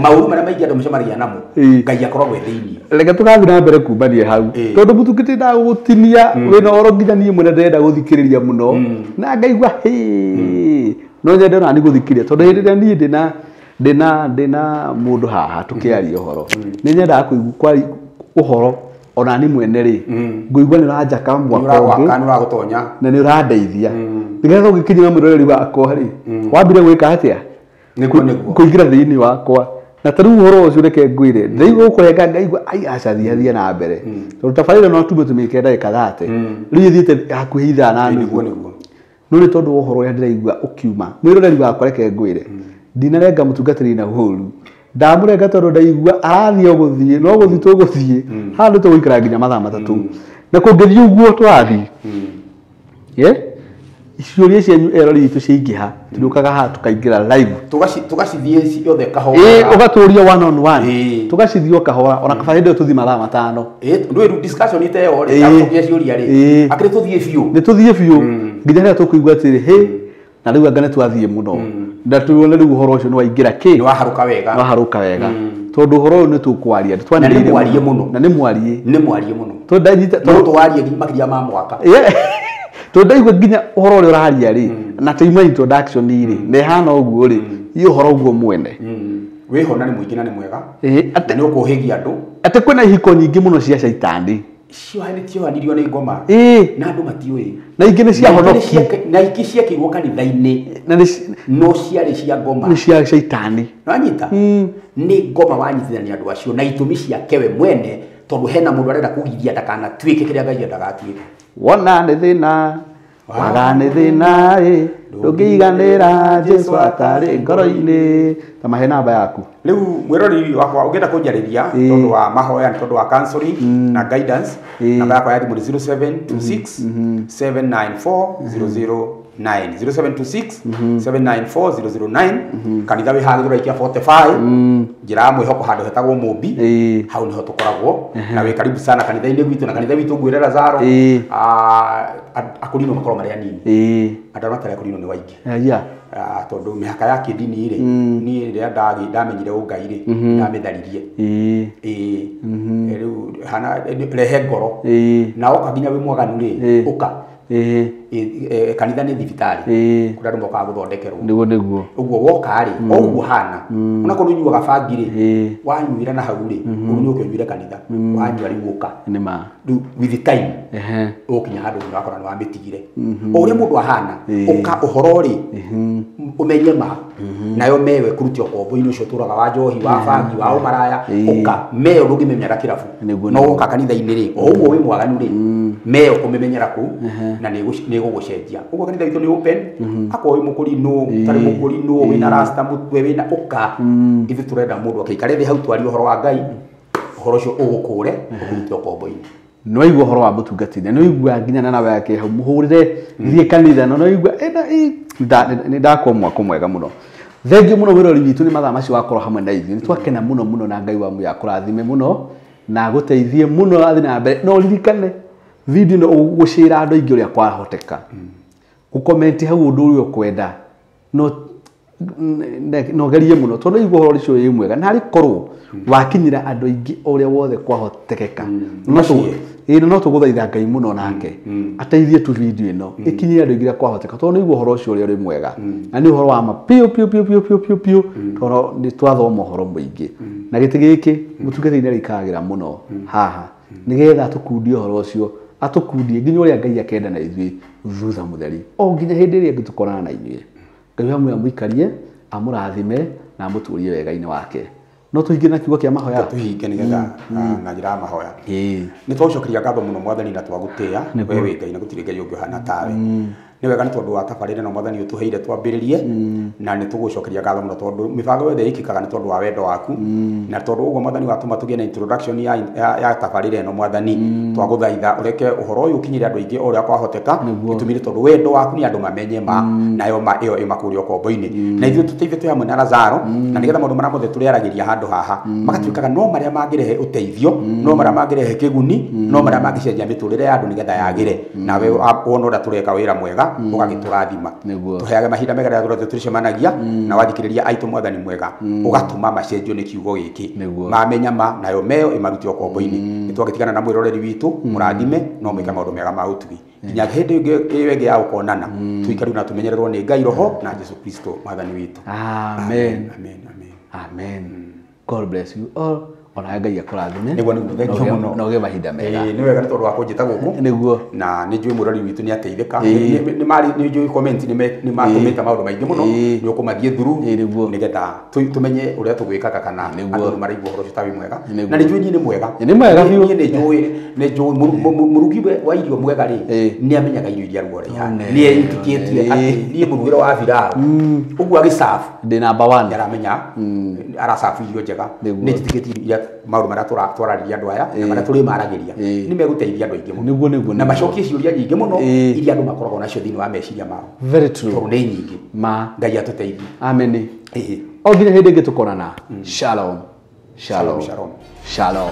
maũru marĩa maingĩ andũ macemanagia namo Ngai akoragwo e thĩinĩ reke tũgathiĩ na mbere kumbania hau tondũ mũtungĩtĩ ndagũgũtinia wĩna ũhoro nginya niĩ mwene ndĩrenda gũthikĩrĩria mũno na ngaigua no nyende ona niĩ gũthikĩrĩria tondũ hĩndĩ ĩrĩa niĩ ndĩna mũndũ haha tũkĩaria ũhoro nĩ nyendaga kũigua ũhoro ona niĩ mwene rĩ ngũigua nĩ ũranjaka mwaka ũngĩ nĩ ũragũtonya na nĩ ũrandeithia nĩgetha ũgĩkinyĩra mwĩroreri wakwa rĩ wambire gwĩka atĩa nĩguo kũingĩra thĩinĩ wakwa na ta rĩu ũhoro ũcio reke ngwĩre ndĩraigua gũkũrenga ngaigua ai aca thiathia na mbere tondũ tabarĩra no tume tũmĩke ndagĩka 30 rĩu ĩthiĩte hakuhĩ ithaa na nuthu no nĩ tondũ wa ũhoro ũrĩa ndĩraigua ũkiuma mwĩroreri wakwa reke ngwĩre ndinarenga mũtungatĩri na ũru ndamũrenga tondũ ndaigua arathiĩ o gũthiĩ no gũthiĩ tũgũthiĩ haha nĩ tũgũikara nginya mathaa 3 na kũngĩthiĩ ũguo tũrathiĩ ciũria cianyu erori itũ ciaingĩha tũrĩũkaga haha tũkaingĩra live tũgacithiĩ ciothe kahora ũgatũria one on one tũgacithiĩ o kahora ona kaba hĩndĩ ĩyo tũthiĩ mathaa 5 ndũĩ discussion ita ĩyo rĩ ya ciũria rĩ akĩrĩ tũthiĩ biũ nĩ tũthiĩ biũ nginya rĩrĩa tũkũigua atĩrĩ hĩ na rĩu anga nĩ twathiĩ mũno na tuone rĩu ũhoro ũcio nĩ waingĩra kĩ nĩ waharũka wega nĩ waharũka wega tondũ ũhoro ũyũ nĩ tũkwaria na nĩ mwarie mũno na nĩ mwarie nĩ mwarie mũno tondũ ndanyita no tũwarie makĩria ma mwaka tondũ ndaigua nginya ũhoro ũrĩa ũraria rĩ na taima introduction rĩ na ĩhana ũguo rĩ ĩ ũhoro ũguo mwene wĩho na nĩ mũingĩ na nĩ mwega atĩ nĩ ũkũhĩgia andũ atĩ kwĩna ihiko nyingĩ mũno cia caitani ciohanirio nĩ ngoma na andũ matiũĩ na ingĩ nĩ cia honoki na ingĩ ciekĩirwo kanitha-inĩ na no ciarĩ cia ngoma nĩ cia caitani nĩwanyita nĩ ngoma wanyitithania andũ acio na itũmi ciake we mwene tondũ hena mũndũ arenda kũgiria ndakanatuĩke kĩrĩa Ngai endaga atuĩke wona nĩ thĩna waga nĩ thĩna ĩ ndũngĩiganĩra Jesũ atarĩ ngoro-inĩ ta mahe namba yaku rĩu mwĩroreri wakwa ũngĩenda kũnjarĩria tondũ wa mahoya nĩ tondũ wa counseling na guidance namba yakwa ya thimũ nĩ 0726 794 009 0726 794 009 kanitha wĩ haha Gĩthũrai kĩa 45 njĩra ya mwĩhoko handũ hetagwo Mũmbi hau nĩho tũkoragwo na wĩ karibu sana kanitha-inĩ gwitũ na kanitha witũ ngwĩre Lazaro akũrinũ makoragwo marĩ anini andũ arĩa matarĩ akũrinũ nĩ waingĩ tondũ mĩhaka ya kĩndini rĩ niĩ rĩrĩa ndamenyire ũngai rĩ ndamĩtharirie rĩu hana rehe ngoro na woka nginya wĩ mwaganu rĩ ũka kanitha nĩ thibitarĩ kũrĩa andũ mokaga gũthondekerwo nĩguo nĩguo ũguo woka rĩ o ũguo hana ona korwo ũnyuaga bangi rĩ wanyuĩra na hau rĩ ũguo nĩ ũke ũnyuĩre kanitha wanyua rĩu ũka nĩ ma rĩu with time ũgũkinya handũ nginya wakora nĩ wamĩtigire o ũrĩa mũndũ ahana ũka ũhoro rĩ ũmenye ma nayo mewe kũrutia ũkombo-inĩ ũcio ũtũraga wa njohi wa bangi wa ũmaraya ũka meyo ndũngĩmenyera kĩrabu no woka kanitha-inĩ rĩ o ũguo wĩ mwaganu rĩ meyo ũkũmĩmenyera kũu na nĩ ĩgũgũcenjia ũguo kanitha witũ nĩ open akorwo wĩ mũkũrinũ ũtarĩ mũkũrinũ wĩna rasta mũtwe wĩna ũka ithuĩ tũrenda mũndũ akĩikare thĩ hau twarie ũhoro wa Ngai ũhoro ũcio ũgũkũre ũkũrute ũkombo-inĩ nĩ waigua ũhoro wa mũtungatĩri nĩ waigua nginya na namba yake hau mũhũrĩre thiĩ kanitha na nĩ waigua nĩ ndakwo mwako mwega mũno thengiũ mũno wĩrori witũ nĩ mathaa macio wakorwo hamwe na ithuĩ nĩ twakena mũno mũno na Ngai wa muoyo akũrathime mũno na agũteithie mũno athiĩ na mbere no ũririkane video no ũgũcĩra andũ aingĩ ũrĩa kwahoteka gũkomenti hau ũndũ ũrĩa ũkwenda no No gerie muno tondu igua horo ucio wi mwega na korwo wakinyira andu aingi uria wothe kwahotekeka no tuguthaitha Ngai muno nake ateithie tu video ino ikinyire andu aingi kwahoteka tondu igua horo ucio uria uri mwega na ni uhoro wa ma piu piu piu piu piu piu piu tondu ni twathoma uhoro muingi na giti giki mutungati-ini arikagira muno haha nigetha atukundie uhoro ucio atukundie nginya uria Ngai akenda na ithuĩ thutha mutheri o nginya hindi ĩrĩa ĩngĩ tukonana na inyuĩ. Ngai amwe amuikarie amurathime na amuturie wega-inĩ wake. No tuhinge na kiugo kia mahoya tuhinge nigetha na njira ya mahoya. Ni twacokeria ngatho muno Mwathani na twagutia we wi Ngai na gutire Ngai ungi uhana tawe. Ni wega ni tondu wa tabarĩra na Mwathani utuheire twambĩrĩrie na ni tugucokeria ngatho muno tondu mibango yothe ĩkĩkaga ni tondu wa wendo waku na tondu uguo Mwathani watuma tugie na introduction ya tabarĩra ĩno Mwathani twaguthaitha ureke uhoro uyu ukinyire andu aingi o uria kwahoteka gitumire tondu wendo waku ni andu mamenye ma nayo ma iyo imakurio kombo-inĩ na ithuĩ tuteithie twĩ hamwe na Lazaro na nigetha maundu maria mothe tũrĩaragĩria handũ haha magatuĩkaga no maria mangĩrehe ũteithio no maria mangĩrehe kĩguni no maria mangĩcenjia mĩtũrĩre ya andũ nigetha yagĩre nawe wona ũrĩa tũreka wĩra mwega ũgagĩtũrathima tũheage mahinda mega rĩrĩa tũrĩa tũrĩcemanagia na wathikĩrĩria aitũ Mwathani mwega ũgatũma macenjio nĩ kiugo gĩkĩ mamenya ma nayo meyo ĩmarute ũkombo-inĩ. Nĩtwagĩtigana na mwĩroreri witũ mũrathime no mwĩke maũndũ mega ma ũtugi nginya hĩndĩ ĩyo ĩngĩ ya gũkonana tũikare na tũmenyererwo nĩ Ngai Roho na Jesu Kristo Mwathani witũ. Amen. Amen. Amen. Amen. God bless you all. Ona Ngai akũrathime. Nĩguo nĩguo thank you mũno. Na ũgĩe mahinda mega. Nĩ wega nĩ tondũ wa kũnjĩta gũkũ. Nĩguo. Na nĩ njũĩ mũrori witũ nĩ ateithĩka. Nĩ njũĩ comment nĩ matũmĩte maũndũ maingĩ mũno. Nĩ ũkũmathiĩ through nĩgetha tũmenye ũrĩa tũgwĩkaga kana andũ nĩ maraigua ũhoro ũcio ta wĩ mwega. Na nĩ njũĩ niĩ nĩ mwega. Nĩ mwega biũ. Niĩ nĩ njũĩ mũrugi wa irio mwega rĩ nĩ amenyaga irio iria aruga ũrĩa ihana. Nĩ eyĩtĩkĩtie atĩ niĩ mũrugĩre wa pilau ũguo agĩserve ndĩ number 1. Nĩaramenya araserve irio njega. Nĩ njĩtĩkĩtie iria maũndũ marĩa twararĩria andũ aya na marĩa tũrĩmaragĩria nĩ megũteithia andũ aingĩ mũno. Nĩguo nĩguo. Na macokie ciũria nyingĩ mũno iria andũ makoragwo nacio thĩinĩ wa meciria mao. Very true. Tondũ nĩ nyingĩ. Ma Ngai atũteithie. Amen. O nginya hĩndĩ ĩngĩ tũkonana. Shalom. Shalom. Shalom. Shalom.